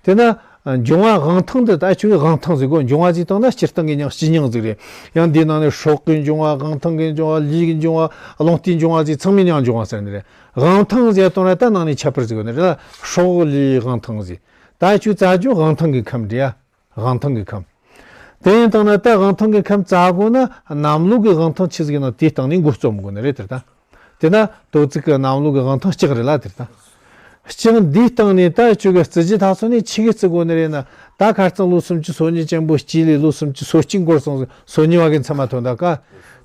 དེ་ན་འབྱུང་བ་དབང་ཐང་འདི་ད་ཁྱོད་ཀྱི་དབང་ཐང་ཟེར་གོ། འབྱུང་བ་ཟེར་བཏང་ན་སྤྱིར་བཏང་གི་མྱིང་སྤྱི་མྱིང་ཟིག་རེད། ཡང་འདིའི་ནང་ནས་སྲོག་གི་འབྱུང་བ། དབང་ཐང་གི་འབྱུང་བ། ལུས་ཀྱི་འབྱུང་བ། རླུང་རྟའི་འབྱུང་བ་ཟེར་ཚང་མའི་མྱིང་འབྱུང་བ་ཟེར་ནི་རེད། དབང་ཐང་ཟེར་བཏང་ན་ད་ནང་ནས་ཁྱད་པར་ཟིག་ཡོད་ནི་རེད་ལ། སྲོག་ལུས་དབང་ཐང་ཟེར། ད་ཁྱོད་བརྩི་རྒྱུ་དབང་ཐང་གི་ཁམས་རེད་ཡ། དབང་ཐང་གི་ཁམས། དེ་ཡིན་བཏང་ན་ད་དབང་ཐང་གི་ཁམས་བརྩི་དགོས་ན་གནམ་ལོ་གི་དབང་ཐང་ཆི་ཟིག་ཡིན་ན་དེའི་སྟེང་ནས་འགོ་རྩོམ་དགོས་ནི་རེད་དེ་ད། དེ་ན་དོ་ཚིགས་ཀྱི་གནམ་ལོ་གི་དབང་ཐང་ལྕགས་རེད་ལ་དེ་ད། ལྕགས་འདིའི་སྟེང་ནས་ད་ཁྱོད་ཀྱི་བརྩི་རྒྱུ་ད་སོ་ནས་ཆི་གི་བརྩི་དགོས་ནི་རེད་ན། ད་ཁ་རྩང་ལོ་སུམ་ཅུ་སོ་གཉིས་ཅན་པོ་སྐྱེས་ལས་ལོ་སུམ་ཅུ་སོ་གཅིག་འགོར་སོང་། སོ་གཉིས་བ་གི་མཚམས་མ་ཐོན་ད་ཀ།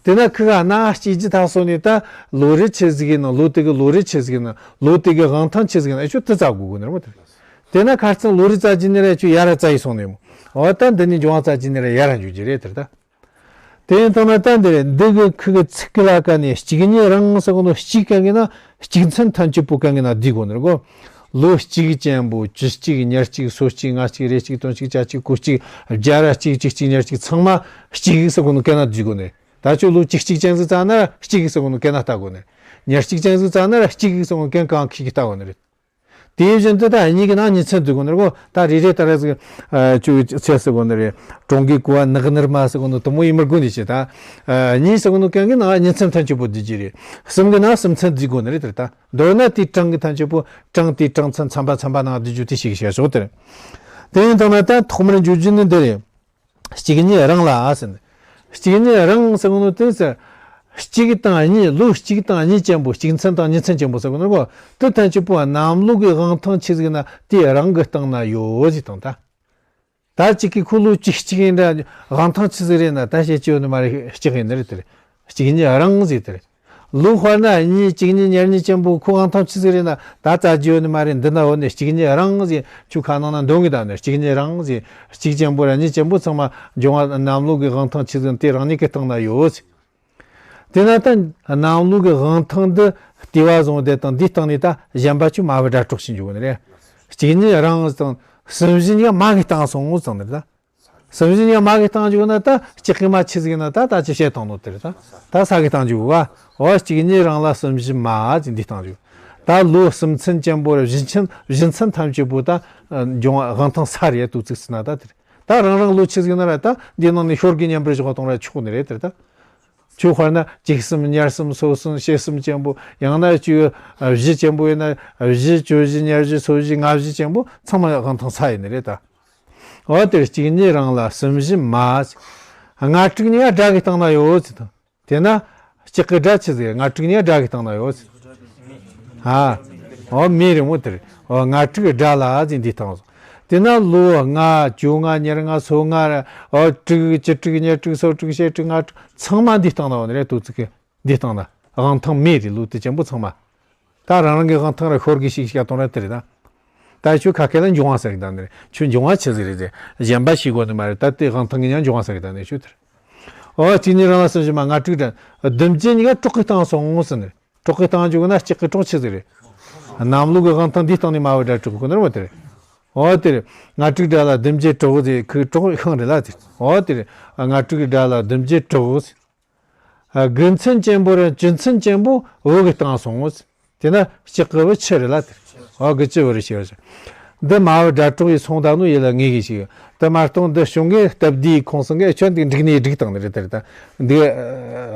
དེ་ན་ཁི་ག་ན་སྐྱེས་རྒྱུ་ད་སོ་ནས་ད་ལོ་རེ་ཆི་ཟིག་ཡིན་ན། ལོ་དེ་གི་ལོ་རེ་ཆི་ཟིག་ཡིན་ན། ལོ་དེ་གི་དབང་ཐང་ཆི་ཟིག་ཡིན་ན། ཨེ་ཁྱོད་དེ་བཙལ་དགོས་གོ་ནི་རེད་མོ། དེ་དེ་ན་ཁ་རྩང་ལོ་རེ་བཙལ་རྒྱུ་ནི་རེད། ཁྱོད་ཡར་ར་བཙལ་ཡི་སོང་ནས་མོ། འོ་ད་འདི་ནས་འབྱུང་བ་བཙལ་རྒྱུ་ནི་རེད། ཡར་ར་འཇུག་རྒྱུ་རེད་དེ་ད། དེ་ཡིན་དང་ན་ད་འདི་རེད། འདི་གི་ཁི་གི་ཚིག་གི་ལ་ཀ་ནས་གཅིག་གཉིས་རིང་ཟེར་གོ་ནོ། གཅིག་གན་གི་ན་གཅིག་མཚན་ཐམས་ཅད་པོ་གན་གི་ན་བསྡུས་གོ་ནི་རེད་གོ། ལོ་གཅིག་ཅན་པོ་བཅུ་གཅིག་ཉེར་གཅིག་སོ་གཅིག་ང་གཅིག་རེ་གཅིག་སྟོང་གཅིག་བརྒྱད་གཅིག་གོ་གཅིག་བརྒྱད་ར་གཅིག་གཅིག་གཅིག་ཉེར་གཅིག་ཚང་མ་གཅིག་ཟེར་གོ་ནོ་གན་ན་བསྡུས་གོ་ནི། ད་ཁྱོད་ལོ་བཅུ་གཅིག་ཅན་ཟིག་བཙལ་ན་ར་གཅིག་ཟེར་གོ་ནོ་གན་ན་ལྟ་དགོས་ནི། ཉེར་གཅིག་ཅན་ཟིག་བཙལ་ན་ར་གཅིག་ཟེར་གོ་ནོ་གན་གང་ཁི་གི་ལྟ་དགོས་ནི་རེད། དེ་བཞིན་དུ་ད་གཉིས་ཀྱི་ནང་གཉིས་མཚན་བསྡུས་གོ་ནི་རེད་གོ། ད་རེ་རེ་ད་རེ་ཟིག་ཨ་ཅུ་ཚེ་ཟེར་གོ་ནི་རེད། གྲོང་གི་ཀུ་བ་ནག་ནར་མ་ཟེར་གོ་ནི་དུ་མོ་ཡིན་མི་དགོས་ནི་ཞེ་ད། ཨ་གཉིས་ཟེར་གོ་ནི་གན་གི་ནང་གཉིས་མཚན་ཐམས་ཅད་པོ་བསྡུས་ཀྱི་རེད། གསུམ་གྱི་ནང་གསུམ་མཚན་བསྡུས་གོ་ནི་རེད་དེ་ད། མདོར་ན་དེའི་གྲངས་ཀྱི་ཐམས་ཅད་པོ། གྲངས་དེའི་གྲངས་མཚན་ཚན་པ་ཚན་པ་ནང་བསྡུས་རྒྱུ་དེ་ཞིག་བཤད་ཆོག་དེ་རེད། དེ་ཡིན་དང་ན་ད་ཐོག་མར་འཇུག་རྒྱུ་ནི་འདི་རེད། གཅིག་གཉིས་རིང་ལ་ཟེར་ནས། གཅིག་གཉིས་རིང་ཟེར་གོ་ནོ་དེ་ཟེར། གཅིག་དང་གཉིས། ལོ་གཅིག་དང་གཉིས་ཅན་པོ། གཅིག་མཚན་དང་གཉིས་མཚན་ཅན་པོ་ཟེར་གོ་ནོ་གོ། དེ་ཐམས་ཅད་པོ་གནམ་ལོ་གི་དབང་ཐང་ཆི་ཟིག་ན་དེ་རིང་གི་སྟེང་ན་ཡོད་ཟེར་དང་ད། ད་གཅིག་གི་ཁོ་ལོ་གཅིག་གཅིག་ཡིན་འདྲ་དབང་ཐང་ཆི་ཟིག་རེད་ན་ད་བཤད་རྒྱུ་ཡོད་ནི་མ་རེད། གཅིག་ཡིན་ནི་རེད་དེ་རེད། གཅིག་གཉིས་རིང་ཟེར་དེ་རེད། ལོ་དཔེར་ན་གཉིས་གཅིག་གཉིས་ཉེར་གཉིས་ཅན་པོ་ཁོ་དབང་ཐང་ཆི་ཟིག་རེད་ན་ད་བཙལ་རྒྱུ་ཡོད་ནི་མ་རེད། འདི་ན་འོ་ནས་གཅིག་གཉིས་རིང་ཟེར་ཁྱོད་ཁ་ནང་ན་འདོན་གི་ད་ནི། གཅིག་གཉིས་རིང་ཟེར། གཅིག་ཅན་པོ་ར་གཉིས་ཅན་པོ་ཚང་མ་འབྱུང་བ་གནམ་ལོ་གི་དབང་ཐང་ཆི་ཟིག་དེ་རང་ཉིད་ཀྱི་སྟེང་ན་ཡོད་ཟེར། དེ་ན་ད་གནམ་ལོ་གི་དབང་ཐང་འདི་ལྟེ་བ་བཟུང་དེ་དང་འདིའི་སྟེང་ནས་ད་གཞན་པ་ཆུ་མ་བུ་སྒྲ་གྲོགས་ཤིག་འཇུག་ནི་རེད། གཅིག་གཉིས་རིང་དང་གསུམ་བཞི་གཉིས་མ་གི་སྟེང་སོང་ངོ་ཙང་ནི་རེད་ད། གསུམ་བཞི་གཉིས་མ་གི་སྟེང་འཇུག་ན་ད་ལྕགས་ཀྱི་མ་ཆི་ཟིག་ན་ད་ད་ཅི་བཤད་བཏང་ནོ་དེ་རེད་ད། ད་ས་གི་སྟེང་འཇུག་བ། འོ་གཅིག་གཉིས་རིང་ལ་གསུམ་བཞི་མ་ཅི་འདིའི་སྟེང་འཇུག་ད་ལོ་གསུམ་མཚན་ཅན་པོ་ར་བཞི་མཚན་བཞི་མཚན་ཐམས་ཅད་པོ་ད་འབྱུང་བ་དབང་ཐང་ས་རེད་དུ་བཙུགས་ཟིན་ན་ད་དེ་རེད། ད་རང་རང་ལོ་ཆི་ཟིག་ན་ར་ད་འདི་ནང་ནས་ཤོར་གི་མཉམ་པར་བཞག་གཏོང་ར་ཆོག་ནི་རེད་དེ་རེད་ད། ཁྱོད་དཔེར་ན་གཅིག་གསུམ་ཉེར་གསུམ་སོ་གསུམ་བྱེ་གསུམ་ཅན་པོ། ཡང་ན་ཁྱོད་བཞི་ཅན་པོ་ཡིན་ན་བཞི་བཅུ་བཞི་ཉེར་བཞི་སོ་བཞི་ལྔ་བཞི་ཅན་པོ་ཚང་མ་དབང་ཐང་ས་ཡིན་ནི་རེད་ད། འོ་དེར་གཅིག་གཉིས་རིང་ལ་གསུམ་བཞི་མ། ལྔ་དྲུག་གཉིས་ཀ་སྒྲ་གི་སྟེང་ན་ཡོད་ཟེར་དང་། དེ་ན་ལྕགས་ཀྱི་སྒྲ་ཆི་ཟིག་ལྔ་དྲུག་གཉིས་ཀ་སྒྲ་གི་སྟེང་ན་ཡོད་ཟེར། ཨ། འོ་མེ་རེད་མོ་དེར། འོ་ལྔ་དྲུག་སྒྲ་ལ་ཟེར་འདིའི་སྟེང་སོང་། དེ་ན་ལོ་ལྔ་བཅོ་ལྔ་ཉེར་ལྔ་སོ་ལྔ་ར། འོ་དྲུག་བཅུ་དྲུག་ཉེར་དྲུག་སོ་དྲུག་བྱེ་དྲུག་ལྔ་དྲུག་ཚང་མ་འདིའི་སྟེང་ན་ཡོད་ནི་རེད་དོ་ཙི་གི། འདིའི་སྟེང་ན་དབང་ཐང་མེ་རེད་ལོ་དེ་ཅན་པོ་ཚང་མ། ད་རང་རང་གི་དབང་ཐང་ར་ཤོར་གི་ཞིག་བཤད་གཏོང་ར་དེ་རེད་ད། ད་ཁྱོད་ཁ་སྐད་ལ་འབྱུང་བ་ཟེར་གི་ད་ནི་རེད། ཁྱོད་འབྱུང་བ་ཆི་ཟིག་རེད་ཟེར། གཞན་པ་ཤེས་དགོས་ནི་མ་རེད། ད་དེ་དབང་ཐང་གི་ཉམས་འབྱུང་བ་ཟེར་གི་ད་ནི་ཁྱོད་དེར། འོ་གཅིག་གཉིས་རིང་ལ་གསུམ་བཞི་མ་ལྔ་དྲུག་སྒྲ། བདུན་བརྒྱད་གཉིས་ཀ་གྲོགས་ཀྱི་སྟེང་སོང་ངོ་ཟེར་ནི། གྲོགས་ཀྱི་སྟེང་འཇུག་ན་ལྕགས་ཀྱི་གྲོགས་ཆི་ཟིག་རེད། གནམ་ལོ་གི་དབང་ཐང་འདིའི་སྟེང་ནས་མ་བུ་སྒྲ་གྲོགས་གོ་ནི་རེད་མོ་དེ་རེད། འོ་དེ་རེད། ལྔ་དྲུག་སྒྲ་ལ་བདུན་བརྒྱད་གྲོགས་ཟེར་ཁོའི་གྲོགས་ཤིང་རེད་ལ་དེ། འོ་དེ་རེད། ལྔ་དྲུག་གི་སྒྲ་ལ་བདུན་བརྒྱད་གྲོགས་ཟེར། ཨ། དགུ་མཚན་ཅན་པོ་རེད། བཅུ་མཚན་ཅན་པོ་བུ་གི་སྟེང་སོང་ངོ་ཟེར། དེ་ན་ལྕགས་ཀྱི་བུ་ཆི་རེད་ལ་དེ། འོ་དགུ་བཅུ་བུ་རེད་ཞེས་པ་ཟེར། འདི་མ་བུ་སྒྲ་གྲོགས་ཡིས་སོང་ད་ནོ་ཡིད་ལ་ངེས་གི་ཞིག་དེ་མ་གཏོགས་འདི་བྱུང་གི་སྟབས་བདེའི་ཁོང་སང་གི་ཁྱོད་འདི་འགྲིག་ནས་སྒྲིག་བཏང་ནི་རེད་དེ་རེད་ད། འདི་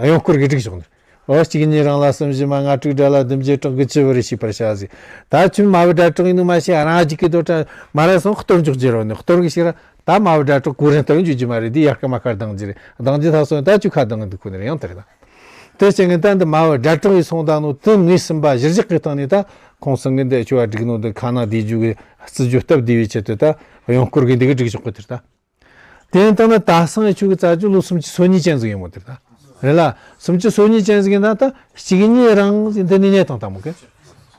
གཡོན་སྐོར་གི་སྒྲིག་བཞག་ནི། འོ་གཅིག་གཉིས་རིང་ལ་གསུམ་བཞི་མ་ལྔ་དྲུག་སྒྲ་ལ་བདུན་བརྒྱད་གྲོགས་དགུ་བཅུ་བུ་རེ་ཞེས་པར་བྱ་ཟིག་ད་ཁྱོད་མ་བུ་སྒྲ་གྲོགས་ཡིན་ནོ་མ་ཤེས། རང་ཨ་ཅིག་གི་དོ་ཁྲ་མ་ར་སོང་གཏོར་འཇོག་རྒྱུ་རོ་ནི་གཏོར་གི་ཞིག་ར། ད་མ་བུ་སྒྲ་གྲོགས་གོ་རིང་ལྟར་འཇུག་རྒྱུ་མ་རེད། འདི་ཡར་ཁ་མ་ཁར་ལྡང་རྒྱུ་རེད། ལྡང་རྒྱུ་ཐག་སོང་ད་ཁྱོད་ཁ་ལྡང་གི་འདུག་ཁོ་ནི་རེད་ཡང་དེ་རེད་ད། དེ་བྱས་ངས་ད་འདི་མ་བུ་སྒྲ་གྲོགས་ཡིས་སོང་ད་ནོ་དེ་ངོས་ཟིན་པ་གཞིར་བཞག་གི་སྟེང་ནས་ད་ཁོང་སང་གི་འདི་ཁྱོད་བ་སྒྲིག་ནོ་འདི་ཁ་ནང་བསྡུས་རྒྱུ་གི་བརྩི་རྒྱུ་སྟབས་བདེ་བའི་ཆེད་དུ་ད་གཡོན་སྐོར་གི་འདི་གི་སྒྲིག་ཆོག་གི་དེ་རེད་ད། དེ་ཡིན་ད་ན་ད་སང་ཡ་ཆུ་གི་རྩ་རྒྱུ་ལོ་སུམ་ཅུ་སོ་གཉིས་ཅན་ཟིག་ཡིན་མོ་དེ་ད། རེད་ལ། སུམ་ཅུ་སོ་གཉིས་ཅན་ཟིག་ཡིན་ན་ད་གཅིག་གཉིས་རིང་ཟིག་འདི་ནི་གཉིས་དང་ད་མོ་གི།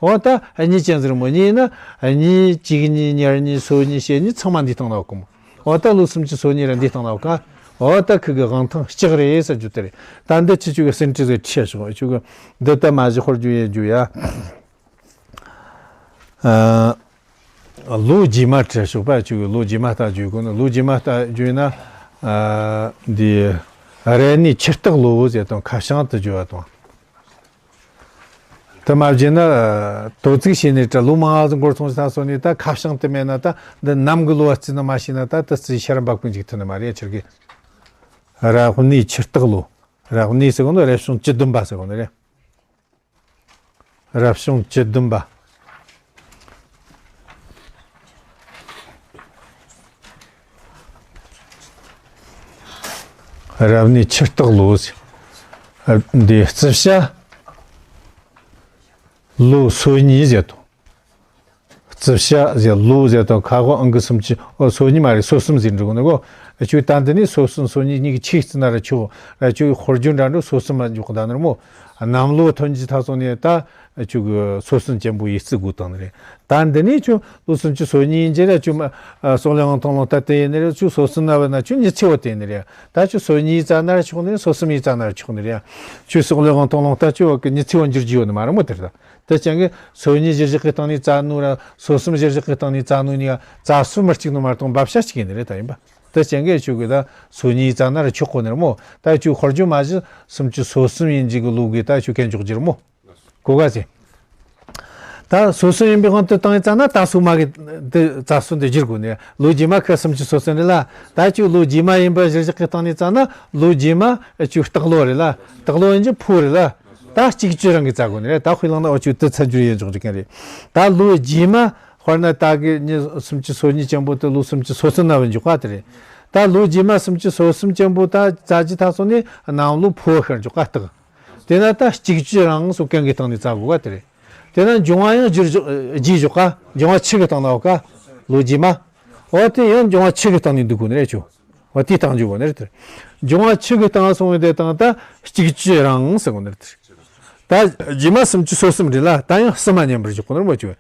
འོ་ད་གཉིས་ཅན་ཟིག་རེད་མོ། གཉིས་ཡིན་ན་གཉིས་གཅིག་གཉིས་ཉེར་གཉིས་སོ་གཉིས་བྱེ་གཉིས་ཚང་མ་འདི་སྟེང་ན་ཡོད་གི་མོ། འོ་ད་ལོ་སུམ་ཅུ་སོ་གཉིས་ར་འདི་སྟེང་ན་ཡོད་ག། འོ་ད་ཁི་གི་དབང་ཐང་ལྕགས་རེད་ཟེར་རྒྱུ་དེ་རེད། ད་འདི་ཆུ་ཆུ་གི་སེན་ཀྲི་ཟིག་ཁྲིད་ཤོག་ཆུ་གི་འདི་ད་མ་གཞི་ཧོར་རྒྱུ་ཡེ་རྒྱུ་ཡ། ཨ། ལོ་རྗེས་མ་བྲིས་ཤོག་པ་ཆུ་གི་ལོ་རྗེས་མ་ལྟ་རྒྱུ་གོ་ནི། ལོ་རྗེས་མ་ལྟ་རྒྱུ་ཡིན་ན། ཨ། འདི་རེ་ནི་ཆུ་སྟག་ལོ་ཟེར་དང་ཁ་བྱང་དུ་བརྗོད་པ་དང་། དུ་མ་བརྗེས་ན་དོ་ཚིགས་བྱས་ནས་བྲིས་ལོ་མང་ང་ཟིག་འགོར་སོང་ས་སོ་ནས་ད་ཁ་བྱང་དུ་མེད་ན་ད་འདི་ནམ་གི་ལོ་བ་རྩིས་ན་མ་ཤེས་ན་ད་དུ་རྩིས་ཤར་འབབ་ཀུན་འཇིག་ཐུབ་ནི་མ་རེད་ཆུ་གི། རབ་གནས་ཆུ་སྟག་ལོ། རབ་གནས་ཟེར་གོ་ནི་རབ་བྱུང་བཅུ་བདུན་པ་ཟེར་གོ་ནི་རེད། རབ་བྱུང་བཅུ་བདུན་པ། རབ་གནས་ཆུ་སྟག་ལོ་ཟེར། འདི་རྩིབ་ཤ་ལོ་སོ་གཉིས་ཟེར་དོ། རྩིབ་ཤ་ཟེར་ལོ་ཟེར་དང་ཁ་གོ་ཨང་ཀི་སུམ་ཅུ་ཨོ་སོ་གཉིས་མ་རེད། སོ་གསུམ་ཟེར་འགྲོ་གི་འདུག་གོ། ཨ་ཆུ་ད་འདི་ནས་སོ་གསུམ་སོ་གཉིས་གཉིས་ཀྱི་ཆིག་བརྩིས་ན་ར་ཆོག་ར། ཆུ་ཧོར་རྒྱུ་འདྲ་འགྲོ་སོ་གསུམ་མ་འཇོག་གི་ད་ནར་མོ། གནམ་ལོ་ཐོན་གྱི་ཐ་སོང་ནས་ད་ཆུ་གི་སོ་གསུམ་ཅན་པོ་ཡིས་བརྩི་དགོས་དང་ནི་རེད། ད་འདི་ནས་ཆུ་ལོ་སུམ་ཅུ་སོ་གཉིས་ཡིན་གྱི་ར། ཆུ་མ་སོག་ལེ་ཨང་ཐང་ལོང་ད་དེ་ཡིན་ནི་རེད། ཆུ་སོ་གསུམ་ན་བ་ན་ཆུ་ཉི་ཚེ་བ་དེ་ནི་རེད། ད་ཆུ་སོ་གཉིས་རྩ་ན་ར་ཆོག་ནི་རེད། སོ་གསུམ་ཡིས་རྩ་ན་ར་ཆོག་ནི་རེད། ཆུ་སོག་ལེ་ཨང་ཐང་ལོང་ད་ཆུ་བ་གི་ཉི་ཚེ་བ་འགྱུར་རྒྱུ་ཡོད་ནི་མ་རེད་མོ་དེ་རེད། དེ་ཅན་གྱི་སོ་གཉིས་གཞིར་བཞག་གི་སྟེང་ནས་རྩ་ནོ་ར། སོ་གསུམ་གཞིར་བཞག་གི་སྟེང་ནས་རྩ་ནོ་གཉིས་ཀ་རྩ་སུ་མི་གཅིག་ནོ་མ་གཏོགས་འབབ་ཤ་གཅིག་ཡིན་ནི་རེད། ད་ཡིན་པ། དེ་ཅན་གྱི་ཆུ་གི་ད་སོ་གཉིས་རྩ་ན་ར་ཆོག་གོ་ནི་རེད་མོ། ད་ཆུ་ཧོར་རྒྱུ་མ་གཞི་སུམ་ཅུ་སོ་གསུམ་ཡིན་གྱི་གི་ལོ་གི་ད་ཆུ་གན་འཇོག་རྒྱུ་རེད་མོ། གོ་ག་ཟེ། ད་སོ་གསུམ་ཡིན་པའི་དབང་དུ་བཏང་ཡིན་རྩ་ན་ད་སོ་མ་གི་དེ་རྩ་སོ་འདི་བསྒྱུར་དགོས་ནས་ལོ་རྗེས་མ་ཁ་སུམ་ཅུ་སོ་གསུམ་རེད་ལ། ད་ཆུ་ལོ་རྗེས་མ་ཡིན་པ་གཞིར་བཞག་གི་སྟེང་ནས་རྩ་ན་ལོ་རྗེས་མ་ཆུ་སྟག་ལོ་རེད་ལ། སྟག་ལོ་ཡིན་གྱི་ཕོ་རེད་ལ། ད་གཅིག་བཅུ་རང་གི་རྩ་དགོས་ནི་རེད། ད་དཔེ་བླངས་ན་འོ་ཆུ་དེ་ཚ་འགྱུར་ཡིན་འཇོག་རྒྱུ་གན་རེད། ད་ལོ་རྗེས་མ་དཔེར་ན་ད་གི་ཉི་སུམ་ཅུ་སོ་གཉིས་ཅན་པོ་དེ་ལོ་སུམ་ཅུ་སོ་གསུམ་ན་བ་འཇོག་ག་དེ་རེད། ད་ལོ་རྗེས་མ་སུམ་ཅུ་སོ་གསུམ་ཅན་པོ་ད་རྩ་རྒྱུ་ཐ་སོང་ནས་གནམ་ལོ་ཕོ་ཤར་འཇོག་ག་སྟག་དེ་ན་ད་གཅིག་བཅུ་རང་སོ་གན་གི་སྟེང་ནས་རྩ་དགོས་ག་དེ་རེད། དེ་ན་འབྱུང་བ་ཡང་བསྒྱུར་འཇོག་རྗེས་འཇོག་ག་འབྱུང་བ་ཆུ་གི་སྟེང་ན་འོ་ག་ལོ་རྗེས་མ། འོ་དེ་ཡང་འབྱུང་བ་ཆུ་གི་སྟེང་ནས་འདུག་དགོས་ནི་རེད་ཆུ། འོ་དེའི་སྟེང་འཇོག་དགོས་ནི་རེད་དེ། འབྱུང་བ་ཆུ་གི་སྟེང་སོང་བའི་དེ་དང་ད་གཅིག་བཅུ་རང་ཟེར་དགོས་ནི་རེད་དེ། ད་རྗེས་མ་སུམ་ཅུ་སོ་གསུམ་རེད་ལ། ད་ཡང་གསུམ་མ་མཉམ་པར་འཇོག་དགོས་ནི་རེད་མོ་ཆུ།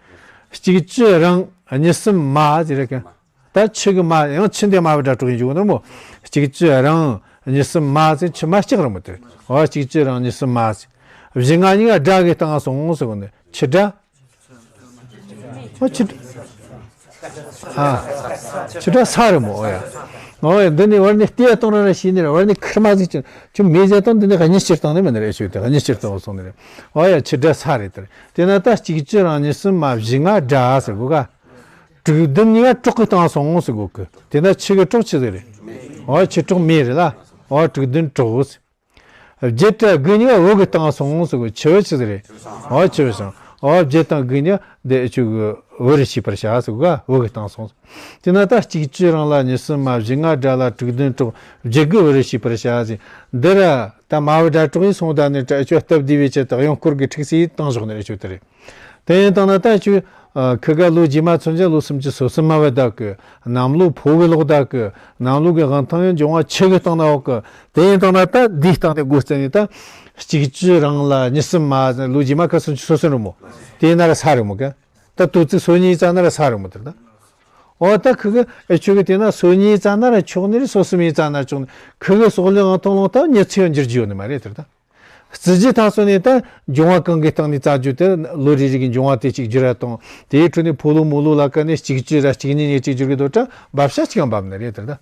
གཅིག་བཅུ་རང་གཉིས་གསུམ་མ་ཟེར་རེད་ག་ད་ཆུ་གི་མ་ཡང་ཆུ་འདི་མ་བུ་སྒྲ་གྲོགས་ཡིན་འཇུག་ནོ་མོ། གཅིག་བཅུ་རང་གཉིས་གསུམ་མ་ཟེར་ཆུ་མ་ལྕགས་རི་མོ་དེ། འོ་གཅིག་བཅུ་རང་གཉིས་གསུམ་མ་ཟེར། བཞི་ལྔ་གཉིས་ཀ་སྒྲ་གི་སྟེང་སོང་ཟེར་གོ་ནི་ཆུ་སྒྲ། འོ་ཆུ་སྒྲ། ཨ། ཆུ་སྒྲ་ས་རི་མོ་འོ་ཡ། འོ་ཡ་འདི་ནི་བར་ནི་ལྟས་གཏོང་ར་ར་ཤེས་ནི་རེད། བར་ནི་ཁིར་མ་ཟིག་ཆུ་ཆུ་མེ་ཟེར་དང་འདི་ནི་གཉིས་ཕྱིར་བཏང་ནི་མིན་ནི་རེད་ཆུ་དེ་གཉིས་ཕྱིར་བཏང་སོང་ནི་རེད། འོ་ཡ་ཆུ་སྒྲ་ས་རེད་དེ། དེ་ན་ད་གཅིག་བཅུ་རང་གཉིས་གསུམ་མ་བཞི་ལྔ་སྒྲ་ཟེར་གོ་ག་དྲུག་བདུན་གཉིས་ཀ་གྲོགས་ཀྱི་སྟེང་སོང་ཟེར་གོ་གི་དེ་ན་ཆུ་གི་གྲོགས་ཆི་ཟིག་རེད། འོ་ཆུ་གྲོགས་མེ་རེད་ལ། འོ་དྲུག་བདུན་གྲོགས། བརྒྱད་དྲུག་དགུ་གཉིས་ཀ་བུ་གི་སྟེང་སོང་ཟེར་གོ་ཆུ་བུ་ཆི་ཟིག་རེད། འོ་ཆུ་བུ་སོང་། འོ་བརྒྱད་དང་དགུ་གཉིས་ཀ་འདི་ཆུ་གི་བུ་རུ་ཤེས་པར་བྱ་ཟེར་གོ་ག་བུ་གི་སྟེང་སོང་། དེ་ན་ད་གཅིག་བཅུ་རང་ལ་གཉིས་གསུམ་མ་བཞི་ལྔ་སྒྲ་ལ་དྲུག་བདུན་གྲོགས་བརྒྱད་དགུ་བུ་རུ་ཤེས་པར་བྱ་ཟེར། འདི་ར་ད་མ་བུ་སྒྲ་གྲོགས་ཡིན་སོང་ད་ནི་ཆུ་སྟབས་བདེ་བའི་ཆེད་དུ་གཡོན་སྐོར་གི་ཁྲིག་སེ་ཡིས་བཏང་ཞོག་ནི་རེད་ཆུ་དེ་རེད། དེ་ཡིན་དང་ན་ད་ཁྱོད་ཁི་ག་ལོ་རྗེས་མ་ཚུན་ཆད་ལོ་སུམ་ཅུ་སོ་གསུམ་མ་བའི་ཟླ་གི་གནམ་ལོ་ཕོ་བའི་ལོ་ཟླ་གི་གནམ་ལོ་གི་དབང་ཐང་ཡང་འབྱུང་བ་ཆུ་གི་སྟེང་ན་འོག་གི་དེ་ཡིན་དང་ན་ད་འདིའི་སྟེང་དེ་སྒོ་བརྩམས་ནས་ད་གཅིག་བཅུ་རང་ལ་གཉིས་གསུམ་མ་ལོ་རྗེས་མ་ཁ་སུམ་ཅུ་སོ་གསུམ་རེད་མོ། དེ་ཡིན་ན་ར་ས་རེད་མོ་ག་ད་དོ་ཚིགས་སོ་གཉིས་ཙམ་ན་ར་ས་རེད་མོ་དེ་ད། འོ་ད་ཁི་གི་ཨེ་ཁྱོད་གི་དེ་ན་སོ་གཉིས་ཙམ་ན་ར་ཆོག་ནི་རེད། སོ་གསུམ་ཡིན་ཙམ་ན་ཆོག་ནི་ཁི་གི་སོག་ལེ་ཨང་ཐང་ལོང་ད་ཉི་ཚེ་ཡང་འགྱུར་རྒྱུ་ཡོད་ནི་མ་རེད་དེ་ད། རྩི་རྒྱུ་ཐ་སོ་ནས་ད་འབྱུང་བ་གང་གི་སྟེང་ནས་རྩ་རྒྱུ་དེ་ལོ་རེ་རེ་གི་འབྱུང་བ་དེ་གཅིག་འགྱུར་ར་དང་དེའི་ཁྲོད་ནས་ཕོ་ལོ་མོ་ལོ་ལ་ཀ་ནས་གཅིག་བཅུ་ར་གཅིག་གཉིས་ནས་གཅིག་འགྱུར་གི་དོ་ད་འབབ་ཤ་གཅིག་ཡང་འབབ་ནི་རེད་དེ་ད།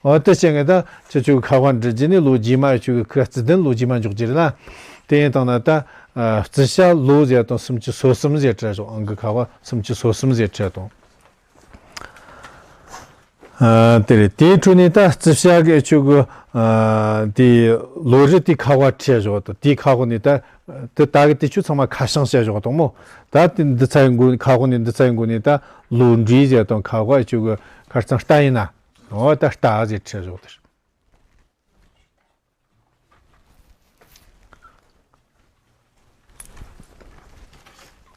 འོ་དེ་བྱས་ངས་ད་ཁྱེད་ཆོ་གི་ཁ་པར་འབྲི་རྒྱུ་ནི་ལོ་རྗེས་མ་ཁྱོད་གི་ཁི་རྩི་དོན་ལོ་རྗེས་མ་འཇོག་རྒྱུ་རེད་ལ། དེ་ཡིན་དང་ན་ད་རྩི་ཤ་ལོ་ཟེར་དང་སུམ་ཅུ་སོ་གསུམ་ཟེར་བྲིས་སོང་། ཨང་ཀི་ཁ་པར་སུམ་ཅུ་སོ་གསུམ་ཟེར་བྲིས་དང་། ཨ་དེ་རེད། དེའི་ཁྲོད་ནས་ད་རྩི་ཤ་གི་ཆུ་གི་ཨ་དེ་ལོ་རེ་དེ་ཁ་པར་ཁྲིད་བཞག་དང་དེའི་ཁ་པར་ནས་ད་དེ་ད་གི་དེ་ཆུ་ཚང་མ་ཁ་བྱང་བྱས་བཞག་དང་མོ། ད་དེ་འདི་ཚ་ཡི་མགོ་ཁ་པར་ནས་འདི་ཚ་ཡི་མགོ་ནས་ད་ལོ་འབྲི་ཟེར་དང་ཁ་པར་ཆུ་གི་ཁ་རྩང་རྟ་ཡིན་ན་འོ་ད་རྟ་ཟེར་ཁྲིད་བཞག་དེ།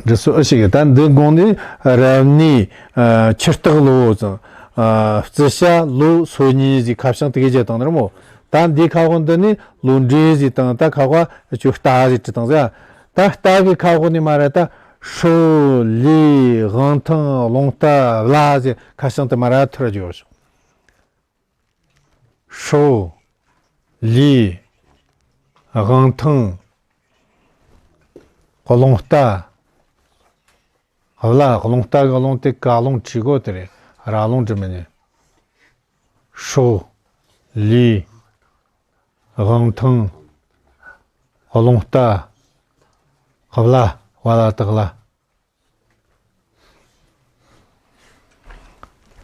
འདི་སོ་ཨ་ཞིག་ད་འདི་དགོངས་ནས་རབ་གནས་ཨ་ཆུ་སྟག་ལོ་ཙང་ཨ་རྩི་ཤ་ལོ་སོ་གཉིས་ཟིག་ཁ་བྱང་དེ་གའི་བརྒྱབ་བཏང་ནི་རེད་མོ། ད་འདི་ཁ་པར་འདི་ནི་ལོ་འབྲི་ཟིག་དང་ད་ཁ་པར་ཆུ་རྟ་ཟིག་བྲིས་བཏང་ཟིག་ད་རྟ་གི་ཁ་པར་ནི་མ་ར་ད་ཧྲོ་ལི་དབང་ཐང་རླུང་རྟ་བླ་ཟིག་ཁ་བྱང་དེ་མ་ར་ཐུར་རྒྱུ་བྱུང་། ཧྲོ། ལི། དབང་ཐང་། རླུང་རྟ། བླ། རླུང་རྟ་གི་རླུང་དེ་ཀ་རླུང་བྲིས་གོ་དེ་རེད། ར་རླུང་བྲིས་མི་ཉན། ཧྲོ། ལི། དབང་ཐང་། རླུང་རྟ། བླ། བ་ལ་བཏགས་བླ།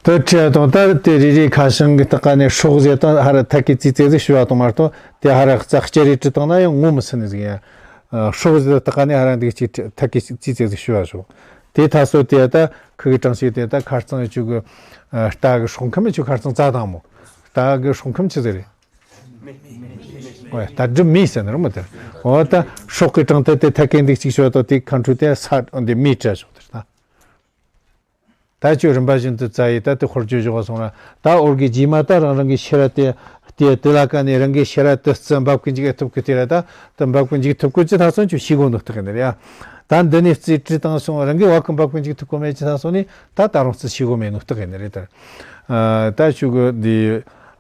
དེ་བྲིས་དང་ད་དེ་རེ་རེ་ཁ་བྱང་གི་སྟེང་ནས་ཧྲོ་ཟེར་དང་ཧ་ར་ཐད་ཀའི་ཙི་ཙི་ཟིག་ཞུ་བ་དང་མ་གཏོགས་དེ་ཧ་ར་རྩ་ལྕེ་རེ་བྲིས་བཏང་ན་ཡང་ངོ་མི་ཚ་ནི་ཟིག་ཡིན། ཧྲོ་ཟེར་སྟེང་ནས་ཧ་ར་འདི་ཅིག་ཐད་ཀའི་ཙི་ཙི་ཟིག་ཞུ་བ་ཞོག་དེ་ཐ་སོ་དེ་ད་ཁུ་གི་གྲངས་ཤིག་དེ་ད་ཁ་རྩང་ཡོད་ཆུ་གི་རྟ་གི་སྲོག་ཁམས་ཆུ་ཁ་རྩང་རྩ་དང་མོ། རྟ་གི་སྲོག་ཁམས་ཆི་ཟིག་རེད། ཨོ་ད་སྒྲུབ་མི་ཟེར་ན་ར་མོ་དེར། ཨོ་ད་སྲོག་གི་གྲངས་དེ་དེ་ཐད་ཀའི་འདི་གཅིག་ཤོད་དོ་དེ་ཁ་འཁྲུ་དེ་ས་འདི་མི་བྲིས་ཤོག་དེར་ད། ད་ཁྱོད་རིམ་པ་བཞིན་དུ་བཙལ་ཡི་ད་དེ་ཧོར་ཇོ་བཞག་སོང་ར། ད་འོར་གི་རྗེས་མ་ད་རང་རང་གི་ཤི་ར་དེ་དེ་དེ་ལ་ཀ་ནས་རང་གི་ཤི་ར་དེ་རྩི་འབབ་གི་འཇུག་ཐུབ་གི་དེ་ར། ད་དེ་འབབ་གི་འཇུག་ཐུབ་གི་ཅི་ཐ་སོང་ཁྱོད་ཤི་གོ་ནོ་སྟག་ཡིན་ནི་རེད་ཡ། ད་འདི་ནས་རྩིས་བྲིས་བཏང་སོང་རང་གི་བ་གི་འབབ་གི་འཇུག་ཐུབ་གོ་མེད་ཅི་ཐ་སོང་ནི་ད་ད་རུང་རྩིས་ཤི་གོ་མེད་ནོ་སྟག་ཡིན་ནི་རེད་ད། ད་ཁྱོད་གི་འདི་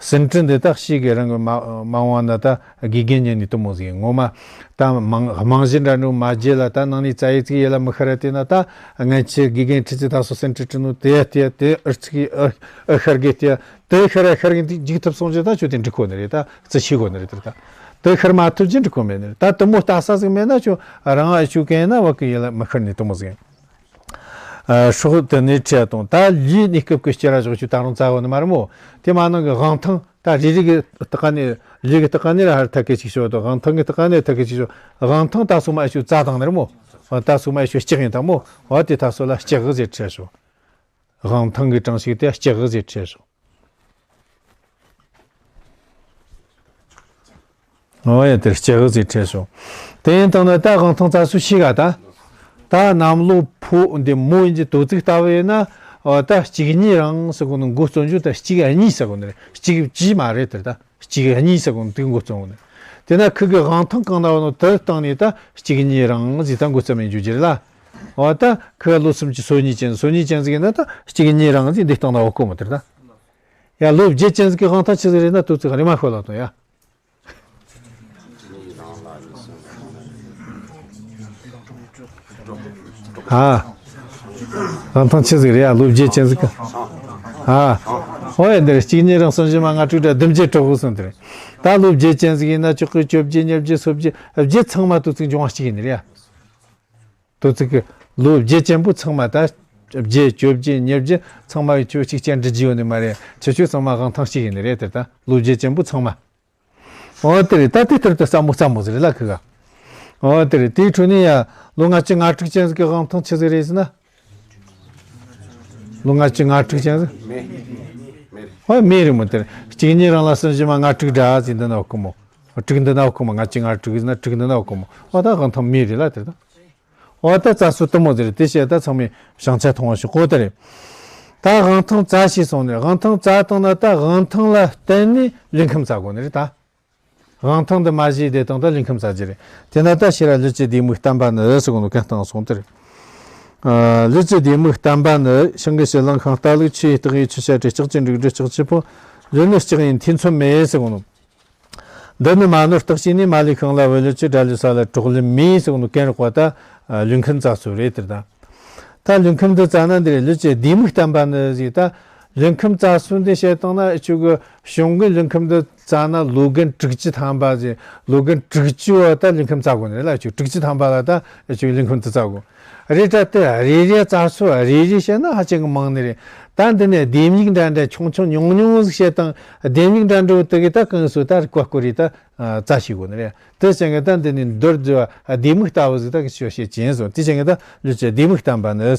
ཟིན་བྲིས་འདི་དག་ཤི་གི་རང་གི་མ་མ་འོངས་ན་ད་དགེ་རྒན་ཉན་ནི་དུ་མོ་ཟིག་ངོ་མ། ད་མང་རྨང་གཞི་འདྲ་འགྲོ་མ་བརྗེད་ལ་ད་ནང་ནས་རྩ་ཡི་ཚིག་ཡེ་ལ་མི་ཤར་ར་དེ་ན་ད་ངན་ཆེ་དགེ་རྒན་ཁྲི་ཚེ་ད་སོ་སེན་ཁྲི་ཁྲི་ནོ་དེ་དེ་དེ་ཨར་ཚིག་ཨ་ཨ་ཤར་གི་དེ་དེ་ཤར་ཨ་ཤར་གི་འཇིག་ཐུབ་སོང་ཅི་ད་ཁྱོད་དེ་འགྲིག་གོ་ནི་རེད། ད་རྩི་ཤི་གོ་ནི་རེད་དེ་ད་དེ་ཤར་མ་ཐུབ་ཅི་འགྲིག་གོ་མེད་ནི་རེད། ད་དུ་མོ་ལྟ་ས་ཟིག་མེད་ན་ཁྱོད་རང་ཨ་ཆུ་གན་ན་བ་གི་ཡེ་ལ་མི་ཤར་ནི་དུ་མོ་ཟིག་ཨ་སྲོག་དེ་ནས་ཁྲིད་དང་ད་ལུས་གནས་སྐབས་ཀྱི་སྐྱེ་ར་ཞོག་ཆུ་ད་རུང་རྩ་བ་ནི་མ་རེད་མོ། དེ་མ་ནང་གི་དབང་ཐང་ད་རེ་རེ་གི་སྟེང་ནས་ལུས་ཀྱི་སྟེང་ནས་ར་ཧར་ཐད་ཀའི་ཅིག་ཤོག་དང་དབང་ཐང་གི་སྟེང་ནས་ཐད་ཀའི་ཅིག་ཤོག་དབང་ཐང་ད་སོ་མ་ཨེ་ཤོག་རྩ་དང་ནི་རེད་མོ། ད་སོ་མ་ཨེ་ཤོག་ལྕགས་ཡིན་དང་མོ། འོ་དེ་ད་སོ་ལ་ལྕགས་ཟེར་ཁྲིད་ཞོག་དབང་ཐང་གི་གྲངས་ཤིག་དེ་ལྕགས་ཟེར་ཁྲིད་ཞོག་འོ་ཡ་དེར་ལྕགས་ཟེར་ཁྲིད་སོང་། དེ་ཡིན་དང་ན་ད་དབང་ཐང་རྩ་སུ་ཤི་ག་ད། ད་གནམ་ལོ་ཕོ་འདི་མོ་ཡིན་གྱི་དོ་ཚིགས་ལྟ་བུ་ཡིན་ན། འོ་ད་གཅིག་གཉིས་རང་ཟེར་གོ་ནི་མགོ་བཙོན་རྒྱུ་ད་གཅིག་གཉིས་ཟེར་གོ་ནི་རེད། གཅིག་བཅུ་མ་རེད་དེར་ད་གཅིག་གཉིས་ཟེར་གོ་ནི་དེ་མགོ་བཙོན་གོ་ནི། དེ་ན་ཁུ་གི་དབང་ཐང་གང་ན་བ་ནོ་དེ་སྟེང་ནས་ད་གཅིག་གཉིས་རང་ཟིག་ད་མགོ་བཙོན་མི་འཇུ་རྒྱུ་རེད་ལ། འོ་ད་ཁུ་ག་ལོ་སུམ་ཅུ་སོ་གཉིས་ཅན་སོ་གཉིས་ཅན་ཟིག་ཡིན་ན་ད་གཅིག་གཉིས་རང་ཟིག་འདི་སྟེང་ན་འོ་གོ་མོ་དེར་ད། ཡ་ལོ་བརྒྱད་ཅན་ཟིག་གི་དབང་ཐང་ཆི་ཟིག་རེད་ན་དོ་ཚིགས་རེ་མ་ཤོད་ལ་དང་ཡ། ཨ། དབང་ཐང་ཆི་ཟིག་རེད་ཡ་ལོ་བརྒྱད་ཅན་ཟིག་གི། ཨ། ཧོ་ཡ་འདིར་གཅིག་གཉིས་རང་གསུམ་བཞི་མ་ལྔ་དྲུག་དྲུག་བདུན་བརྒྱད་དྲུག་གོ་གསུམ་དེ་རེད། ད་ལོ་བརྒྱད་ཅན་ཟིག་ཡིན་ན་བཅུ་དགུ་བཅོ་བརྒྱད་ཉེར་བརྒྱད་སོ་བརྒྱད་བརྒྱད་ཚང་མ་དོ་ཚིགས་འབྱུང་བ་གཅིག་ཡིན་ནི་རེད་ཡ། དོ་ཚིགས་ཀྱི་ལོ་བརྒྱད་ཅན་པོ་ཚང་མ་ད་བརྒྱད་བཅོ་བརྒྱད་ཉེར་བརྒྱད་ཚང་མ་ཡི་ཆོས་གཅིག་ཅན་འབྲི་རྒྱུ་ཡོད་ནི་མ་རེད། ཁྱེད་ཆོས་ཚང་མ་དབང་ཐང་གཅིག་ཡིན་ནི་རེད་དེ་ད་ལོ་བརྒྱད་ཅན་པོ་ཚང་མ། འོ་དེ་རེད་ད་དེ་ལྟར་དུ་བསམ་བློ་བསམ་བློ་ཟེར་ལ་ཁི་ག་འོ་དེ་རེད་དེའི་འཕྲོ་ནས་ཡ་ལོ་ལྔ་བཅུ་ང་དྲུག་ཅན་ཟིག་གི་དབང་ཐང་ཆི་ཟིག་རེད་ཟེར་ན། ལོ་ལྔ་བཅུ་ང་དྲུག་ཅན་ཟིག་ཧོ་མེད་རེད་མོ་དེ་རེད། གཅིག་གཉིས་རང་ལ་གསུམ་བཞི་མ་ལྔ་དྲུག་འདྲ་ཟིག་འདི་ན་འོ་ཁོ་མོ། དྲུག་འདི་ན་འོ་ཁོ་མོ་ལྔ་བཅུ་ང་དྲུག་ཟིག་ན་དྲུག་འདི་ན་འོ་ཁོ་མོ་འོ་ད་དབང་ཐང་མེད་རེད་ལ་དེ་ད། འོ་ད་རྩ་སུ་དུ་མོ་ཟེར་དེ་བཤད་ད་ཚང་མས་བྱང་ཆ་མཐོང་བ་ཞིག་གོ་དེ་རེད། ད་དབང་ཐང་རྩ་ཤེས་སོང་ནས་དབང་ཐང་རྩ་བཏང་ན་ད་དབང་ཐང་ལ་བརྟེན་ནས་ལུས་ཁམས་རྩ་དགོས་ནི་རེད་ད། དབང་ཐང་འདི་མ་བཞེས་དེ་དང་ད་ལུས་ཁམས་རྩ་རྒྱུ་རེད། དེ་ན་ད་ཤེས་ར་ལུས་ཀྱི་བདེ་མོའི་བསྟན་པ་ནི་ཟེར་གོ་ནོ་གན་བཏང་སོང་དེ་རེད། ཨ། ལུས་ཀྱི་བདེ་མོའི་བསྟན་པ་ནི་ཤིང་གི་ཕྱི་གླིང་ཤིང་རྟ་ལུག་ཆུ་ཡི་སྟག་ཡི་ཆུ་བྱ་སྤྲེལ་ལྕགས་ཀྱུ་འབྲུག་སྦྲུལ་ལྕགས་ཀྱུ་ཕོ། ལུས་ནི་ལྕགས་ཡིན་ཐེ་ཚོམ་མེད་ཟེར་གོ་ནོ། འདི་ནི་མ་ནོར་རྟགས་ཤིག་ནི་མ་ལུས་ཤིང་ལ་བུ་ལུས་ཀྱི་དགྲ་ལུས་ས་ལ་གྲོགས་ལུས་མེད་ཟེར་གོ་ནོ་གན་རོགས་པ་ད་ལུས་ཁམས་རྩ་སུ་རེད་དེ་ད། ད་ལུས་ཁམས་འདི་རྩ་ན་འདི་རེད། ལུས་ཀྱི་བདེ་མོའི་བསྟན་པ་ནི་ཟིག་ད་ལུས་ཁམས་རྩ་སུ་འདི་བཤད་བཏང་ན་ཨ་ཆུ་གི་གཞུང་གི་ལུས་ཁམས་འདི་རྩ་ན་ལོ་རྒན་དྲུག་ཅུ་ཐམ་པ་ཟིག་ལོ་རྒན་དྲུག་ཅུ་བ་ད་ལུས་ཁམས་རྩ་དགོས་ནི་རེད་ལ་ཨ་ཆུ་དྲུག་ཅུ་ཐམ་པ་ལ་ད་ཨ་ཆུ་གི་ལུས་ཁམས་འདི་རྩ་དགོས་རེད། ད་དེ་རེ་རེ་རྩ་སུ་རེ་རེ་བཤད་ན་ཧ་ཅང་གི་མང་ནི་རེད། ད་འདི་ནས་ལྡེ་མིག་འདྲ་འདྲ་ཆུང་ཆུང་ཉུང་ཉུང་ཟིག་བཤད་བཏང་ལྡེ་མིག་འདྲ་འདྲ་བོ་དེ་གི་ད་གང་སུ་ད་རིག་པ་སྐོར་རེ་ད་རྩ་ཤེས་དགོས་ནི་རེད། དེ་བྱས་ངས་ད་འདི་ནི་མདོར་བསྡུ་བ་བདེ་མོ་ལྟ་བུ་ཟིག་ད་གི་ཆོས་བཤད་ཀྱིན་སོང་། དེ་བྱས་ངས་ད་ལུས་ཀྱི་བདེ་མོ་བསྟན་པ་ནི།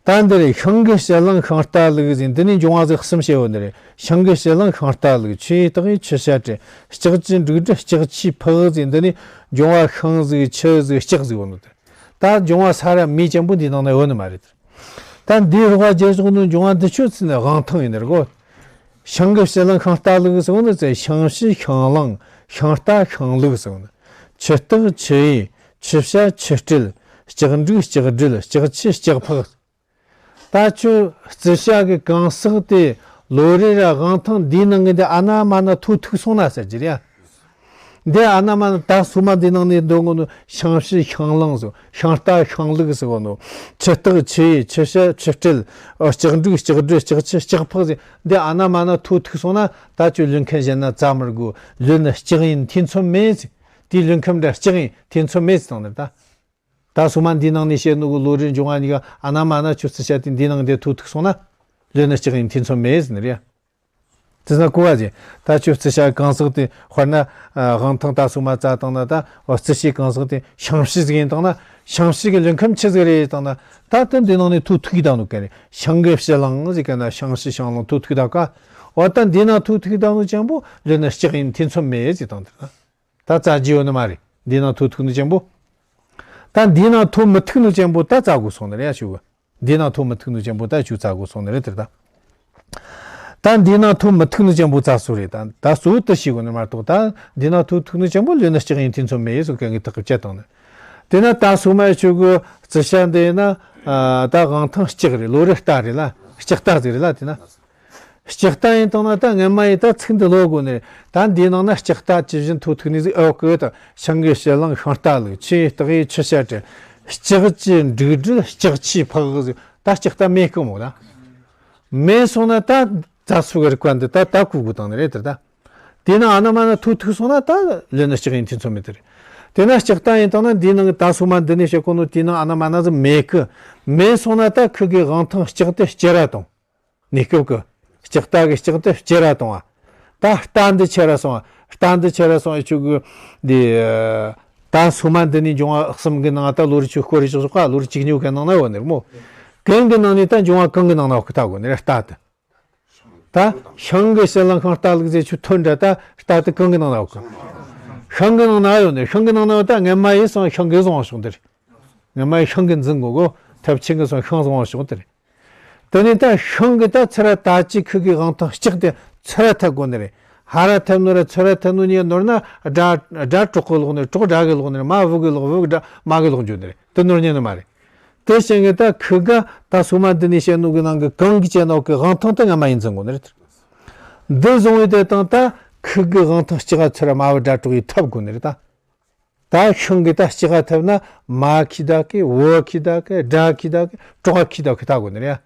ད་འདི་རེད། ཤིང་གི་ཕྱི་གླིང་ཤིང་རྟ་ལུག་ཟིག་འདི་ནི་འབྱུང་བ་ཟིག་གསུམ་བཤད་ཡོད་ནི་རེད། ཤིང་གི་ཕྱི་གླིང་ཤིང་རྟ་ལུག་ཆུ་ཡི་སྟག་ཡི་ཆུ་བྱ་སྤྲེལ་ལྕགས་ཀྱུ་འབྲུག་སྦྲུལ་ལྕགས་ཀྱུ་ཕག་ཟིག་འདི་ནི་འབྱུང་བ་ཤིང་ཟིག་ཆུ་ཟིག་ལྕགས་ཟིག་ཡོད་ནི་དེ། ད་འབྱུང་བ་ས་ར་མེ་ཅན་པོ་འདི་ནང་ན་ཡོད་ནི་མ་རེད། ད་འདིའི་རོགས་པ་རྒྱལ་ཕྱོགས་ནི་འབྱུང་བ་འདི་ཆོས་ཚུལ་ནི་དབང་ཐང་ཡིན་ནི་རེད་གོ། ཤིང་གི་ཕྱི་གླིང་ཤིང་རྟ་ལུག་ཟེར་བ་ནི་ཚེ་ཤིང་ཕྱི་ཤིང་གླིང་ཤིང་རྟ་ཤིང་ལུག་ཟེར་བ་ནི། ཆུ་སྟག་ཆུ་ཡི་ཆུ་བྱ་ཆུ་སྤྲེལ་ལྕགས་འབྲུག་ལྕགས་སྦྲུལ་ལྕགས་ཁྱི་ལྕགས་ཕག་ད་ཁྱོད་རྩི་བྱ་གི་གང་ཟག་དེ་ལོ་རེ་ར་དབང་ཐང་འདིའི་ནང་གི་འདི་ཨ་ན་མ་ན་ཐོ་ཐུག་སོང་ན་ཟེར་གྱི་རེད་ཡ། འདི་ཨ་ན་མ་ན་ད་སོ་མ་འདི་ནང་ནས་འདོན་གོ་ནོ་ཤིང་ཕྱི་ཤིང་གླིང་ཟེར་ཤིང་རྟ་ཤིང་ལུག་ཟེར་གོ་ནོ་ཆུ་སྟག་ཆུ་ཡི་ཆུ་བྱ་ཆུ་སྤྲེལ་ལྕགས་འབྲུག་ལྕགས་སྦྲུལ་ལྕགས་ཁྱི་ལྕགས་ཕག་ཟེར་འདི་ཨ་ན་མ་ན་ཐོ་ཐུག་སོང་ན་ད་ཁྱོད་ལུས་ཁམས་གཞན་ན་རྩ་མི་དགོས། ལུས་ནི་ལྕགས་ཡིན་ཐེ་ཚོམ་མེད་ཟེར། དེའི་ལུས་ཁམས་འདྲ་ལྕགས་ཡིན་ཐེ་ཚོམ་མེད་ཟེར་བཏང་ནི་ད། ད་སོ་མ་འདིའི་ནང་ནས་བཤད་ནོ་གི་ལོ་རེ་འབྱུང་བ་གཉིས་ཀ་ཨ་ན་མ་ན་ཆོས་རྩི་བྱ་དེ་འདིའི་ནང་དེ་ཐོ་ཐུག་སོང་ན། ལུས་ནི་ལྕགས་ཡིན་ཐེ་ཚོམ་མེད་ཟེར་ནི་རེད། དེ་ན་གོ་བ་ཟེར། ད་ཁྱོད་རྩི་བྱ་གང་ཟག་དེ་དཔེར་ན་དབང་ཐང་ད་སོ་མ་རྩ་བཏང་ན་ད་རྩི་བྱེད་གང་ཟག་དེ་ཤིང་ཕྱི་ཟིག་ཡིན་བཏང་ན་ཤིང་ཕྱི་གི་ལུས་ཁམས་ཆི་ཟིག་རེད་བཏང་ན་ད་དེ་འདི་ནང་ནས་ཐོ་ཐུག་གི་བཏང་ནོ་ག་རེ་ཤིང་གི་ཕྱི་གླིང་ཟིག་ག་ན་ཤིང་ཕྱི་ཤིང་གླིང་ཐོ་ཐུག་ད་ག་འོ་ད་འདི་ན་ཐོ་ཐུག་བཏང་ནོ་ཅན་པོ་ལུས་ནི་ལྕགས་ཡིན་ཐེ་ཚོམ་མེད་ཟེར་བཏང་དེ་ན། ད་རྩ་རྒྱུ་ཡོད་ནི་མ་རེད། འདི་ན་ཐོ་ཐུག་ནི་ཅན་པོ། ད་འདི་ན་ཐོ་མི་ཐུག་ནི་ཅན་པོ་ད་རྩ་དགོས་སོང་ནི་རེད་ཡ་ཞུ་གི། འདི་ནང་ཐོག་མི་ཐུག་ནོ་ཅན་པོ་ད་ཅུ་ཙ་གོ་སོང་ནི་རེད་དེར་ད། ད་འདི་ནང་ཐོག་མི་ཐུག་ནོ་ཅན་པོ་ཙ་སུ་རེད་ད། ད་གཙོ་བོ་དེ་ཤེས་དགོས་ནི་མ་གཏོགས་ད་འདི་ནང་ཐོག་ཐུག་ནོ་ཅན་པོ་ལོས་ནི་ལྕགས་ཡིན་ཐེ་ཚོམ་མེད་ཡེ་སོ་གན་གི་ཐག་གི་བཅད་བཏང་ནི། དེ་ན་ད་སོ་མ་ཡི་ཆོ་གི་རྩི་ཤ་འདི་ན་ད་དབང་ཐང་ལྕགས་རེད། ལོ་རེ་རྟ་རེད་ལ། ལྕགས་རྟ་ཟིག་རེད་ལ། དེ་ན་ལྕགས་རྟ་ཡིན་བཏང་ན་ད་ངན་མ་ཡིན་ད་ཚིག་འདི་ལོ་དགོས་ནི་རེད། ད་འདིའི་ནང་ན་ལྕགས་རྟ་ཇི་བཞིན་ཐོག་ཐུག་ནི་ཟིག་ཨོ་ཀི་ད་ཤིང་གི་ཕྱི་གླང་ཤིང་རྟ་ལུག་ཆུའི་སྟག་ཡི་ཆུ་བྱ་སྤྲེལ། ལྕགས་ཀྱི་འབྲུག་སྦྲུལ་ལྕགས་ཆུའི་ཕག་ཟིག་ད་ལྕགས་རྟ་མེད་གི་མོ་ད། མེད་སོང་ན་ད་ཙ་སུ་གི་རིག་པ་འདི་ད་ད་གུ་གུ་བཏང་ནི་རེད་དེར་ད། དེ་ན་ཨ་ན་མ་ན་ཐུག་ཐུག་སོང་ན་ད་ལོས་ནི་ལྕགས་ཡིན་ཐེ་ཚོམ་མེད་དེ་རེད། དེ་ན་ལྕགས་རྟ་ཡིན་བཏང་ན་འདིའི་ནང་གི་ད་སོ་མ་འདི་ནས་བཤད་གོ་ནོ་དེའི་ནང་ཨ་ན་མ་ན་ཟིག་མེད་གི། མེད་སོང་ན་ད་ཁུ་གི་དབང་ཐང་ལྕགས་དེ་བསྐྱུར་ར་གཏོང་། གནས་སྐབས་ཀྱི་ལྕགས་རྟ་གི་ལྕགས་དེ་བསྐྱུར་ར་གཏོང་བ། ད་རྟ་འདི་ཆེ་ར་སོང་བ། རྟ་འདི་ཆེ་ར་སོང་བ་ཆུ་གི་འདི། ད་སོ་མ་འདི་ནས་འབྱུང་བ་གསུམ་གི་ནང་ད་ལོ་རེ་ཆུ་སྐོར་རེ་ཞོག་ཞོག་ག་ལོ་རེ་གཅིག་ཉོ་གི་ནང་ན་ཡོད་ནི་རེད་མོ། གན་གི་ནང་ནས་ད་འབྱུང་བ་གང་གི་ནང་ན་ཡོད་གི་ལྟ་དགོས་ནི་རེད་རྟ་དེ། ད་ཤིང་གི་ཕྱི་གླང་ཤིང་རྟ་ལུག་ཟེར་ཆུ་ཐོན་འདྲ་ད་རྟ་དེ་གང་གི་ནང་ན་ཡོད་གི། ཤིང་གི་ནང་ན་ཡོད་ནི། ཤིང་གི་ནང་ན་ཡོད་ད་ངན་མ་ཡིན་སོང་ཤིང་གི་བཟུང་བ་ཞོག་འདི་རེད། ངན་མ་ཡིན་ཤིང་གི་འཛིན་དགོས་གོ། ཐབས་ཆེན་གི་སོང་ཤིང་བཟུང་བ་ཞོག་འདི་རེད། དེ་ནས་ད་ཤིང་གི་ད་ཚུར་ར་ད་ཅི་ཁུ་གི་དབང་ཐང་ལྕགས་དེ་ཚུར་ར་ཐད་དགོས་ནི་རེད། ཧ་ར་ཐད་ནོ་ར་ཚུར་ར་ཐད་ནོ་ཉེ་ནོར་ན་དགྲ་དགྲ་གྲོགས་གི་ལོག་ནི་རེད། གྲོགས་དགྲ་གི་ལོག་ནི་རེད། མ་བུ་གི་ལོག་བུ་གི་དགྲ་མ་གི་ལོག་འཇུ་ནི་རེད། དེ་ནོར་ཉེ་ནི་མ་རེད། དེ་བཞིན་གི་ད་ཁུ་ག་ད་སོ་མ་འདི་ནས་བཤད་ནོ་གི་ནང་གི་གང་གི་བྱས་ནོ་གི་དབང་ཐང་ད་ངན་མ་ཡིན་འཛིན་དགོས་ནི་རེད། འདི་བཟུང་བའི་དེ་དང་ད་ཁུ་གི་དབང་ཐང་ལྕགས་ཚུར་ར་མ་བུ་དགྲ་གྲོགས་ཡི་ཐབས་དགོས་ནི་རེད་ད། ད་ཤིང་གི་ད་ལྕགས་ཐབས་ན་མ་ཁི་ད་གི་བུ་ཁི་ད་གི་དགྲ་ཁི་ད་གི་གྲོགས་ཁི་ད་གི་ད་དགོས་ནི་རེད།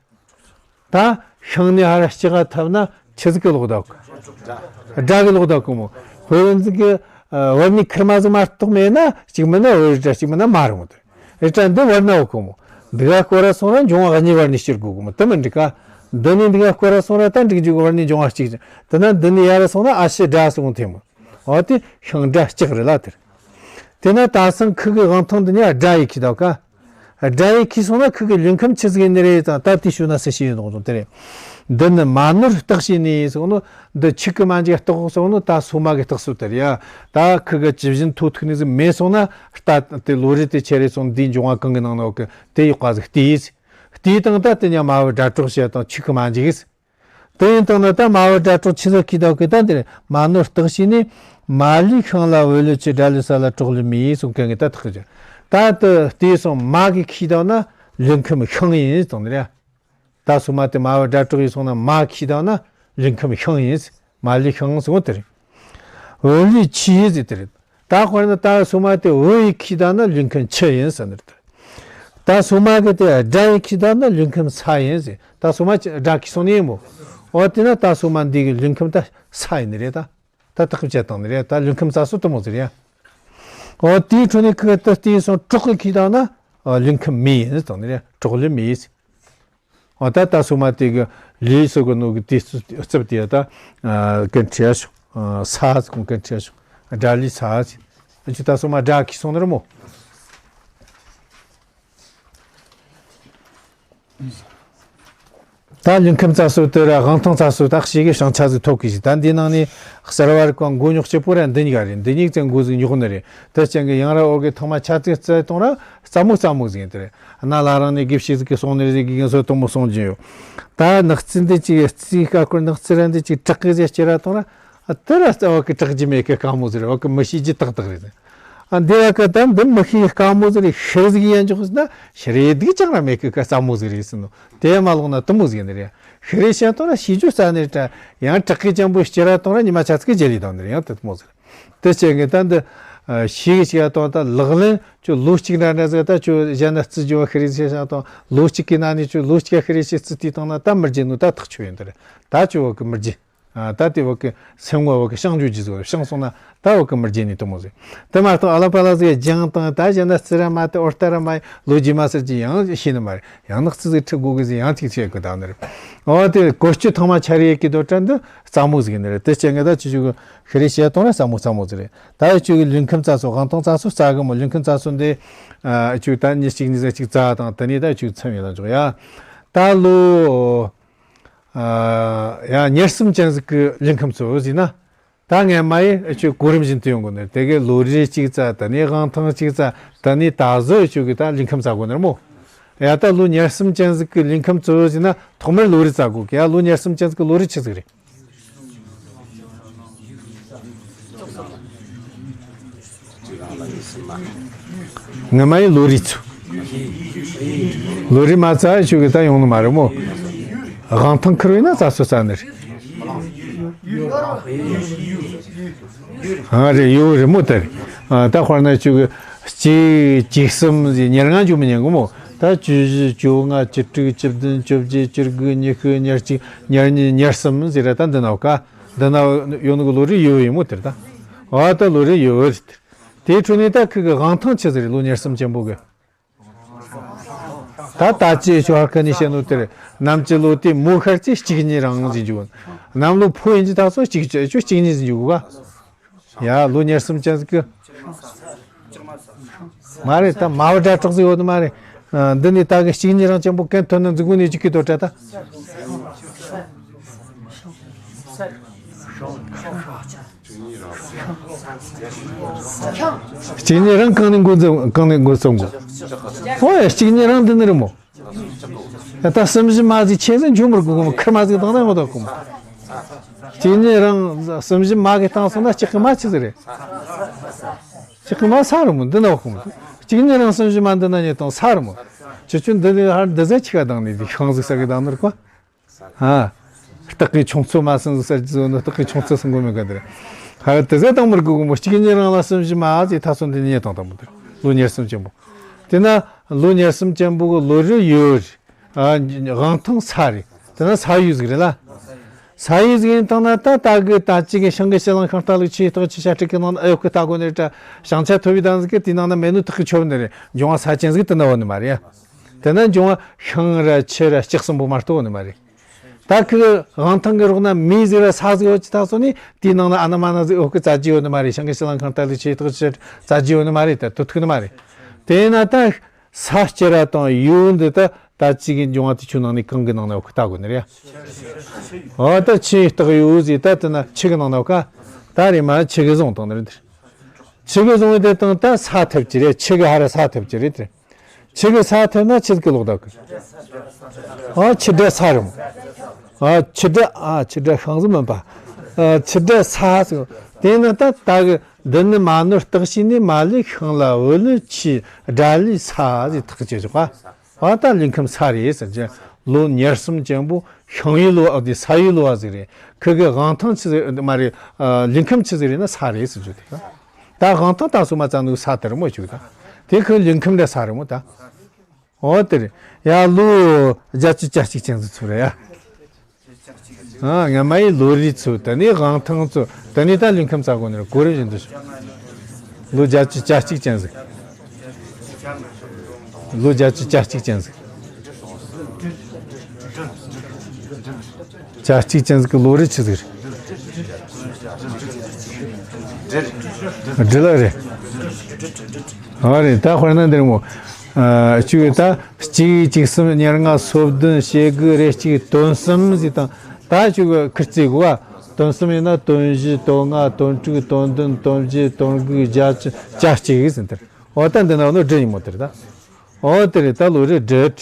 ད་ཤིང་ནས་ཧ་ར་ལྕགས་ཐབས་ན་ཆི་ཟིག་གི་ལོག་ད་གི། དགྲ་གི་ལོག་ད་གི་མོ། ཧོ་ཡོན་ཟིག་གི་བར་ནི་ཁིར་མ་ཟིག་མ་གཏོགས་མེད་ན་གཅིག་མིན་ན་བུ་རི་དགྲ་གཅིག་མིན་ན་མ་རུང་དེ། རི་དགྲ་འདི་བར་ན་འོ་གི་མོ། འདི་ག་སྐོར་ར་སོང་ར་འབྱུང་བ་གཉིས་བར་ནས་སྐྱུར་དགོས་གི་མོ། དེ་མི་འགྲིག་ག། འདི་ནས་འདི་ག་སྐོར་ར་སོང་ར་ད་འགྲིག་འཇུག་གི་བར་ནས་འབྱུང་བ་གཅིག་ཅིང་། དེ་ན་འདི་ནས་ཡར་ར་སོང་ན་ཨ་ཤི་དགྲ་སོང་ཐེ་མོ། འོ་དེ་ཤིང་དགྲ་ལྕགས་རེད་ལ་དེར། དེ་ན་ད་སང་ཁུ་གི་དབང་ཐང་འདི་ནས་དགྲ་ཡི་ཁི་ད་ག། དགྲ་ཡི་ཁི་སོང་ན་ཁུ་གི་ལུས་ཁམས་ཆི་ཟིག་ཡིན་ནི་རེད་ཙང་ད་དེ་ཞུ་ན་སུ་ཤེས་ཡོད་ནོ་དེ་རེད། འདི་ནི་མ་ནོར་བརྟག་བྱས་ནས་ཟེར་ནོ། འདི་ཆིག་གི་མ་འཇིག་རྟགས་ཟེར་ནོ་ད་སོ་མ་གི་རྟགས་སུ་དེ་རེད་ཡ། ད་ཁུ་གི་ཇི་བཞིན་ཐོག་ཐུག་ནི་ཟིག་མེད་སོང་ན་རྟ་དེ་ལོ་རེ་དེ་ཆེ་རེ་སོང་འདིའི་འབྱུང་བ་གང་གི་ནང་ནོ་གི་དེ་ཡོག་པ་ཟིག་བལྟས་ཡིས། བལྟས་དང་ད་དེ་ཉ་མ་བུ་དགྲ་གྲོགས་བྱས་དང་ཆིག་གི་མ་འཇིག་ཡིས། དེ་ཡིན་དང་ན་ད་མ་བུ་དགྲ་གྲོགས་ཆི་ཟིག་ཁི་ད་གི་ད་འདིར་མ་ནོར་བརྟག་བྱས་ནས་མ་ལུས་ཤིང་ལ་བུ་ལུས་ཆུ་དགྲ་ལུས་ས་ལ་གྲོགས་ལུས་མེད་གསུང་མཁན་གི་ད་ཐག་གི། ད་དེ་བལྟས་སོང་མ་གི་ཁི་ད་ན་ལུས་ཁམས་ཤིང་ཡིན་དང་ནི་རེད། ད་སོ་མ་དེ་མ་བུ་དགྲ་གྲོགས་ཡིན་སོང་ན་མ་ཁི་ད་ན་ལུས་ཁམས་ཤིང་ཡིན། མ་ལུས་ཤིང་སོང་དེ་རེད། བུ་ལུས་ཆུ་ཡིན་ཟེར་དེ་རེད། ད་དཔེར་ན་ད་སོ་མ་དེ་བུ་ཡི་ཁི་ད་ན་ལུས་ཁམས་ཆུ་ཡིན་ཟེར་ནི་རེད། ད་སོ་མ་གི་དེ་དགྲ་ཡི་ཁི་ད་ན་ལུས་ཁམས་ས་ཡིན་ཟེར། ད་སོ་མ་དགྲ་ཁི་སོང་ནི་ཡིན་མོ། འོ་དེ་ན་ད་སོ་མ་འདི་གི་ལུས་ཁམས་ད་ས་ཡིན་ནི་རེད་ད། ད་ཐག་བཅད་བཏང་ནི་རེད་ད། ལུས་ཁམས་ས་སོ་དུ་མོ་ཟེར་ཡ། འོ་དེའི་འཕྲོ་ནས་ཁི་ད་དེ་སོང་གྲོགས་ཀྱི་ཁི་ད་ན་ལུས་ཁམས་མེ་ཡིན་ཟེར་བཏང་ནི་རེད། གྲོགས་ལུས་མེ་ཡིན་ཟེར། འོ་ད་ད་སོ་མ་དེ་གི་ལུས་སོ་གི་ནོ་གི་དེ་རྩིབ་དེ་ད་ཀན་ཁྲི་ཡ་ཤོག་ས་ཀུང་ཀན་ཁྲི་ཡ་ཤོག་དགྲ་ལུས་ས་ཟེར། ཨ་ཅི་ད་སོ་མ་དགྲ་ཁི་སོང་ནི་རེད་མོ། ད་ལུས་ཁམས་ཙ་སོ་དེ་ར་དབང་ཐང་ཙ་སོ་ད་ཞིག་གི་བྱང་ཆ་ཟིག་ཐོབ་གི་ཞིག་ད་འདི་ནང་ནས་གསར་བར་གང་མགོ་རྙོག་ཆེ་པོ་ར་འདི་གཉིས་ཀ་རེད། འདི་གཉིས་ཙང་མགོ་ཟིག་རྙོག་ནི་རེད། དེ་ཅན་གི་ཡང་ར་འོ་གི་ཐང་མ་ཆ་ཙིག་རྩི་གཏོང་ར་རྩ་མོ་རྩ་མོ་ཟིག་ཡིན་དེ་རེད། གནའ་ལ་རང་ནས་དགེ་བཤེས་ཟིག་གི་གསུང་ནི་རེད་ཟིག་གི་ངན་སོ་དུ་མོ་གསུང་གྱིན་ཡོད། ད་ནག་རྩི་འདི་ཅིག་རྩིས་ཀ་སྐོར་ནག་རྩི་ར་འདི་ཅིག་དྲག་གི་ཟེར་སྐྱེ་ར་གཏོང་ར། ཨ་དེ་ར་རྩ་བ་གི་དྲག་རྒྱུ་མེད་གི་དཀའ་མོ་ཟིག་རེད། བ་གི་མི་ཤེས་རྒྱུ་ཏག་ཏག་རེད། ཨ་འདི་ར་གི་ད་འདི་མི་ཤེས་དཀའ་མོ་ཟིག་རེད། ཤེས་ཟིག་ཡན་འཇོག་ཟིན་ན་ཤེས་རེ་སྡུག་ཅང་ར་མེད་གི་ག་རྩ་མོ་ཟིག་རེད་ཟིན་ནོ། དེ་མ་ལོག་ན་དུ་མོ་ཟིག་ནི་རེད། ཤེས་རེ་བཤད་དོན་ར་ཤེས་རྒྱུ་རྩ་ནས་ད་ཡང་དྲག་གི་ཅན་པོ་སྐྱེ་ར་གཏོང་ར་ཉི་མ་ཆ་ཚིག་གི་རྗེས་ལུས་དང་ནི་རེད། ཡང་དུ་མོ་ཟིག་རེད། དེ་བྱས་ངས་ད་འདི་ཤེས་གི་ཤེས་དང་ད་ལག་ལེན་ཁྱོད་ལོ་གཅིག་འདྲ་འདྲ་ཟིག་ད་ཁྱོད་གཞན་ན་རྩི་རྒྱུ་བ་ཤེས་རེ་བཤད་དང་ལོ་གཅིག་གི་ནང་ནས་ཁྱོད་ལོ་གཅིག་ཤེས་རེ་བཤད་རྩི་དུས་དང་ན་ད་མི་རྒྱུ་ནོ་ད་ཐག་ཆོད་ཡིན་ད་རེད། ད་ཁྱོད་བ་གི་མི་རྒྱུ། ཨ་ད་དེ་བ་གི་སེམས་ངོ་བ་གི་བཤང་རྒྱུ་ཇི་ཟིག་བཤང་སོང་ན་ད་བ་གི་མི་རྒྱུ་ནི་དུ་མོ་ཟིག་དེ་མ་གཏོགས་ཨ་ལ་པ་ལ་ཟིག་ལྗང་དང་ད་གཞན་ན་རྩི་ར་མ་དེ་ཨོ་རྟ་ར་མ་ལོ་རྒྱུས་མ་ཟེར་གྱི་ཡང་ཤེས་ནི་མ་རེད། ཡང་ན་རྩི་ཟིག་ཁྲི་དགོས་གི་ཟིག་ཡང་ཚིག་ཆེ་གི་ད་ནི་རེད། ཨོ་དེ་གོ་སྐྱོད་ཐང་མ་ཆ་རེ་ཡེ་གི་དོ་དྲན་དུ་རྩ་མོ་ཟིག་ནི་རེད། དེ་བྱས་ངས་ད་ཅི་ཞུ་གི་ཤི་རེ་བཤད་གཏོང་ར་རྩ་མོ་རྩ་མོ་ཟིག་རེད། ད་ཡི་ཅུ་གི་ལུས་ཁམས་རྩ་སོ་དབང་ཐང་རྩ་སོ་རྩ་གི་མོ་ལུས་ཁམས་རྩ་སོ་འདི་ཨ་ཅུ་ད་ཉི་གཅིག་ཉི་ཟེར་གཅིག་རྩ་དང་དེ་ནས་ད་ཅུ་མཚམས་ཡིན་ལ་འཇོག་ཡ། ད་ལོ། ཡང་ཉེར་གསུམ་ཅན་ཟིག་གི་ལུས་ཁམས་ཚོ་ཟིན་ན། ད་ངས་མ་ཡི་ཨ་ཅུ་གོ་རིམ་བཞིན་དུ་ཡོང་དགོས་ནི་དེ་གའི་ལོ་རེ་གཅིག་ཙ་ད་ནི་དབང་ཐང་གཅིག་ཙ་ད་ནི་ད་གཟོད་ཨ་ཅུ་གི་ད་ལུས་ཁམས་ཙ་དགོས་ནི་རེད་མོ། ཡ་ད་ལོ་ཉེར་གསུམ་ཅན་ཟིག་གི་ལུས་ཁམས་གཙོ་བོ་ཟིག་ན་ཐོག་མར་ལོ་རེ་བཙལ་དགོས་གི། ཡ་ལོ་ཉེར་གསུམ་ཅན་ཟིག་གི་ལོ་རེ་ཆི་ཟིག་རེད། ངི་མ་ཡི་ལོ་རེ་ཚུ། ལོ་རེ་མ་བཙལ་ཆུ་གི་ད་ཡོང་ནི་མ་རེད་མོ། དབང་ཐང་ཁུར་བས་ན་བཙལ་སོ་བཙལ་ནི་རེད། ཨ་རེད་ཡོད་རེད་མོ་དེ་རེད། ཨ་ད་དཔེར་ན་ཆུ་གི་གཅིག་གཅིག་གསུམ་ཟིག་ཉེར་ལྔ་འཇུག་མི་ཉན་གི་མོ། ད་བཅུ་བཞི་བཅོ་ལྔ་བཅུ་དྲུག་བཅུ་བདུན་བཅོ་བརྒྱད་བཅུ་དགུ་ཉི་ཤུ་ཉེར་གཅིག་ཉེར་གཉིས་ཉེར་གསུམ་ཟེར་ར་ད་འདི་ན་བ་ཀ། འདི་ན་ཡོད་ནི་གི་ལོ་རེ་ཡོད་ཡིན་མོ་དེར་ད། ཨ་ད་ལོ་རེ་ཡོད་རེད་དེ། དེའི་འཕྲོ་ནས་ད་ཁི་གི་དབང་ཐང་ཆི་ཟིག་རེད་ལོ་ཉེར་གསུམ་ཅན་པོ་གི། ད་ད་ཅི་ཤོ་ཧར་ཁ་ནས་བཤད་ནོ་དེར་ནམ་ཅི་ལོ་དེ་མོ་ཤར་ཅི་གཅིག་གཉིས་རང་ཟིན་འཇུག་ནམ་ལོ་ཕོ་ཡིན་གྱི་ད་སོ་གཅིག་ཅི་ཅོ་གཅིག་གཉིས་ཟིན་འཇུག་ག། ཡ་ལོ་ཉེར་གསུམ་ཅན་ཟིག་གི། མ་རེད་ད་མ་བ་སྒྲ་གྲགས་ཟིག་ཡོད་ནི་མ་རེད། འདི་ནས་ད་གི་གཅིག་གཉིས་རང་ཅན་པོ་གན་ཐོན་ན་འཛུགས་གོ་ནས་ཅི་གི་དོ་བྲལ་ད། གཅིག་གཉིས་རང་གང་ནས་འགོ་འཛིན་གང་ནས་འགོ་རྩོམ་དགོ། ཨོ་ཡ་གཅིག་གཉིས་རང་འདི་ནི་རེད་མོ། ད་གསུམ་བཞི་མ་ཟིག་ཆེ་ཟིག་འཇུག་མི་དགོ་གོ་མོ་ཁིར་མ་ཟིག་དང་ན་ཡོང་དགོ་གོ་མོ། གཅིག་གཉིས་རང་གསུམ་བཞི་མ་གི་བཏང་སོང་ན་གཅིག་གི་མ་ཆི་ཟིག་རེད། གཅིག་གི་མ་ས་རེད་མོ་འདི་ན་ཡོང་གོ་མོ། གཅིག་གཉིས་རང་གསུམ་བཞི་མ་འདི་ན་ཉེ་དང་ས་རེད་མོ། ཁྱེད་ཆོ་འདི་ནི་ཧར་འདི་ཟེ་ཆི་ག་དང་ནི་འདི་ཤང་ཟིག་ས་གི་དང་ནི་རེད་གོ། ཨ། སྟག་གི་ཆུང་ཚོད་མ་སོང་ཟེར་གྱི་ཟོ་ནོ་སྟག་གི་ཆུང་ཚོད་སོང་གོ་མེད་ག་དེ་རེད། ཧ་དེ་ཟེར་དང་མི་དགོས་གོ་མོ་གཅིག་གཉིས་རང་ལ་གསུམ་བཞི་མ་ཟེར་ཐ་སོ་འདི་ཉེ་དང་དང་མི་དེ་ལོ་ཉེར་གསུམ་ཅན་པོ། དེ་ན་ལོ་ཉེར་གསུམ་ཅན་པོ་གི་ལོ་རེ་ཡོད་རེད། ཨ་དབང་ཐང་ས་རེད། དེ་ན་ས་ཡོད་ཟིག་རེད་ལ། ས་ཡོད་ཟིག་ཡིན་དང་ན་ད་ད་གི་ད་ཅི་གི་ཤང་གི་ཕྱི་ལང་ཤང་རྟ་ལུག་ཆེ་སྟག་ཆེ་ཤ་ཁྲི་གི་ནང་ན་ཨེ་ཡོད་གི་ད་གོ་ནི་རེད། ད་ཤང་ཆ་ཐོ་བི་དང་ཟིག་གི་དེ་ནང་ན་མེད་ནོ་ཐག་གི་ཆོད་ནི་རེད། འབྱུང་བ་ས་ཅན་ཟིག་དེ་ན་བ་ནི་མ་རེད། དེ་ན་འབྱུང་བ་ཤིང་ར་ཆུ་ར་ལྕགས་གསུམ་པོ་མ་གཏོགས་ནི་མ་རེད། ད་ཁི་དབང་ཐང་གི་རོགས་ན་མི་ཟིག་ར་ས་ཟིག་ཡོད་ཅི་ད་སོ་ནི་དེའི་ནང་ན་ཨ་ན་མ་ན་ཟིག་ཡོད་གི་རྩ་རྒྱུ་ཡོད་ནི་མ་རེད། ཤིང་གི་ཕྱི་ལང་ཁང་ལྟ་ལི་ཆེ་ཐག་ཆེ་རྩ་རྒྱུ་ཡོད་ནི་མ་རེད། ད་དུ་ཐུག་ནི་མ་རེད། དེ་ན་ད་ས་སྐྱེ་ར་དང་ཡུལ་འདི་ད་ད་ཅི་གི་འབྱུང་བ་དེ་ཆུ་ནང་ནས་གང་གི་ནང་ན་ཡོད་གི་ལྟ་དགོས་ནི་རེད། འོ་ད་ཆུ་ཡི་སྟག་ཡོད་ཟིག་ད་དེ་ན་ཆུ་གི་ནང་ན་ཡོད་ག། ད་རེད་མ་ཆུ་གི་བཟུང་བཏང་ནི་རེད། ཆུ་གི་བཟུང་བའི་དེ་དང་ད་ས་ཐེབས་ཀྱི་རེད། ཆུ་གི་ཧ་ར་ས་ཐེབས་ཀྱི་རེད་དེ། ཆུ་གི་ས་ཐེབས་ན་ཆུ་གི་ལོག་ད་གི། ཨ་ཆུ་འདྲ་ས་རུང་། ཨ་ཆུ་འདྲ་ཨ་ཆུ་འདྲ་ཤང་ཟི་མིན་པ། ཨ་ཆུ་འདྲ་ས་ཟེར། དེ་ནི་ད་ད་གི་འདི་ནི་མ་ནོར་སྟག་ཤི་ནི་མ་ལི་ཤང་ལ་འུ་ལི་ཆི་དགྲ་ལི་ས་ཟེར་ཐག་ཆོད་ཆོག་པ། ཨ་ད་ལུས་ཁམས་ས་རེད་ཟེར་གྱི། ལོ་ཉེར་གསུམ་ཅན་པོ་ཤང་ཡུལ་ལོ་བ་དེ་ས་ཡུལ་ལོ་བ་ཟིག་རེད། ཁི་གི་དབང་ཐང་ཆི་ཟིག་མ་རེད། ཨ་ལུས་ཁམས་ཆི་ཟིག་རེད་ན་ས་རེད་ཟེར་གྱི་དེ། ད་དབང་ཐང་ད་སོ་མ་ཙ་ནུ་ས་དེར་མོ་བཅུག་ད། དེ་ཁོའི་ལུས་ཁམས་ལས་ས་རེད་མོ་ད། འོ་དེ་རེད། ཡ་ལོ་བརྒྱད་ཅུ་གྱ་གཅིག་ཅན་ཟིག་ཚུར་རེད་ཡ། ཨ་ང་མ་ཡི་ལོ་རེ་ཚུ་ད་ནི་དབང་ཐང་ཚུ་ད་ནི་ད་ལུས་ཁམས་ས་གོ་ནི་རེད་གོ་རེ་བཞིན་དུ་ཞུ། ལོ་བརྒྱད་ཅུ་གྱ་གཅིག་ཅན་ཟིག་ལོ་བརྒྱད་ཅུ་གྱ་གཅིག་ཅན་ཟིག་གྱ་གཅིག་ཅན་ཟིག་གི་ལོ་རེ་ཆི་ཟིག་རེད། སྦྲུལ་ལ་རེད། ཨ་རེད་ད་དཔེར་ན་འདིར་མོ། ཨ་བཅུ་ད་གཅིག་གཅིག་གསུམ་ཉེར་ལྔ་སོ་བདུན་ཞེ་དགུ་རེ་གཅིག་དོན་གསུམ་ཟིག་དང་ད་བཅུ་གི་ཁིར་རྩིས་གོ་བ། དོན་གསུམ་ཡིན་ན་དོན་བཞི་དོན་ལྔ་དོན་དྲུག་དོན་བདུན་དོན་བརྒྱད་དོན་དགུ་བརྒྱད་ཅུ་གྱ་གཅིག་ཟིན་དེར། འོ་ད་འདི་ན་ནོ་སྦྲུལ་ཡིན་མོ་དེར་ད། འོ་དེ་རེད་ད་ལོ་རེ་སྦྲུལ།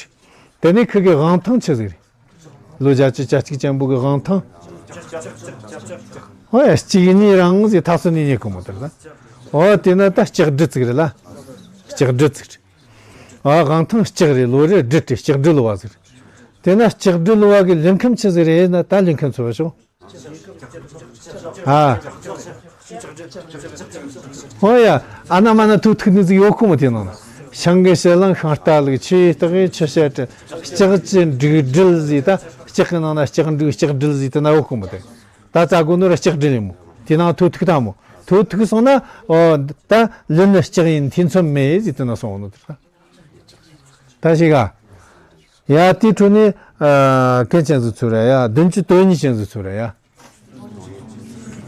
དེ་ནས་ཁི་གི་དབང་ཐང་ཆི་ཟིག་རེད། ལོ་བརྒྱད་ཅུ་གྱ་གཅིག་ཅན་པོ་གི་དབང་ཐང་། འོ་ཡ་གཅིག་གཉིས་རང་ཟིག་ཐག་སོ་ནས་རྙེད་གི་མོ་དེར་ད། འོ་དེ་ན་ད་ལྕགས་སྦྲུལ་ཙིག་རེད་ལ། ལྕགས་སྦྲུལ་ཙིག་རེད། འོ་དབང་ཐང་ལྕགས་རེད་ལོ་རེ་སྦྲུལ་ཏེ་ལྕགས་སྦྲུལ་ལོ་བ་ཟིག་རེད། དེ་ན་ལྕགས་སྦྲུལ་ལོ་བ་གི་ལུས་ཁམས་ཆི་ཟིག་རེད་ན་ད་ལུས་ཁམས་ཚོ་བ་ཤོག་ཨ། ཨོ་ཡ། ཨ་ན་མ་ན་ཐུག་ཐུག་ནི་ཟིག་ཡོད་ཁོ་མོ་དེ་ནང་ན། ཤང་གི་ཕྱི་གླང་ཤང་རྟ་ལུག་ཆུ་ཡི་སྟག་གི་ཆུ་བཤད་དྲི། ལྕགས་ཀྱི་འབྲུག་སྦྲུལ་ཟིག་ད་ལྕགས་ཀྱི་ནང་ན་ལྕགས་འབྲུག་ལྕགས་སྦྲུལ་ཟིག་དེ་ན་ཡོད་ཁོ་མོ་དེ། ད་རྩ་དགོ་ནོ་ར་ལྕགས་སྦྲུལ་ཡིན་མོ། དེ་ནང་ཐུག་ཐུག་ད་མོ། ཐུག་ཐུག་སོང་ན་ཨོ་ད་ལུས་ནི་ལྕགས་ཡིན་ཐེ་ཚོམ་མེད་ཟིག་དེ་ན་སོང་ནོ་དེ་ད། ད་ཞིག་ག་ཡ་དེའི་འཕྲོ་ནས་ཨ་གན་ཅན་ཟིག་ཚུར་ར་ཡ་བདུན་ཅུ་དོན་གཉིས་ཅན་ཟིག་ཚུར་ར་ཡ།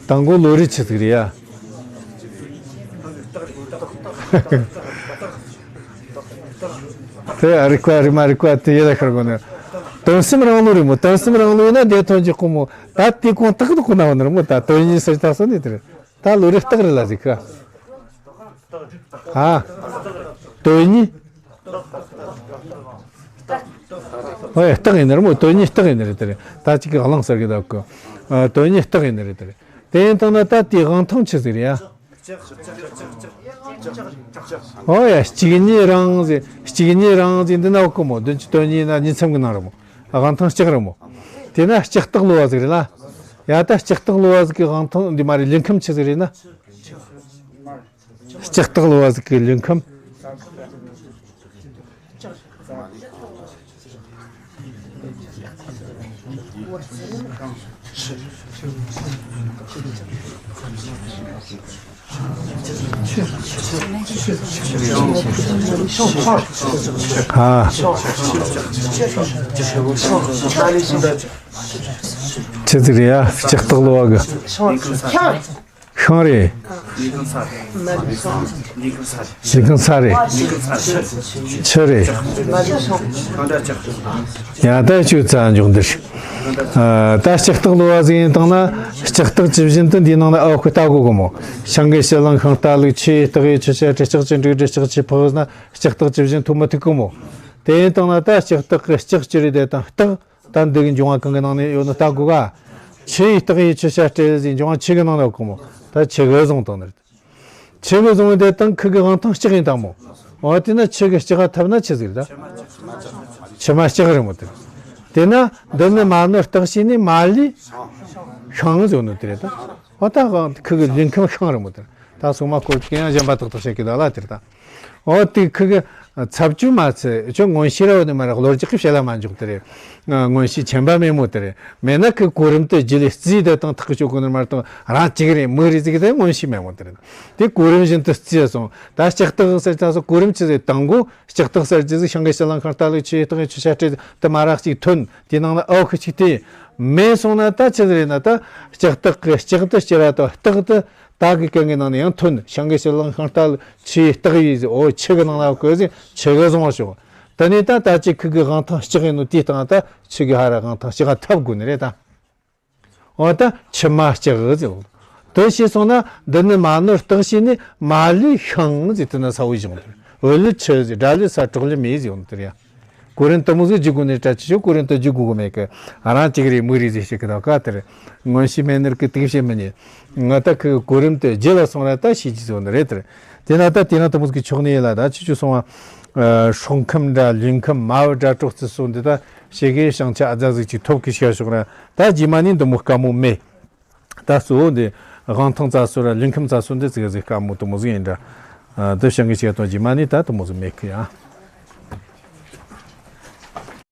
དང་པོ་ལོ་རེ་ཆི་ཟིག་རེད་ཡ། དེ་ཨ་རི་ཀ་རི་མ་རི་ཀ་དེ་ཡེ་ལ་ཁར་གོ་ནས། དོན་གསུམ་རང་ལོ་རེད་མོ། དོན་གསུམ་རང་ལོ་ཡིན་ན་བདེ་ཐོན་གྱི་ཀོ་མོ། ད་དེ་གོང་ཏག་ཏག་གོ་ན་བ་ནར་མོ། ད་དོན་གཉིས་སར་ཏག་སོ་ནི་དེ་རེད། ད་ལོ་རེ་སྟག་རེད་ལ་ཟིག་ག་ཨ། དོན་གཉིས། ཨོ་ཡ། རྟགས་ཡིན་ནི་རེད་མོ། དོན་གཉིས་རྟགས་ཡིན་ནི་རེད་དེ་རེད། ད་ཅིག་གི་གླེང་ཟེར་གི་ད་གོ། ཨ། དོན་གཉིས་རྟགས་ཡིན་ནི་རེད་དེ་རེད། དེ་ཡིན་དང་ན་ད་དེའི་དབང་ཐང་ཆི་ཟིག་རེད་ཡ། ཨོ་ཡ། གཅིག་ཉིད་རང་ཟིག་གཅིག་ཉིད་རང་ཟིག་འདི་ན་ཡོད་གི་མོ། བདུན་ཅུ་དོན་གཉིས་ན་གཉིས་མཚམས་གི་ནང་རེད་མོ། དབང་ཐང་ལྕགས་རེད་མོ། དེ་ན་ལྕགས་རྟགས་གློ་བ་ཟིག་རེད་ལ། ཡ། ད་ལྕགས་རྟགས་གློ་བ་ཟིག་གི་དབང་ཐང་འདི་མ་རེད། ལུས་ཁམས་ཆི་ཟིག་རེད་ན། ལྕགས་རྟགས་གློ་བ་ཟིག་གི་ལུས་ཁམས། ཨ། ཆི་ཟིག་རེད་ཡ། ལྕགས་རྟགས་གློ་བ་གི། ཤིང་རེད། ལུས་ཁམས་ས་རེད། ཆུ་རེད། ཡ། ད་ཅིག་ཙ་འཇོག་འདིར། ཨ། ད་ལྕགས་རྟགས་གློ་བ་ཟིག་ཡིན་དང་ན། ལྕགས་རྟགས་ཇི་བཞིན་དུ་འདིའི་ནང་ན་ཨ་ཁུ་ལྟ་དགོས་གི་མོ། ཤིང་གི་ཕྱི་གླིང་ཤིང་རྟ་ལུག་ཆུ་ཡི་རྟགས་ཡི་ཆུ་བྱ་སྤྲེལ་ལྕགས་ཀྱི་འབྲུག་སྦྲུལ་ལྕགས་ཀྱི་ཕག་ན་ལྕགས་རྟགས་ཇི་བཞིན་དུ་མི་ཐུག་གི་མོ། དེ་ཡིན་དང་ན་ད་ལྕགས་རྟགས་ཀྱི་ལྕགས་ཀྱི་རེད་དེ་དང་རྟགས། ད་འདི་གི་འབྱུང་བ་གང་གི་ནང་ནས་ཡོད་ནོ་ལྟ་དགོས་ག། ཆུ་ཡི་རྟགས་ཡི་ཆུ་བྱ་སྤྲེལ་ཟེར་འབྱུང་བ་ཆུ་གི་ནང་ན་ཡོད་གི་མོ། ད་ཆུ་གི་བཟུང་དང་ནི་རེད། ཆུ་གི་བཟུང་བའི་དེ་དང་ཁུ་གི་དབང་ཐང་ལྕགས་ཡིན་དང་མོ། འོ་དེ་ན་ཆུ་གི་ལྕགས་ཐབས་ན་ཆི་ཟིག་རེད་ད། ཕྱི་མ་ལྕགས་རེད་མོ་དེ། དེ་ན་འདི་ནི་མ་ནོར་རྟགས་ཤེས་ནི་མ་ལུས་ཤིང་ཟེར་ནོ་དེ་རེད་ད། འོ་ད་ཁུ་གི་ལུས་ཁམས་ཤིང་རེད་མོ་དེ། ད་སོ་མ་སྐོར་གྱི་ཡང་གཞན་པ་ཏག་ཏག་བཤད་གི་ད་ལ་དེ་རེད་ད། འོ་དེ་ཁུ་གི་ཚབ་ཅུ་མ་ཚད་ཁྱོད་མངོན་ཤེས་ར་བ་ནི་མ་རེད། གློ་རྒྱག་གི་བཤད་ལ་མ་འཇོག་དེ་རེད། མངོན་ཤེས་ཆེན་པོ་མེད་མོ་དེ་རེད། མེད་ན་ཁུ་གོ་རིམ་དུ་རྒྱུད་ལས་རྩིས་དེ་དང་ཐག་གཅོད་གོ་ནི་མ་གཏོགས་རང་གཅིག་རེད་མི་རེད་ཟིག་དེ་མངོན་ཤེས་མེད་མོ་དེ་རེད། དེ་གོ་རིམ་བཞིན་དུ་རྩིས་སོང་། ད་ལྕགས་རྟགས་ཟེར་ད་སོ་གོ་རིམ་ཆི་ཟིག་དང་གོ་ལྕགས་རྟགས་ཟེར་གྱི་ཟིག་ཤིང་གི་ཕྱི་གླིང་ཤིང་རྟ་ལུག་ཆུ་ཡི་རྟགས་ཡི་ཆུ་བྱ་སྤྲེལ་དེ་མ་རག་ཅིག་ཐོན། དེ་ནང་ན་ཨོ་ཁུ་ཅིག་དེ་མེད་སོང་ན་ད་ཆི་ཟིག་རེད་ན། ད་ལྕགས་རྟགས་ཀྱི་ལྕགས་དེ་སྐྱེ་ར་ད་རྟགས་དེ། ད་གི་གན་གི་ནང་ནས་ཡང་ཐོན། ཤིང་གི་ཕྱི་གླིང་ཤིང་རྟ་ལུག་ཆུ་ཡི་རྟགས་ཡིན་ཟེར། འོ་ཆུ་གི་ནང་ལ་བཀོད་ཟིན་ཆུ་གི་བཟུང་བ་བྱུང་། དེ་ནས་ད་ད་ཅི་ཁུ་གི་དབང་ཐང་ལྕགས་ཡིན་ནོ་དེའི་སྟེང་ད་ཆུ་གི་ཧ་ར་དབང་ཐང་ལྕགས་ཐབས་དགོས་ནི་རེད་ད། འོ་ད་ཕྱི་མ་ལྕགས་ཟེར། དེ་ཤེས་སོང་ན་འདི་ནི་མ་ནོར་རྟགས་ཤེས་ནི་མ་ལུས་ཤིང་ཟེར། དེ་ན་ས་འོག་བཞག་འོ་ལུ་ཆུ་ཟེར། དགྲ་ལུ་ས་གྲོགས་ལུ་མེ་ཟེར་འོ་དེ་རེད། གོ་རིམ་དེ་མོ་ཟིག་བརྒྱུད་དགོས་ནི་ད་ཅི་ཞིག་གོ་རིམ་དེ་བརྒྱུད་དགོས་གི་མེད་གི། རང་གཅིག་རེད་མི་རེད་ཟེར་ཞིག་གི་ད་ག་དེར་མངོན་ཤེས་མེད་ནི་གི་དེ་བཤད་མི་ཉན། ང་ད་ཁི་གོ་རིམ་དེ་བརྒྱུད་ལ་སོང་ར་ད་ཤེས་ཀྱི་ཟེར་ནི་རེད་དེར། དེ་ན་ད་དེ་ན་དེ་མོ་ཟིག་གི་ཕྱོགས་ནས་ཡིན་ལ། ད་ཅི་ཞིག་སོང་བ། ཨ། སྲོག་ཁམས་འདྲ་ལུས་ཁམས་མ་བུ་དགྲ་གྲོགས་ཚུལ་སོགས་འདི་ད་ཞེ་གི་ཤང་ཆ་ཨ་ཛ་ཟིག་ཅིག་ཐོབ་གི་ཤ་ཤོག་ར། ད་རྗེས་མ་ནི་འདི་མོ་དཀའ་མོ་མེད། ད་གཙོ་བོ་འདི་དབང་ཐང་རྩ་སོ་ར་ལུས་ཁམས་རྩ་སོ་འདི་ཙི་ག་ཟིག་དཀའ་མོ་དེ་མོ་ཟིག་ཡིན་འདྲ། ཨ། དེ་ཤང་གི་ཤེས་དོན་རྗེས་མ་ནི་ད་དེ་མོ་ཟིག་མེད་གི་ཡ།